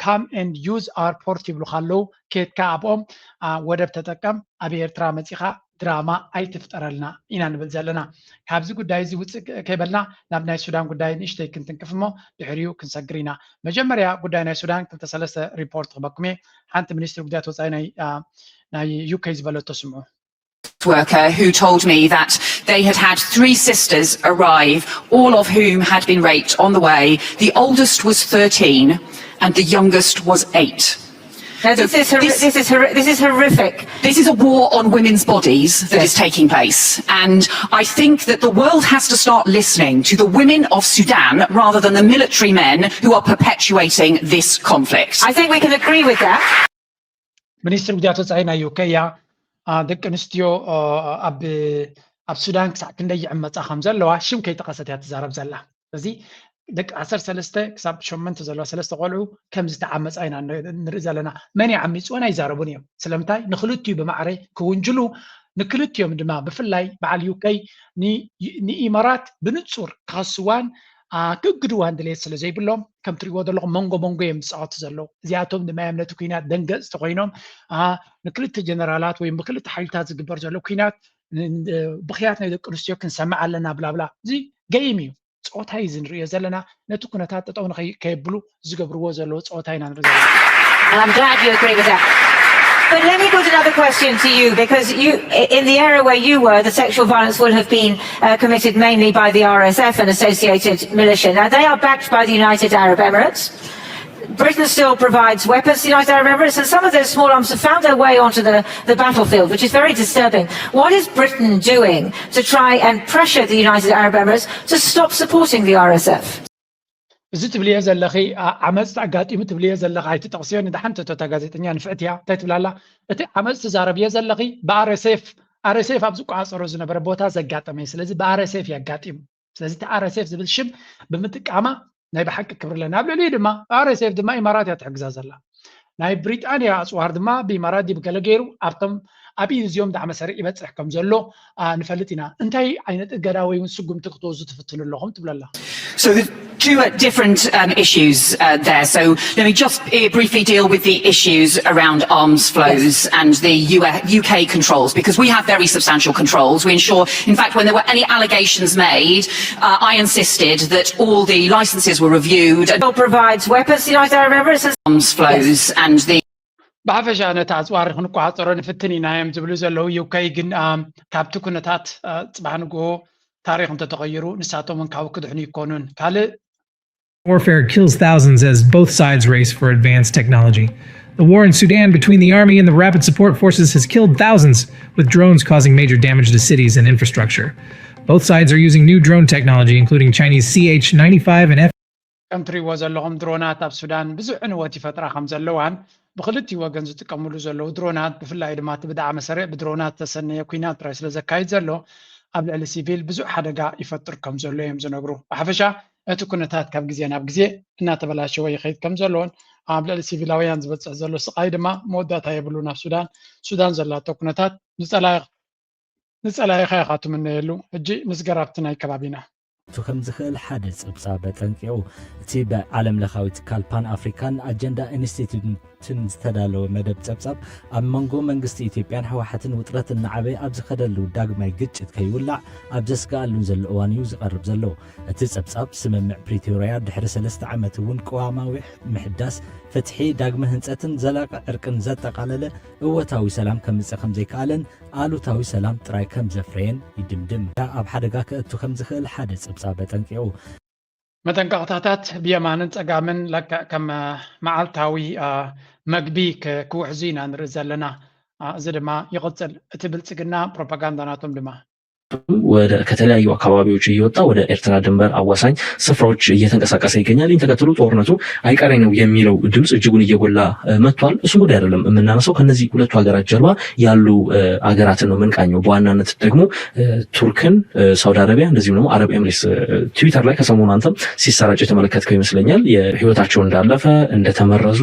come and use our port ይብሉካ ኣለዉ። ኬድካ ኣብኦም አ፣ ወደብ ተጠቀም፣ ኣብ ኤርትራ መፂኻ ድራማ ኣይትፍጠረልና ኢና ንብል ዘለና። ካብዚ ጉዳይ እዚ ውፅእ ከይበልና ናብ ናይ ሱዳን ጉዳይ ንእሽተይ ክንትንክፍ እሞ ድሕሪኡ ክንሰግር ኢና። መጀመርያ ጉዳይ ናይ ሱዳን ክልተ ሰለስተ ሪፖርት ክበኩም እየ። ሓንቲ ሚኒስትሪ ጉዳያት ወፃኢ ናይ አ፣ ናይ ዩኬ ዝበለቶ ስምዑ። Worker who told me that they had had three sisters arrive, all of whom had been raped on the way. The oldest was thirteen and the youngest was eight. Now, this is, horri- this, is horri- this is horrific. This is a war on women's bodies that is taking place. And I think that the world has to start listening to the women of Sudan rather than the military men who are perpetuating this conflict. I think we can agree with that. ሚኒስትሪ ጉዳያት ወፃኢ ናይ ዩኬ እያ። አ፣ ደቂ ኣንስትዮ አ፣ ኣብ ኣብ ሱዳን ክሳዕ ክንደይ ይዕመፃ ከም ዘለዋ ሽም ከይጠቐሰት እያ ትዛረብ ዘላ። ስለዚ ደቂ ዓሰርተ ሰለስተ ክሳብ ሸሞንተ ዘለዋ ሰለስተ ቆልዑ ከም ዝተዓመፃ ኢና ን- ንርኢ ዘለና። መን ይዓሚፅወን ኣይዛረቡን እዮም። ስለምንታይ ንክልቲኡ ብማዕረ ክውንጅሉ፣ ንክልቲኦም ድማ ብፍላይ በዓል ዩኬ ን- ንኢማራት ብንፁር ክኸስዋን አ፣ ክእግድዋን ድሌት ስለ ዘይብሎም ከም ትሪእዎ ዘለኹም መንጎ መንጎ እዮም ዝፃወቱ ዘለዉ። እዚኣቶም ድማ እዮም ነቲ ኩናት ደንገፅቲ ኮይኖም አ፣ ንክልተ ጀነራላት ወይ ብክልተ ሓይልታት ዝግበር ዘሎ ኩናት ን- ን- ብኽያት ናይ ደቂ ኣንስትዮ ክንሰምዕ ኣለና ብላብላ። እዚ ገይም እዩ፣ ፀወታ እዩ እዚ ንሪኦ ዘለና። ነቲ ኩነታት ጠጠው ንኸይ- ከየብሉ ዝገብርዎ ዘለዉ ፀወታ ኢና ንርኢ ዘለና። And I'm glad you agree with that. But let me put another question to you, because you, in the area where you were, the sexual violence would have been uh, committed mainly by the R S F and associated militia. Now, they are backed by the United Arab Emirates. Britain still provides weapons to the United Arab Emirates, and some of those small arms have found their way onto the, the battlefield, which is very disturbing. What is Britain doing to try and pressure the United Arab Emirates to stop supporting the R S F? እዚ ትብልዮ ዘለኺ ዓ- ዓመፅ ኣጋጢሙ ትብልዮ ዘለኺ ኣይትጠቕስዮ። ንድሓን ተቶታ ጋዜጠኛ ንፍዕቲ እያ እንታይ ትብላላ? እቲ ዓመፅ ትዛረብዮ ዘለኺ ብኣረሴፍ ኣረሴፍ ኣብ ዝቆፃፀሮ ዝነበረ ቦታ ዘጋጠመ እዩ። ስለዚ ብኣረሴፍ እዩ ኣጋጢሙ። ስለዚ እቲ ኣረሴፍ ዝብል ሽም ብምጥቃማ ናይ ብሓቂ ክብሪ ኣለና። ኣብ ልዕሊኡ ድማ ኣረሴፍ ድማ ኢማራት እያ ትሕግዛ ዘላ። ናይ ብሪጣንያ ኣፅዋር ድማ ብኢማራት ዲብ ገለ ገይሩ ኣብቶም ኣብ ኢድ እዚኦም ዳዕመ ሰሪዕ ይበፅሕ ከም ዘሎ አ፣ ንፈልጥ ኢና። እንታይ ዓይነት እገዳ ወይ እውን ስጉምቲ ክትወስዱ ትፍትኑ ኣለኹም ትብለላ። So the two uh, different um, issues uh, there. So let me just uh, briefly deal with the issues around arms flows and the U- UK controls, because we have very substantial controls. We ensure, in fact, when there were any allegations made, uh, I insisted that all the licenses were reviewed. And Provides weapons to the United Arab Emirates. arms flows and the ብሓፈሻ ነቲ ኣፅዋር ክንቆፃፀሮ ንፍትን ኢና እዮም ዝብሉ ዘለዉ። ዩኬ ግን አ፣ ካብቲ ኩነታት አ፣ ፅባሕ ንግሆ ታሪክ እንተተቐይሩ ንሳቶም እውን ካብኡ ክድሕኑ ይኮኑን። ካልእ Warfare kills thousands as both sides race for advanced technology. The war in Sudan between the army and the Rapid Support Forces has killed thousands, with drones causing major damage to cities and infrastructure. Both sides are using new drone technology, including Chinese C H ninety-five and F ከም ትሪእዎ ዘለኹም ድሮናት ኣብ ሱዳን ብዙሕ ዕንወት ይፈጥራ ከም ዘለዋን ብክልቲኡ ወገን ዝጥቀምሉ ዘለዉ ድሮናት ብፍላይ ድማ እቲ ብዳዕመ ሰሪዕ ብድሮናት ዝተሰነየ ኩናት ጥራይ ስለ ዘካይድ ዘሎ ኣብ ልዕሊ ሲቪል ብዙሕ ሓደጋ ይፈጥር ከም ዘሎ እዮም ዝነግሩ። ብሓፈሻ እቲ ኩነታት ካብ ግዜ ናብ ግዜ እናተበላሸወ ይኸይድ ከም ዘሎን ኣብ ልዕሊ ሲቪላውያን ዝበፅሕ ዘሎ ስቓይ ድማ መወዳእታ የብሉን። ኣብ ሱዳን ሱዳን ዘላቶ ኩነታት ንፀላኢ ንፀላኢኻ ኢኻ ትምነየሉ። ሕጂ ምስ ገራብቲ ናይ ከባቢና ክእቱ ከም ዝኽእል ሓደ ጸብጻብ ኣጠንቂቑ። እቲ ብዓለም ለኻዊ ትካል ፓን ኣፍሪካን ኣጀንዳ ኢንስቲትዩትን ዝተዳለወ መደብ ጸብጻብ ኣብ መንጎ መንግስቲ ኢትዮጵያን ህወሓትን ውጥረት እናዓበየ ኣብ ዝኸደሉ ዳግማይ ግጭት ከይውላዕ ኣብ ዘስግኣሉን ዘሎ እዋን እዩ ዝቐርብ ዘሎ። እቲ ጸብጻብ ስምምዕ ፕሪቶርያ ድሕሪ ሰለስተ ዓመት እውን ቅዋማዊ ምሕዳስ፣ ፍትሒ፣ ዳግመ ህንጸትን ዘላቂ ዕርቅን ዘጠቓለለ እወታዊ ሰላም ከምጽእ ከምዘይከኣለን ኣሉታዊ ሰላም ጥራይ ከም ዘፍረየን ይድምድም። ኣብ ሓደጋ ከእቱ ከም ዝኽእል ሓደ ጸብጻብ ኣጠንቂቑ። መጠንቀቕታታት ብየማንን ጸጋምን ለክዕ ከም መዓልታዊ መግቢ ክውሕዙ ኢና ንርኢ ዘለና። እዚ ድማ ይቕጽል። እቲ ብልጽግና ፕሮፓጋንዳ ናቶም ድማ ወደ ከተለያዩ አካባቢዎች እየወጣ ወደ ኤርትራ ድንበር አዋሳኝ ስፍራዎች እየተንቀሳቀሰ ይገኛል። ይህን ተከትሎ ጦርነቱ አይቀሬ ነው የሚለው ድምፅ እጅጉን እየጎላ መጥቷል። እሱም ጉዳይ አይደለም የምናነሳው፣ ከነዚህ ሁለቱ ሀገራት ጀርባ ያሉ ሀገራትን ነው የምንቃኘው። በዋናነት ደግሞ ቱርክን፣ ሳውዲ አረቢያ እንደዚሁም ደግሞ አረብ ኤምሬትስ። ትዊተር ላይ ከሰሞኑ አንተም ሲሰራጭ የተመለከትከው ይመስለኛል። የህይወታቸው እንዳለፈ እንደተመረዙ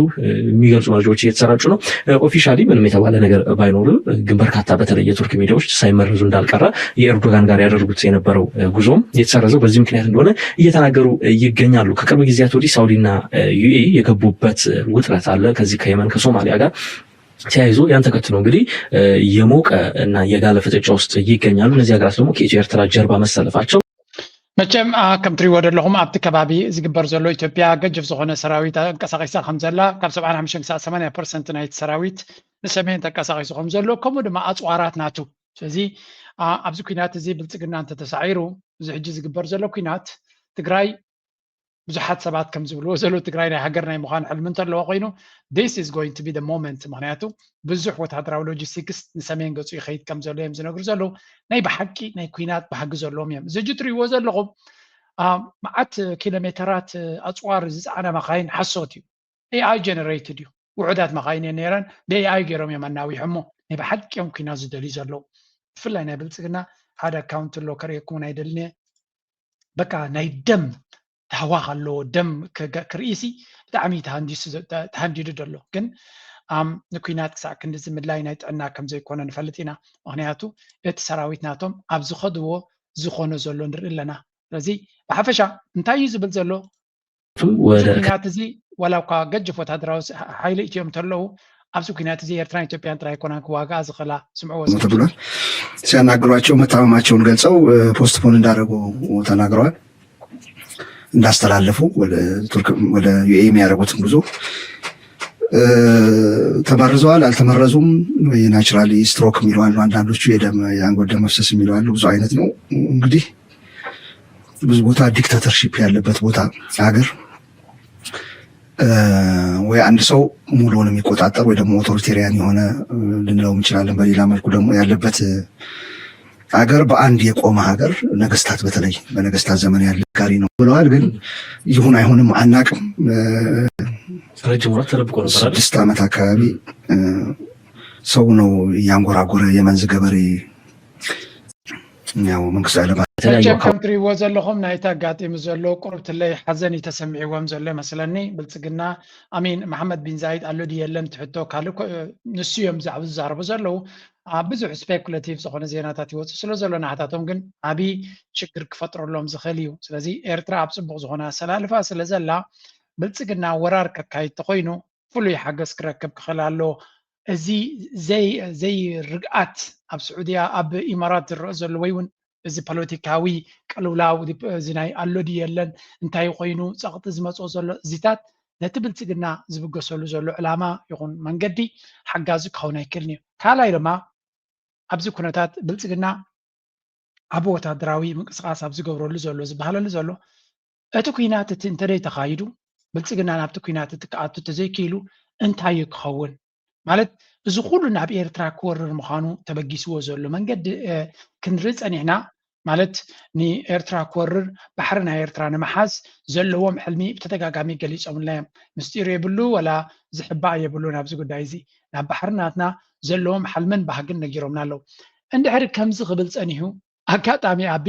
የሚገልጹ መረጃዎች እየተሰራጩ ነው። ኦፊሻሊ ምንም የተባለ ነገር ባይኖርም ግን በርካታ በተለይ የቱርክ ሚዲያዎች ሳይመረዙ እንዳልቀረ የኤርዶጋን ጋር ያደረጉት የነበረው ጉዞም የተሰረዘው በዚህ ምክንያት እንደሆነ እየተናገሩ ይገኛሉ። ከቅርብ ጊዜያት ወዲህ ሳውዲና ዩኤኢ የገቡበት ውጥረት አለ። ከዚህ ከየመን ከሶማሊያ ጋር ተያይዞ ያን ተከትሎ እንግዲህ የሞቀ እና የጋለ ፍጥጫ ውስጥ ይገኛሉ። እነዚህ ሀገራት ደግሞ ከኢትዮ ኤርትራ ጀርባ መሰለፋቸው መቸም ከም ትሪዎ ዘለኹም ኣብቲ ከባቢ ዝግበር ዘሎ ኢትዮጵያ ገጅፍ ዝኾነ ሰራዊት ተንቀሳቂሳ ከም ዘላ ካብ ሰብዓን ሓሙሽተን ክሳብ ሰማንያ ፐርሰንት ናይቲ ሰራዊት ንሰሜን ተንቀሳቂሱ ከም ዘሎ ከምኡ ድማ ኣፅዋራት ናቱ። ስለዚ ኣብዚ ኩናት እዚ ብልፅግና እንተተሳዒሩ እዚ ሕጂ ዝግበር ዘሎ ኩናት ትግራይ ብዙሓት ሰባት ከም ዝብልዎ ዘለዉ ትግራይ ናይ ሃገር ናይ ምዃን ሕልሚ እንተለዎ ኮይኑ this is going to be the moment። ምክንያቱ ብዙሕ ወታደራዊ ሎጂስቲክስ ንሰሜን ገፁ ይኸይድ ከም ዘሎ እዮም ዝነግሩ ዘለዉ። ናይ ብሓቂ ናይ ኩናት ባህጊ ዘለዎም እዮም። እዚ ሕጂ ትሪእዎ ዘለኹም መዓት ኪሎ ሜተራት ኣፅዋር ዝፀዓና መኻይን ሓሶት እዩ። ኤኣይ ጀነሬትድ እዩ። ውሑዳት መኻይን እየን ነይረን ብኤኣይ ገይሮም እዮም ኣናዊሖሞ። ናይ ብሓቂ እዮም ኩናት ዝደልዩ ዘለዉ። ብፍላይ ናይ ብልፅግና ሓደ ኣካውንት ኣሎ ከርእየኩም ናይ ደልንየ በቃ ናይ ደም ታህዋኽ ኣለዎ። ደም ክርኢ ሲ ብጣዕሚ ተሃንዲዱ ዘሎ። ግን ንኩናት ክሳዕ ክንድዚ ምድላይ ናይ ጥዕና ከም ዘይኮነ ንፈልጥ ኢና። ምክንያቱ እቲ ሰራዊት ናቶም ኣብ ዝኸድዎ ዝኾነ ዘሎ ንርኢ ኣለና። ስለዚ ብሓፈሻ እንታይ እዩ ዝብል ዘሎ ወደ ኩናት እዚ ዋላ እኳ ገጅፍ ወታደራዊ ሓይሊ እትዮም እንተለዉ ኣብዚ ኩናት እዚ ኤርትራን ኢትዮጵያን ጥራይ ኣይኮናን ክዋግኣ ዝኽእላ። ስምዕዎ ተብሏል። ሲያናግሯቸው መታመማቸውን ገልጸው ፖስትፖን እንዳደረጉ ተናግረዋል። እንዳስተላለፉ ወደ ዩኤኢ የሚያደርጉትን ጉዞ ተመርዘዋል አልተመረዙም፣ ናቹራሊ ስትሮክ የሚሉ አሉ። አንዳንዶቹ የደም የአንጎል ደም መፍሰስ የሚሉ አሉ። ብዙ አይነት ነው እንግዲህ ብዙ ቦታ ዲክታተርሺፕ ያለበት ቦታ ሀገር ወይ አንድ ሰው ሙሉውን የሚቆጣጠር ወይ ደግሞ ኦቶሪቴሪያን የሆነ ልንለው እንችላለን። በሌላ መልኩ ደግሞ ያለበት ሀገር በአንድ የቆመ ሀገር ነገስታት በተለይ በነገስታት ዘመን ያለ ጋሪ ነው ብለዋል። ግን ይሁን አይሁንም አናቅም። ረጅም ወራት ተደብቆ ነበር። ስድስት ዓመት አካባቢ ሰው ነው እያንጎራጎረ የመንዝ ገበሬ ያው መንግስቱ ኃይለማርያም መቸም ከም ትሪእዎ ዘለኹም ናይቲ ኣጋጢሙ ዘሎ ቁርብትለይ ሓዘን እዩ ተሰሚዕዎም ዘሎ ይመስለኒ። ብልፅግና ኣሚን መሓመድ ቢን ዛይድ ኣሎ ድዩ የለን ትሕቶ ካልእ ኮ- ንሱ እዮም ብዛዕባ ዝዛረቡ ዘለዉ። ኣብ ብዙሕ ስፔኩሌቲቭ ዝኾነ ዜናታት ይወፁ ስለ ዘሎ ንዓታቶም ግን ዓብዪ ሽግር ክፈጥረሎም ዝኽእል እዩ። ስለዚ ኤርትራ ኣብ ፅቡቕ ዝኾነ ኣሰላልፋ ስለ ዘላ ብልፅግና ወራር ከካይድ ተኾይኑ ፍሉይ ሓገዝ ክረክብ ክኽእል ኣለዎ። እዚ ዘይርግኣት ኣብ ስዑድያ ኣብ ኢማራት ዝረአ ዘሎ ወይ እውን እዚ ፖለቲካዊ ቅልውላው እዚ ናይ ኣሎ ድዩ የለን እንታይ ኮይኑ ፀቕጢ ዝመፅኦ ዘሎ እዚታት ነቲ ብልፅግና ዝብገሰሉ ዘሎ ዕላማ ይኹን መንገዲ ሓጋዚ ክኸውን ኣይክእልን እዩ። ካልኣይ ድማ ኣብዚ ኩነታት ብልፅግና ዓቢ ወታደራዊ ምንቅስቃስ ኣብ ዝገብረሉ ዘሎ ዝበሃለሉ ዘሎ እቲ ኩናት እቲ እንተደይ ተኻይዱ ብልፅግና ናብቲ ኩናት እቲ ክኣቱ ተዘይክኢሉ እንታይ እዩ ክኸውን? ማለት እዚ ኩሉ ናብ ኤርትራ ክወርር ምዃኑ ተበጊስዎ ዘሎ መንገዲ ክንርኢ ፀኒሕና ማለት ንኤርትራ ክወርር ባሕሪ ናይ ኤርትራ ንምሓዝ ዘለዎም ሕልሚ ብተደጋጋሚ ገሊፆምልና እዮም። ምስጢር የብሉ ወላ ዝሕባእ የብሉን ኣብዚ ጉዳይ እዚ። ናብ ባሕሪ ናትና ዘለዎም ሓልምን ባህግን ነጊሮምና ኣለዉ። እንድሕሪ ከምዚ ክብል ፀኒሑ ኣጋጣሚ ኣቢ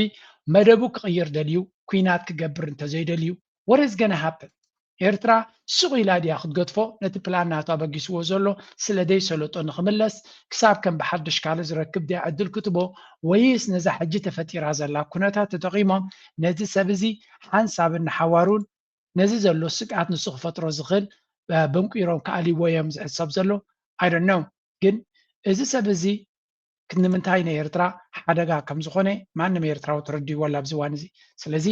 መደቡ ክቕይር ደልዩ፣ ኲናት ክገብር እንተዘይደልዩ፣ what is gonna happen? ኤርትራ ስቕ ኢላ ድያ ክትገድፎ? ነቲ ፕላን ናቱ ኣበጊስዎ ዘሎ ስለ ደይሰለጦ ንኽምለስ ክሳብ ከም ብሓድሽ ካልእ ዝረክብ ድያ ዕድል ክትቦ? ወይስ ነዛ ሕጂ ተፈጢራ ዘላ ኩነታት ተጠቒሞም ነዚ ሰብ እዚ ሓንሳብን ንሓዋሩን ነዚ ዘሎ ስግኣት ንሱ ክፈጥሮ ዝኽእል በንቂሮም ክኣልይዎ እዮም ዝሕሰብ ዘሎ? I don't know። ግን እዚ ሰብ እዚ ንምንታይ ንኤርትራ ሓደጋ ከም ዝኾነ ማንም ኤርትራዊ ተረዲእዎ ኣሎ ኣብዚ እዋን እዚ። ስለዚ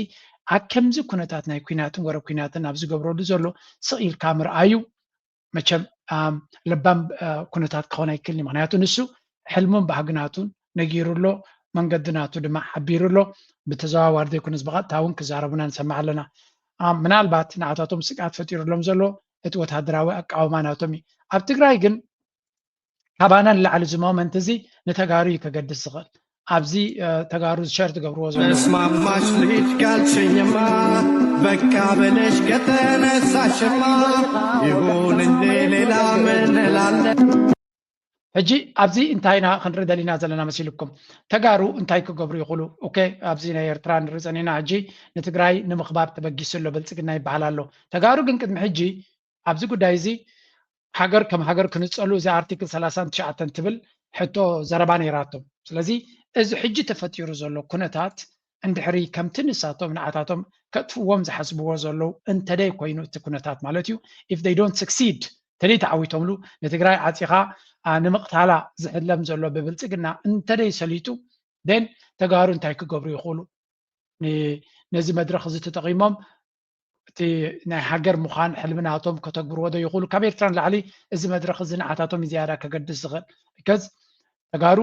ኣብ ከምዚ ኩነታት ናይ ኲናትን ወረ ኲናትን ኣብ ዝገብረሉ ዘሎ ስቕ ኢልካ ምርኣዩ መቸም ለባም ኩነታት ክኸውን ኣይክእልን እዩ። ምክንያቱ ንሱ ሕልሙን ባህግናቱን ነጊሩ ኣሎ፣ መንገዲ ናቱ ድማ ሓቢሩ ኣሎ። ብተዘዋዋሪ ዘይኮነስ ብቐጥታ እውን ክዛረቡና ንሰምዕ ኣለና። ምናልባት ንዓታቶም ስግኣት ፈጢሩሎም ዘሎ እቲ ወታደራዊ ኣቃውማ ናቶም እዩ። ኣብ ትግራይ ግን ካባና ንላዕሊ እዚ ሞመንት እዚ ንተጋሩ እዩ ከገድስ ዝኽእል። ኣብዚ ተጋሩ ሸር ትገብርዎ ዘሎ መስማማሽ ልጅ ካልሽኝማ በቃ በለሽ ከተነሳሽማ ይሁን እንጂ ሌላ ምን እላለ። ሕጂ ኣብዚ እንታይ ኢና ክንርኢ ደሊና ዘለና መሲልኩም? ተጋሩ እንታይ ክገብሩ ይኽእሉ? ኦኬ፣ ኣብዚ ናይ ኤርትራ ንርኢ ጸኒና። ሕጂ ንትግራይ ንምኽባብ ተበጊሱ ኣሎ ብልጽግና ይበሃል ኣሎ። ተጋሩ ግን ቅድሚ ሕጂ ኣብዚ ጉዳይ እዚ ሃገር ከም ሃገር ክንጸሉ እዚ ኣርቲክል ሰላሳን ትሽዓተን ትብል ሕቶ ዘረባ ነይራቶም። ስለዚ እዚ ሕጂ ተፈጢሩ ዘሎ ኩነታት እንድሕሪ ከምቲ ንሳቶም ንዓታቶም ከጥፍዎም ዝሓስብዎ ዘለዉ እንተደይ ኮይኑ እቲ ኩነታት ማለት እዩ፣ if they don't succeed፣ ተደይ ተዓዊቶምሉ ንትግራይ ዓፂኻ ንምቕታላ ዝሕለም ዘሎ ብብልፅግና እንተደይ ሰሊጡ፣ then ተጋሩ እንታይ ክገብሩ ይኽእሉ? ነዚ መድረኽ እዚ ተጠቒሞም እቲ ናይ ሃገር ምዃን ሕልሚ ናቶም ከተግብርዎ ዶ ይኽእሉ? ካብ ኤርትራ ንላዕሊ እዚ መድረኽ እዚ ንዓታቶም ዝያዳ ከገድስ ዝኽእል? ቢካዝ ተጋሩ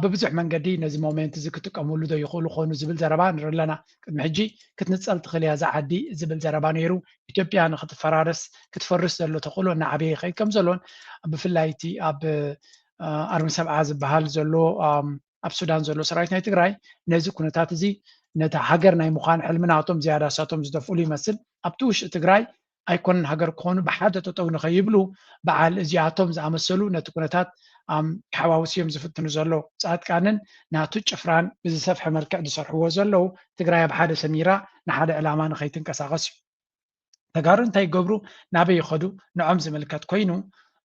ብብዙሕ መንገዲ ነዚ ሞሜንት እዚ ክጥቀምሉ ዶ ይኽእሉ ኾኑ ዝብል ዘረባ ንርኢ ኣለና። ቅድሚ ሕጂ ክትንጸል ትኽእል እያ እዛ ዓዲ ዝብል ዘረባ ነይሩ። ኢትዮጵያ ንክትፈራረስ ክትፈርስ ዘሎ ተኽእሎ እናዓበየ ይኸይድ ከም ዘሎን ብፍላይ እቲ ኣብ ኣርሚ ሰብዓ ዝበሃል ዘሎ ኣብ ሱዳን ዘሎ ሰራዊት ናይ ትግራይ ነዚ ኩነታት እዚ ነቲ ሃገር ናይ ምዃን ሕልሚ ናቶም ዝያዳ ሳቶም ዝደፍእሉ ይመስል። ኣብቲ ውሽጢ ትግራይ ኣይኮነን ሃገር ክኾኑ ብሓደ ጠጠው ንኸይብሉ በዓል እዚኣቶም ዝኣመሰሉ ነቲ ኩነታት ክሓዋውሱ እዮም ዝፍትኑ ዘለዉ። ፃድቃንን ናቱ ጭፍራን ብዝሰፍሐ መልክዕ ዝሰርሕዎ ዘለዉ ትግራይ ኣብ ሓደ ሰሚራ ንሓደ ዕላማ ንኸይትንቀሳቐስ እዩ። ተጋሩ እንታይ ይገብሩ ናበይ ይኸዱ ንዖም ዝምልከት ኮይኑ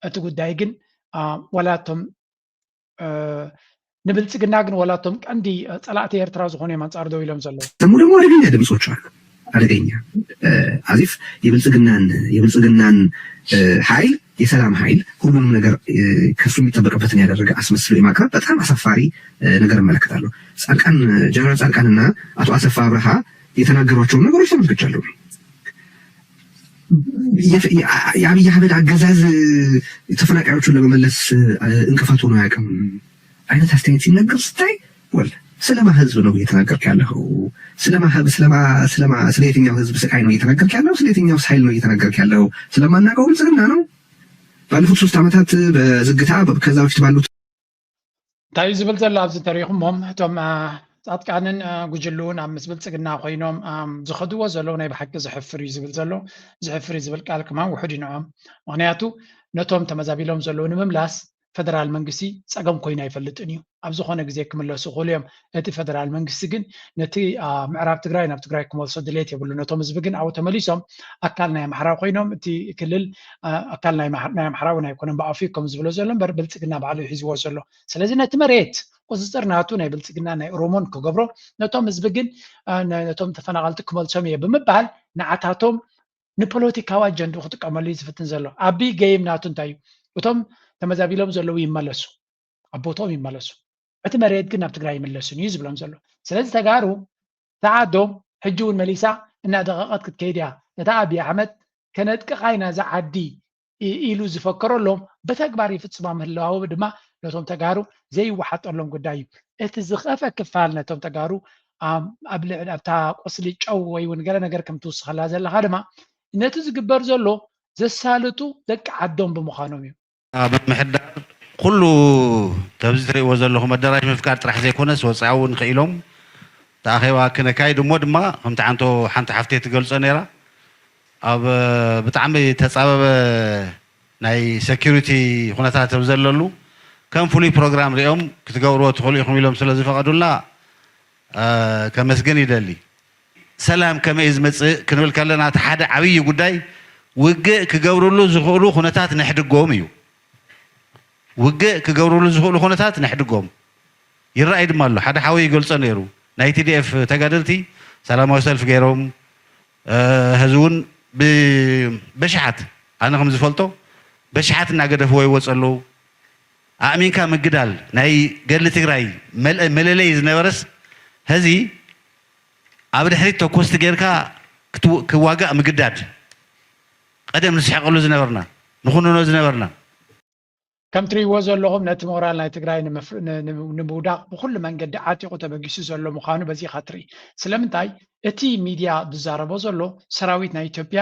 እቲ ጉዳይ ግን ዋላ እቶም ንብልፅግና ግን ዋላ እቶም ቀንዲ ፀላእቲ ኤርትራ ዝኾኑ እዮም ኣንፃር ደው ኢሎም ዘለዉ። ደግሞ ደግሞ አደገኛ ድምፆች አሉ። አደገኛ አዚፍ የብልፅግናን የብልፅግናን ኃይል የሰላም ኃይል ሁሉንም ነገር ከሱ የሚጠበቅበትን ያደረገ አስመስሎ የማቅረብ በጣም አሳፋሪ ነገር እመለከታለሁ። ጻድቃን ጀነራል ጻድቃንና አቶ አሰፋ አብርሃ የተናገሯቸውን ነገሮች ተመልክቻለሁ። የአብይ አህመድ አገዛዝ ተፈናቃዮቹን ለመመለስ እንቅፋት ሆኖ አያውቅም አይነት አስተያየት ሲነገር ስታይ ወል ስለማ ህዝብ ነው እየተናገርክ ያለው? ስለማ ህዝብ ስለማ ስለማ ስለ የትኛው ህዝብ ስቃይ ነው እየተናገርክ ያለው? ስለ የትኛው ኃይል ነው እየተናገርክ ያለው? ስለማናውቀው ብልጽግና ነው። ባለፉት ሶስት ዓመታት በዝግታ ከዛ በፊት ባሉት እንታይ እዩ ዝብል ዘሎ ኣብዚ ተሪኹሞም እቶም ፃድቃንን ጉጅልኡን ኣብ ምስ ብልፅግና ኮይኖም ዝኸድዎ ዘለዉ ናይ ብሓቂ ዘሕፍር እዩ ዝብል ዘሎ። ዘሕፍር እዩ ዝብል ቃል ከማን ውሑድ እዩ ንዖም። ምክንያቱ ነቶም ተመዛቢሎም ዘለዉ ንምምላስ ፈደራል መንግስቲ ፀገም ኮይኑ ኣይፈልጥን እዩ። ኣብ ዝኾነ ግዜ ክምለሱ ይኽእሉ እዮም። እቲ ፈደራል መንግስቲ ግን ነቲ ምዕራብ ትግራይ ናብ ትግራይ ክመልሶ ድሌት የብሉ። ነቶም ህዝቢ ግን ኣብኡ ተመሊሶም ኣካል ናይ ኣምሓራ ኮይኖም እቲ ክልል ኣካል ናይ ኣምሓራ እውን ኣይኮነን ብኣፉ ከም ዝብሎ ዘሎ እምበር ብልፅግና ባዕሉ ሒዝዎ ዘሎ። ስለዚ ነቲ መሬት ቁፅፅር ናቱ ናይ ብልፅግና ናይ ኦሮሞን ክገብሮ ነቶም ህዝቢ ግን ነቶም ተፈናቐልቲ ክመልሶም እየ ብምባል ንዓታቶም ንፖለቲካዊ ኣጀንድኡ ክጥቀመሉ እዩ ዝፍትን ዘሎ። ኣቢ ገይም ናቱ እንታይ እዩ? እቶም ተመዛቢሎም ዘለዉ ይመለሱ፣ ኣብ ቦትኦም ይመለሱ፣ እቲ መሬት ግን ናብ ትግራይ ይምለሱን እዩ ዝብሎም ዘሎ። ስለዚ ተጋሩ እታ ዓዶም ሕጂ እውን መሊሳ እናደቐቐት ክትከይድ እያ። ነታ ኣቢ ኣሕመድ ከነጥቅቓ ኢና እዛ ዓዲ ኢሉ ዝፈከረሎም ብተግባር ይፍፅማ ምህላዉ ድማ ነቶም ተጋሩ ዘይወሓጠሎም ጉዳይ እዩ። እቲ ዝኸፈ ክፋል ነቶም ተጋሩ ኣብ ልዕሊ ኣብታ ቁስሊ ጨው ወይ እውን ገለ ነገር ከም ትውስኸላ ዘለኻ ድማ ነቲ ዝግበር ዘሎ ዘሳልጡ ደቂ ዓዶም ብምዃኖም እዩ። ምምሕዳር ኩሉ ተብዚ ትርእይዎ ዘለኹም ኣዳራሽ ምፍቃድ ጥራሕ ዘይኮነስ ወፃኢ እውን ክኢሎም እቲ ኣኼባ ክነካይድ እሞ ድማ ከምቲ ሓንቶ ሓንቲ ሓፍተይ ትገልፆ ነይራ ኣብ ብጣዕሚ ተፃበበ ናይ ሴኩሪቲ ኩነታት ኣብ ዘለሉ ከም ፍሉይ ፕሮግራም ሪኦም ክትገብርዎ ትኽእሉ ኢኹም ኢሎም ስለ ዝፈቐዱልና ከመስግን ይደሊ። ሰላም ከመይ ዝመፅእ ክንብል ከለና እቲ ሓደ ዓብዪ ጉዳይ ውግእ ክገብርሉ ዝኽእሉ ኩነታት ነሕድጎም እዩ። ውግእ ክገብርሉ ዝኽእሉ ኩነታት ነሕድጎም። ይረኣይ ድማ ኣሎ። ሓደ ሓወይ ይገልጾ ነይሩ። ናይ ቲ ዲ ኤፍ ተጋደልቲ ሰላማዊ ሰልፊ ገይሮም፣ ህዝቢ እውን በሽሓት፣ ኣነ ከም ዝፈልጦ በሽሓት እናገደፍዎ ይወፁ ኣለዉ። ኣእሚንካ ምግዳል ናይ ገድሊ ትግራይ መለለይ ዝነበረስ ሕዚ ኣብ ድሕሪት ተኮስቲ ጌርካ ክዋጋእ ምግዳድ። ቀደም ንስሕቀሉ ዝነበርና፣ ንኹንኖ ዝነበርና። ከም ትሪእዎ ዘለኹም ነቲ ሞራል ናይ ትግራይ ንምውዳቕ ብኩሉ መንገዲ ዓጢቑ ተበጊሱ ዘሎ ምዃኑ በዚ ኢኻ ትርኢ። ስለምንታይ እቲ ሚድያ ዝዛረቦ ዘሎ ሰራዊት ናይ ኢትዮጵያ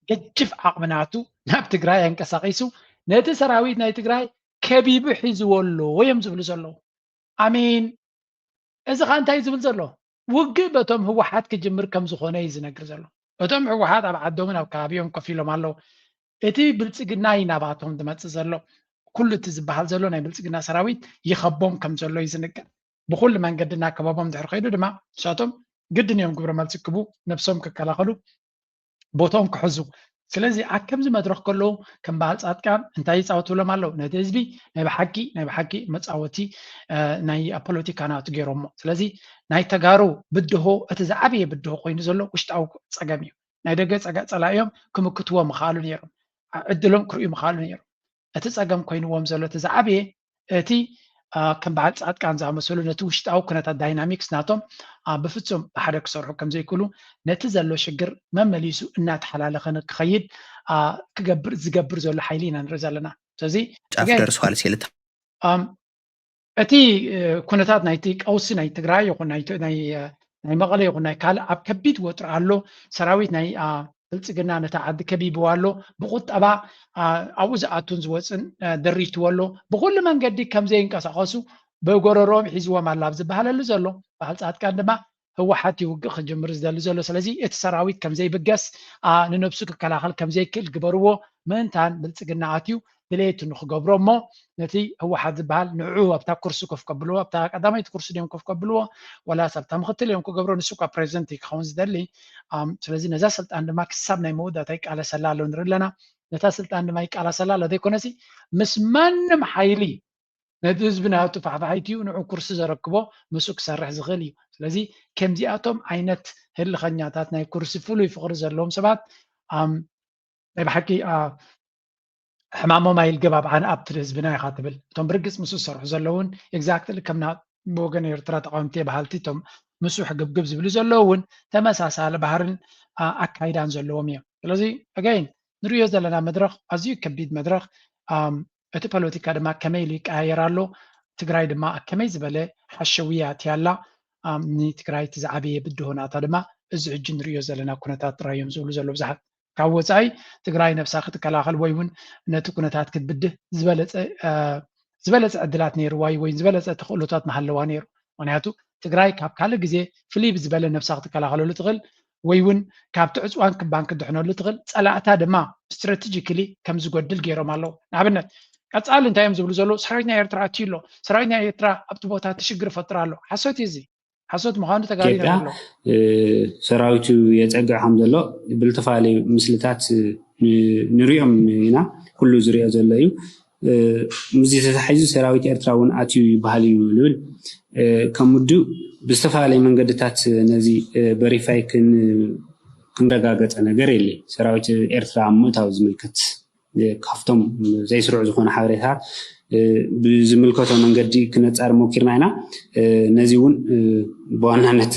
ገጅፍ ዓቕሚ ናቱ ናብ ትግራይ ኣንቀሳቒሱ ነቲ ሰራዊት ናይ ትግራይ ከቢቡ ሒዝዎ ኣሎ እዮም ዝብሉ ዘለዉ። ኣሜን። እዚ ኸ እንታይ እዩ ዝብል ዘሎ? ውግእ በቶም ህወሓት ክጅምር ከም ዝኾነ እዩ ዝነግር ዘሎ። እቶም ህወሓት ኣብ ዓዶምን ኣብ ከባቢኦም ኮፍ ኢሎም ኣለዉ። እቲ ብልፅግና እዩ ናባቶም ዝመፅእ ዘሎ። ኩሉ እቲ ዝበሃል ዘሎ ናይ ብልፅግና ሰራዊት ይኸቦም ከም ዘሎ እዩ ዝንገር። ብኩሉ መንገዲ እናከበቦም ድሕሪ ከይዱ ድማ ንሳቶም ግድን እዮም ግብረ መልሲ ክቡ ነብሶም ክከላኸሉ ቦቶም ክሕዙ። ስለዚ ኣብ ከምዚ መድረኽ ከለዉ ከም በዓል ፃድቃን እንታይ ይፃወትሎም ኣለዉ? ነቲ ህዝቢ ናይ ብሓቂ ናይ ብሓቂ መፃወቲ ናይ ፖለቲካ ናቱ ገይሮሞ። ስለዚ ናይ ተጋሩ ብድሆ እቲ ዝዓበየ ብድሆ ኮይኑ ዘሎ ውሽጣዊ ፀገም እዩ። ናይ ደገ ፀላኢኦም ክምክትዎ ምኽኣሉ ነይሮም፣ ዕድሎም ክርእዩ ምኽኣሉ ነይሮም። እቲ ፀገም ኮይንዎም ዘሎ እቲ ዝዓበየ እቲ ከም በዓል ፃድቃን ዝኣመሰሉ ነቲ ውሽጣዊ ኩነታት ዳይናሚክስ ናቶም ብፍፁም ብሓደ ክሰርሑ ከምዘይክእሉ ነቲ ዘሎ ሽግር መመሊሱ እናተሓላለኸ ክኸይድ ክገብር ዝገብር ዘሎ ሓይሊ ኢና ንርኢ ዘለና። ስለዚ ጫፍ ደርሷል ሲልታ እቲ ኩነታት ናይቲ ቀውሲ ናይ ትግራይ ይኹን ናይ መቐለ ይኹን ናይ ካልእ ኣብ ከቢድ ወጥሪ ኣሎ። ሰራዊት ናይ ብልፅግና ነታ ዓዲ ከቢብዋ ኣሎ። ብቁጠባ ኣብኡ ዝኣቱን ዝወፅን ደሪትዎ ኣሎ። ብኩሉ መንገዲ ከም ዘይንቀሳቐሱ ብጎረሮኦም ሒዝዎም ኣላ ኣብ ዝበሃለሉ ዘሎ በዓል ፃድቃን ድማ ህወሓት እዩ ውግእ ክጅምር ዝደሊ ዘሎ። ስለዚ እቲ ሰራዊት ከም ዘይብገስ ንነብሱ ክከላኸል ከም ዘይክእል ግበርዎ። ምእንታን ብልፅግና ኣትዩ ድሌቱ ንክገብሮ እሞ ነቲ ህወሓት ዝበሃል ንዕኡ ኣብታ ኩርሲ ኮፍ ከብልዎ፣ ኣብታ ቀዳማይቲ ኩርሲ ድዮም ኮፍ ከብልዎ ወላስ ኣብታ ምክትል እዮም ክገብሮ? ንሱ እኳ ፕሬዚደንት እዩ ክኸውን ዝደሊ። ስለዚ ነዛ ስልጣን ድማ ክሳብ ናይ መወዳእታ ይቃለሰላ ኣሎ ንርኢ ኣለና። ነታ ስልጣን ድማ ይቃለሰላ ኣሎ ዘይኮነሲ ምስ ማንም ሓይሊ ነቲ ህዝቢ ናቱ ፋሕፋሒት እዩ፣ ንዑ ኩርሲ ዘረክቦ ምስኡ ክሰርሕ ዝኽእል እዩ። ስለዚ ከምዚኣቶም ዓይነት ህልኸኛታት ናይ ኩርሲ ፍሉይ ፍቕሪ ዘለዎም ሰባት ናይ ብሓቂ ሕማሞም ኣይልገብ ኣብ ዓንኣብቲ ህዝብና ኢኻ ትብል። እቶም ብርግፅ ምስኡ ዝሰርሑ ዘለውን ኤግዛክትሊ ከም ብወገን ኤርትራ ተቃወምቲ በሃልቲ እቶም ምስኡ ሕግብግብ ዝብሉ ዘለዉ እውን ተመሳሳሊ ባህርን ኣካይዳን ዘለዎም እዮም። ስለዚ ኣገይን ንሪኦ ዘለና መድረኽ ኣዝዩ ከቢድ መድረኽ እቲ ፖለቲካ ድማ ከመይ ኢሉ ይቀያየር ኣሎ፣ ትግራይ ድማ ከመይ ዝበለ ሓሸውያ ኣትያ ኣላ፣ ንትግራይ እቲ ዝዓበየ ብድሆ ናታ ድማ እዚ ሕጂ ንሪኦ ዘለና ኩነታት ጥራይ እዮም ዝብሉ ዘለዉ ብዙሓት። ካብ ወፃኢ ትግራይ ነብሳ ክትከላኸል ወይ እውን ነቲ ኩነታት ክትብድህ ዝበለፀ ዝበለፀ ዕድላት ነይርዋ እዩ ወይ ዝበለፀ ተኽእሎታት ምሃለዋ ነይሩ። ምክንያቱ ትግራይ ካብ ካልእ ግዜ ፍልይ ብዝበለ ነብሳ ክትከላኸለሉ ትኽእል ወይ እውን ካብቲ ዕፅዋን ክባን ክትድሕነሉ ትኽእል። ፀላእታ ድማ ስትራቴጂክሊ ከም ዝጎድል ገይሮም ኣለዉ። ንኣብነት ቀፃሊ እንታይ እዮም ዝብሉ ዘለዉ? ሰራዊት ናይ ኤርትራ ኣትዩ ኣሎ። ሰራዊት ናይ ኤርትራ ኣብቲ ቦታ እቲ ሽግር ይፈጥር ኣሎ። ሓሶት እዩ እዚ። ሓሶት ምዃኑ ተጋሊሎም ኢትዮጵያ ኣለዉ። ሰራዊቱ የፀግዕ ከም ዘሎ ብልተፈላለዩ ምስልታት ንሪኦም ኢና። ኩሉ ዝሪኦ ዘሎ እዩ። ምስዚ ተታሒዙ ሰራዊት ኤርትራ እውን ኣትዩ ይበሃል እዩ ዝብል ከም ውድብ ብዝተፈላለየ መንገድታት ነዚ ቨሪፋይ ክንረጋገፀ ነገር የለ። ሰራዊት ኤርትራ ኣብ ምእታው ዝምልከት ካብቶም ዘይስሩዕ ዝኾነ ሓበሬታታት ብዝምልከቶ መንገዲ ክነፃር ሞኪርና ኢና። ነዚ እውን ብዋናነት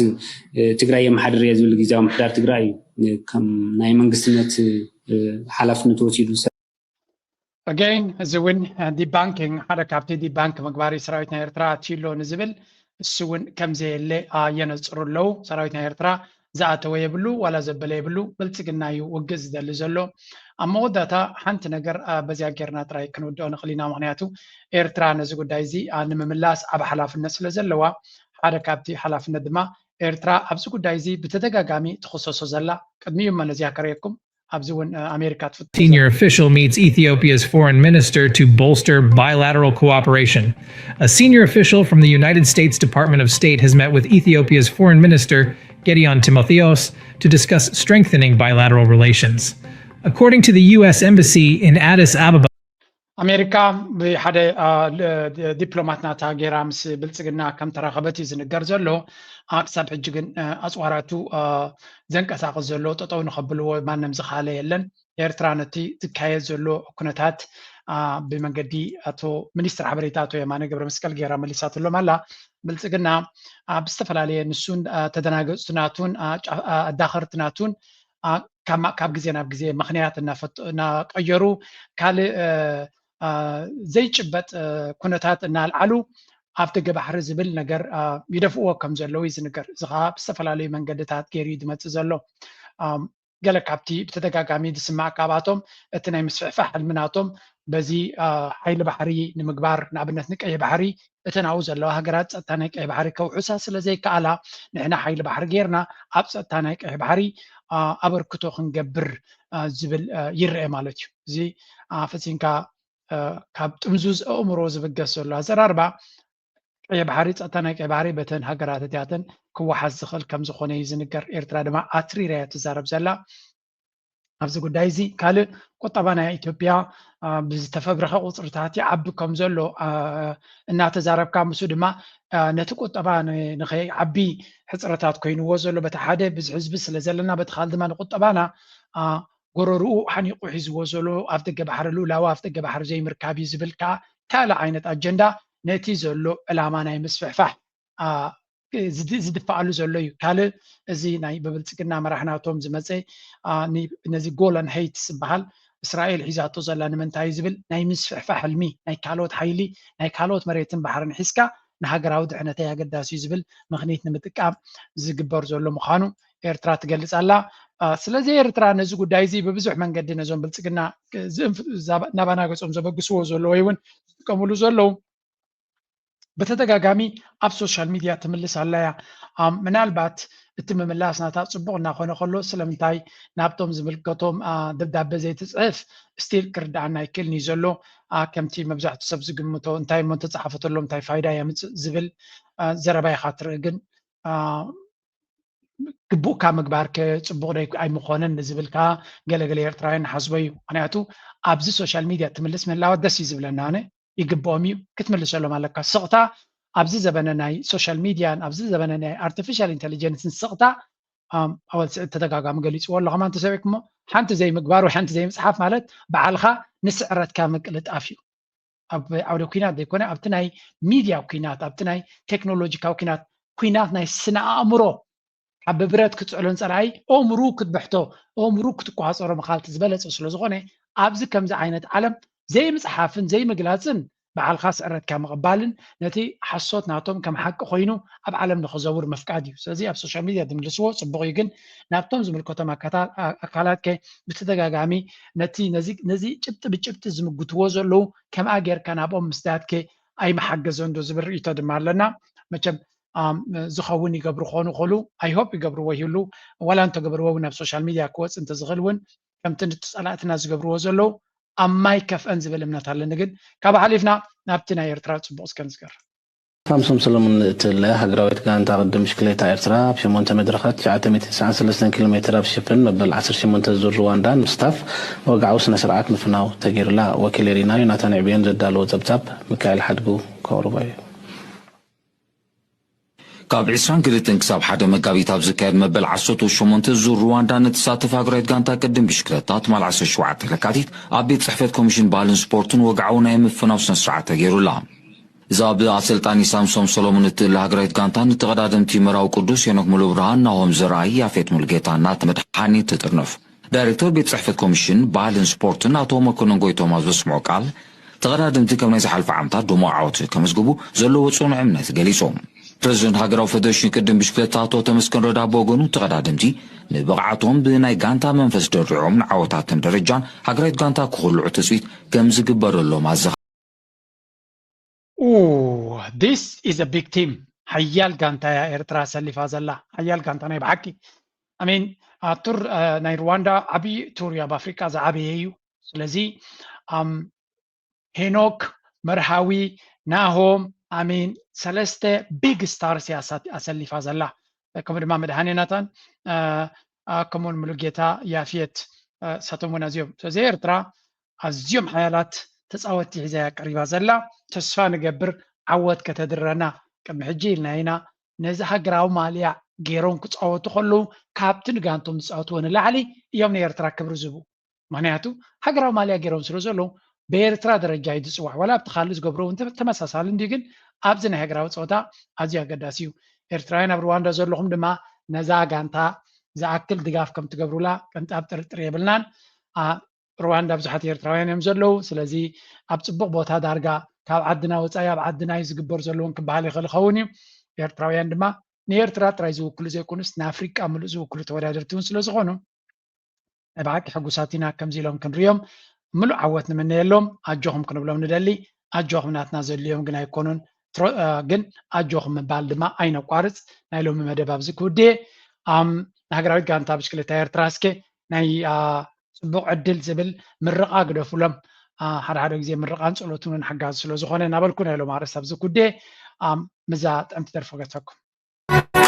ትግራይ የመሓድር እየ ዝብል ግዜያዊ ምሕዳር ትግራይ እዩ ከም ናይ መንግስትነት ሓላፍነት ወሲዱ ዝሰርሕ። ኣገይን እዚ እውን ዲባንኪንግ ሓደ ካብቲ ዲባንክ ምግባር እዩ። ሰራዊት ናይ ኤርትራ ኣትዩ ኣሎ ንዝብል እሱ እውን ከምዘየለ የነፅሩ ኣለዉ። ሰራዊት ናይ ኤርትራ ዝኣተወ የብሉ ዋላ ዘበለ የብሉ። ብልፅግና እዩ ውግእ ዝደሊ ዘሎ። ኣብ መወዳእታ ሓንቲ ነገር በዚኣ ጌርና ጥራይ ክንውድኦ ንኽእል ኢና። ምኽንያቱ ኤርትራ ነዚ ጉዳይ እዚ ንምምላስ ዓቢ ሓላፍነት ስለ ዘለዋ ሓደ ካብቲ ሓላፍነት ድማ ኤርትራ ኣብዚ ጉዳይ እዚ ብተደጋጋሚ ትኽሰሶ ዘላ ቅድሚኡ እሞ ነዚኣ ከርእየኩም ኣብዚ እውን ኣሜሪካ ትፍት Senior official meets Ethiopia's foreign minister to bolster bilateral cooperation. A senior official from the United States Department of State has met with Ethiopia's foreign minister, Gedeon Timotheos, to discuss strengthening bilateral relations. According to the U S Embassy in Addis Ababa, ኣሜሪካ ብሓደ ዲፕሎማት ናታ ገይራ ምስ ብልፅግና ከም ተራኸበት እዩ ዝንገር ዘሎ። ክሳብ ሕጂ ግን ኣፅዋራቱ ዘንቀሳቕስ ዘሎ ጠጠው ንኸብልዎ ማንም ዝኸኣለ የለን። ኤርትራ ነቲ ዝካየድ ዘሎ ኩነታት ብመንገዲ ኣቶ ሚኒስትር ሓበሬታ ኣቶ የማነ ገብረ መስቀል ገይራ መሊሳትሎም ኣላ። ብልፅግና ኣብ ዝተፈላለየ ንሱን ተደናገፅቲ ናቱን ኣዳኸርቲ ናቱን ካብ ግዜ ናብ ግዜ ምኽንያት እናቀየሩ ካልእ ዘይጭበጥ ኩነታት እናልዓሉ ኣብ ደገ ባሕሪ ዝብል ነገር ይደፍእዎ ከም ዘለዉ እዩ ዝንገር። እዚ ከዓ ብዝተፈላለዩ መንገድታት ገይሩ እዩ ዝመፅእ ዘሎ። ገለ ካብቲ ብተደጋጋሚ ዝስማዕ ካብኣቶም እቲ ናይ ምስፍሕፋሕ ሕልሚ ናቶም በዚ ሓይሊ ባሕሪ ንምግባር ንኣብነት ንቀይሕ ባሕሪ እተን ኣብኡ ዘለዋ ሃገራት ጸጥታ ናይ ቀይሕ ባሕሪ ከውሕሳ ስለ ዘይከኣላ ንሕና ሓይሊ ባሕሪ ጌርና ኣብ ጸጥታ ናይ ቀይሕ ባሕሪ ኣበርክቶ ክንገብር ዝብል ይረአ ማለት እዩ። እዚ ፈጺምካ ካብ ጥምዙዝ ኣእምሮ ዝብገስ ዘሎ ኣዘራርባ ቀይሕ ባሕሪ ጸጥታ ናይ ቀይሕ ባሕሪ በተን ሃገራት እቲኣተን ክወሓስ ዝኽእል ከም ዝኾነ እዩ ዝንገር። ኤርትራ ድማ ኣትሪራ እያ ትዛረብ ዘላ። ኣብዚ ጉዳይ እዚ ካልእ ቁጠባ ናይ ኢትዮጵያ ብዝተፈብረኸ ቁፅርታት ይዓቢ ከም ዘሎ እናተዛረብካ፣ ምስኡ ድማ ነቲ ቁጠባ ንኸይዓቢ ሕፅረታት ኮይንዎ ዘሎ፣ በቲ ሓደ ብዙሕ ህዝቢ ስለ ዘለና፣ በቲ ካልእ ድማ ንቁጠባና ጎረርኡ ሓኒቑ ሒዝዎ ዘሎ ኣብ ደገ ባሕሪ ልኡላዊ ኣብ ደገ ባሕሪ ዘይምርካብ እዩ ዝብል ከዓ ካልእ ዓይነት ኣጀንዳ ነቲ ዘሎ ዕላማ ናይ ምስፍሕፋሕ ዝድፈኣሉ ዘሎ እዩ። ካልእ እዚ ናይ ብብልፅግና መራሕ ናቶም ዝመፀ ነዚ ጎላን ሄይትስ ዝበሃል እስራኤል ሒዛቶ ዘላ ንምንታይ ዝብል ናይ ምስፍሕፋሕ ሕልሚ ናይ ካልኦት ሓይሊ ናይ ካልኦት መሬትን ባሕርን ሒዝካ ንሃገራዊ ድሕነተይ ኣገዳሲ እዩ ዝብል ምኽኒት ንምጥቃም ዝግበር ዘሎ ምዃኑ ኤርትራ ትገልፅ ኣላ። ስለዚ ኤርትራ ነዚ ጉዳይ እዚ ብብዙሕ መንገዲ ነዞም ብልፅግና ናባና ገፆም ዘበግስዎ ዘሎ ወይ እውን ዝጥቀምሉ ዘለዉ ብተደጋጋሚ ኣብ ሶሻል ሚድያ ትምልስ ኣላ እያ። ምናልባት እቲ ምምላስ ናታ ፅቡቕ እናኾነ ከሎ ስለምንታይ ናብቶም ዝምልከቶም ደብዳበ ዘይትፅሕፍ ስቲል ክርዳኣና ኣይክእልን እዩ ዘሎ። ከምቲ መብዛሕትኡ ሰብ ዝግምቶ እንታይ እሞ እንተፀሓፈተሎም እንታይ ፋይዳ የምፅእ ዝብል ዘረባ ኢኻ ትርኢ። ግን ግቡእካ ምግባር ከ ፅቡቕ ዶ ኣይምኾነን ንዝብል ከዓ ገለገለ ኤርትራውያን ንሓስቦ እዩ። ምክንያቱ ኣብዚ ሶሻል ሚድያ ትምልስ ምህላዋ ደስ እዩ ዝብለና። ኣነ ይግብኦም እዩ ክትምልሰሎም ኣለካ። ስቕታ ኣብዚ ዘበነ ናይ ሶሻል ሚድያን ኣብዚ ዘበነ ናይ ኣርቲፊሻል ኢንቴሊጀንስን ስቕታ ኣወል ስዒድ ተደጋጋሚ ገሊፅዎ ኣሎ። ከማን ተሰሚዕኩሞ ሓንቲ ዘይምግባር ወይ ሓንቲ ዘይምፅሓፍ ማለት በዓልካ ንስዕረትካ ምቅልጣፍ እዩ። ኣብ ዓውደ ኩናት ዘይኮነ ኣብቲ ናይ ሚድያ ኩናት ኣብቲ ናይ ቴክኖሎጂካዊ ኩናት ኩናት ናይ ስነ ኣእምሮ ካብ ብብረት ክትፅዕሎ ንፀላኢ ኦምሩ ክትብሕቶ ኦምሩ ክትቋፀሮ ምኻልቲ ዝበለፀ ስለ ዝኾነ ኣብዚ ከምዚ ዓይነት ዓለም ዘይምፅሓፍን ዘይምግላፅን በዓልካ ስዕረትካ ምቕባልን ነቲ ሓሶት ናቶም ከም ሓቂ ኮይኑ ኣብ ዓለም ንኽዘውር ምፍቃድ እዩ። ስለዚ ኣብ ሶሻል ሚድያ ዝምልስዎ ፅቡቕ እዩ፣ ግን ናብቶም ዝምልከቶም ኣካላት ከ ብተደጋጋሚ ነቲ ነዚ ጭብጢ ብጭብጢ ዝምግትዎ ዘለዉ ከምኣ ጌርካ ናብኦም ምስዳድ ከ ኣይምሓገዘን ዶ ዝብል ርእይቶ ድማ ኣለና። መቸም ዝኸውን ይገብሩ ክኾኑ ይኽእሉ፣ ኣይሆፕ ይገብርዎ ይህሉ፣ ዋላ እንተገበርዎ እውን ናብ ሶሻል ሚድያ ክወፅ እንተዝኽእል እውን ከምቲ ንጸላእትና ዝገብርዎ ዘለዉ ኣብ ማይ ከፍአን ዝብል እምነት ኣለኒ። ግን ካብ ሓሊፍና ናብቲ ናይ ኤርትራ ጽቡቕ እስከ ንዝገር። ሳምሶም ሰለሙን እትለ ሃገራዊት ጋንታ ቅድም ብሽክሌታ ኤርትራ ኣብ ሸሞንተ መድረኻት ትሽዓተ ሚእቲ ተስዓን ሰለስተን ኪሎ ሜትር ኣብ ሽፍን መበል ዓሰርተ ሸሞንተ ዙር ሩዋንዳ ንምስታፍ ወግዓዊ ስነ ስርዓት ምፍናው ተገይሩላ። ወኪል ኤሪና ዮናታን ዕብዮን ዘዳለዎ ጸብጻብ ሚካኤል ሓድጉ ከቕርቦ እዩ። ካብ ዕስራን ክልተን ክሳብ ሓደ መጋቢት ኣብ ዝካየድ መበል ዓሰርተ ሸሞንተ ዙር ሩዋንዳ ንትሳተፍ ሃገራዊት ጋንታ ቅድም ብሽክለታ ትማል ዓሰርተ ሸውዓተ ለካቲት ኣብ ቤት ጽሕፈት ኮሚሽን ባህልን ስፖርትን ወግዓዊ ናይ ምፍናው ስነ ስርዓት ተገይሩላ። እዛ ብኣሰልጣኒ ሳምሶም ሰሎሞን እትእለ ሃገራዊት ጋንታ ንተቐዳደምቲ መራዊ ቅዱስ ሄኖክ ሙሉብርሃን፣ ናሆም ዘርኣይ፣ ያፌት ሙሉጌታ፣ ናት መድሓኒ ትጥርንፍ። ዳይሬክተር ቤት ጽሕፈት ኮሚሽን ባህልን ስፖርትን ኣቶ መኮነን ጎይቶም ኣብ ዘስምዖ ቃል፣ ተቐዳደምቲ ከም ናይ ዝሓልፈ ዓመታት ድሙቕ ዓወት ከመዝግቡ ዘለዎ ጽኑዕ እምነት ገሊጾም። ፕረዚደንት ሃገራዊ ፈደሬሽን ቅድም ብሽክለታ ኣቶ ተመስገን ረዳ ብወገኑ፣ ተቐዳደምቲ ንብቕዓቶም ብናይ ጋንታ መንፈስ ደሪዖም ንዓወታትን ደረጃን ሃገራዊት ጋንታ ክኹልዑ ትጽቢት ከም ዝግበረሎም ኣዘኻ Ooh, this is a big team. ሓያል ጋንታ እያ ኤርትራ ሰሊፋ ዘላ ሓያል ጋንታ ናይ ብሓቂ። I mean ቱር ናይ ሩዋንዳ ዓብዪ ቱር እዩ፣ ኣብ ኣፍሪቃ ዝዓበየ እዩ። ስለዚ ሄኖክ፣ መርሃዊ፣ ናሆም፣ ኣሜን ሰለስተ ቢግ ስታርስ እያ ኣሰሊፋ ዘላ። ከምኡ ድማ መድሃኔ ናታን፣ ከምኡውን ሙሉጌታ ያፍየት፣ እሳቶም እውን ኣዝዮም። ስለዚ ኤርትራ ኣዝዮም ሓያላት ተፃወትቲ ሒዛ እያ ቀሪባ ዘላ። ተስፋ ንገብር ዓወት ከተድረና። ቅድሚ ሕጂ ኢልና ኢና፣ ነዚ ሃገራዊ ማልያ ገይሮም ክፃወቱ ከለዉ ካብቲ ንጋንቶም ዝፃወትዎ ንላዕሊ እዮም ንኤርትራ ክብሪ ዝህቡ። ምክንያቱ ሃገራዊ ማልያ ገይሮም ስለ ዘለዉ ብኤርትራ ደረጃ እዩ ዝፅዋዕ። ዋላ ኣብቲ ካልእ ዝገብሮ እውን ተመሳሳሊ እንድዩ፣ ግን ኣብዚ ናይ ሃገራዊ ፀወታ ኣዝዩ ኣገዳሲ እዩ። ኤርትራውያን ኣብ ሩዋንዳ ዘለኹም ድማ ነዛ ጋንታ ዝኣክል ድጋፍ ከም ትገብሩላ ቅንጣብ ጥርጥር የብልናን። ሩዋንዳ ብዙሓት ኤርትራውያን እዮም ዘለዉ። ስለዚ ኣብ ፅቡቕ ቦታ ዳርጋ ካብ ዓድና ወፃኢ ኣብ ዓድና እዩ ዝግበር ዘለዎን ክበሃል ይኽእል ይኸውን እዩ። ኤርትራውያን ድማ ንኤርትራ ጥራይ ዝውክሉ ዘይኮኑስ ንኣፍሪቃ ምሉእ ዝውክሉ ተወዳደርቲ እውን ስለ ዝኾኑ ናይ ብሓቂ ሕጉሳት ኢና። ከምዚ ኢሎም ክንሪኦም ምሉእ ዓወት ንምነየሎም፣ ኣጆኹም ክንብሎም ንደሊ። ኣጆኹም ናትና ዘድልዮም ግን ኣይኮኑን፣ ግን ኣጆኹም ምባል ድማ ኣይነቋርፅ። ናይ ሎሚ መደብ ኣብዚ ክውድየ። ንሃገራዊት ጋንታ ብሽክሌታ ኤርትራ እስከ ናይ ፅቡቕ ዕድል ዝብል ምርቓ ግደፉሎም። ሓደ ሓደ ግዜ ምርቓን ጸሎትን እውን ሓጋዚ ስለ ዝኾነ እናበልኩ ናይ ሎም ኣርእስቲ ኣብዚ ኩዴ ምዛ ጥዕምቲ ደርፊ ገጸኩም።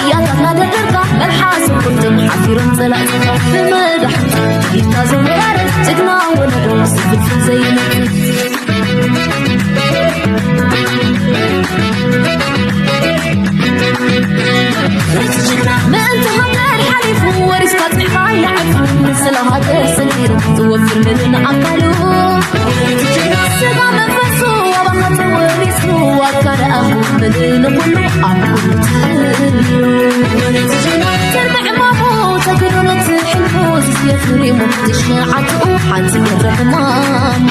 ጥያታትና ደርድርካ መልሓስ ቁርጥም ሓፊሮም ጸላእትኻ ብመዳሕቲ ኢድካ ዘወራርድ ጅግና ወለዶ ዝፍልፍል ዘይነጥፍ። ምእንቲ ሃገር ሓሊፉ ወሪስካ ጽሕፋ ይዓርፉ ንስለ ሃገር ሰጊሩ ዝወፍር ምሉእ ኣካሉ ስጋ መንፈሱ ኣባኻ ተወሪሱ ኣካል ኣኹ ምሉእ ንኹሉ ኣብ ኩሉ ትህሉ ትርምዕማሙ ተግዱን ትሕልፉ ዝስየፍሪሙ ትሽዓትኡ ሓንቲ ገረ ሕማሙ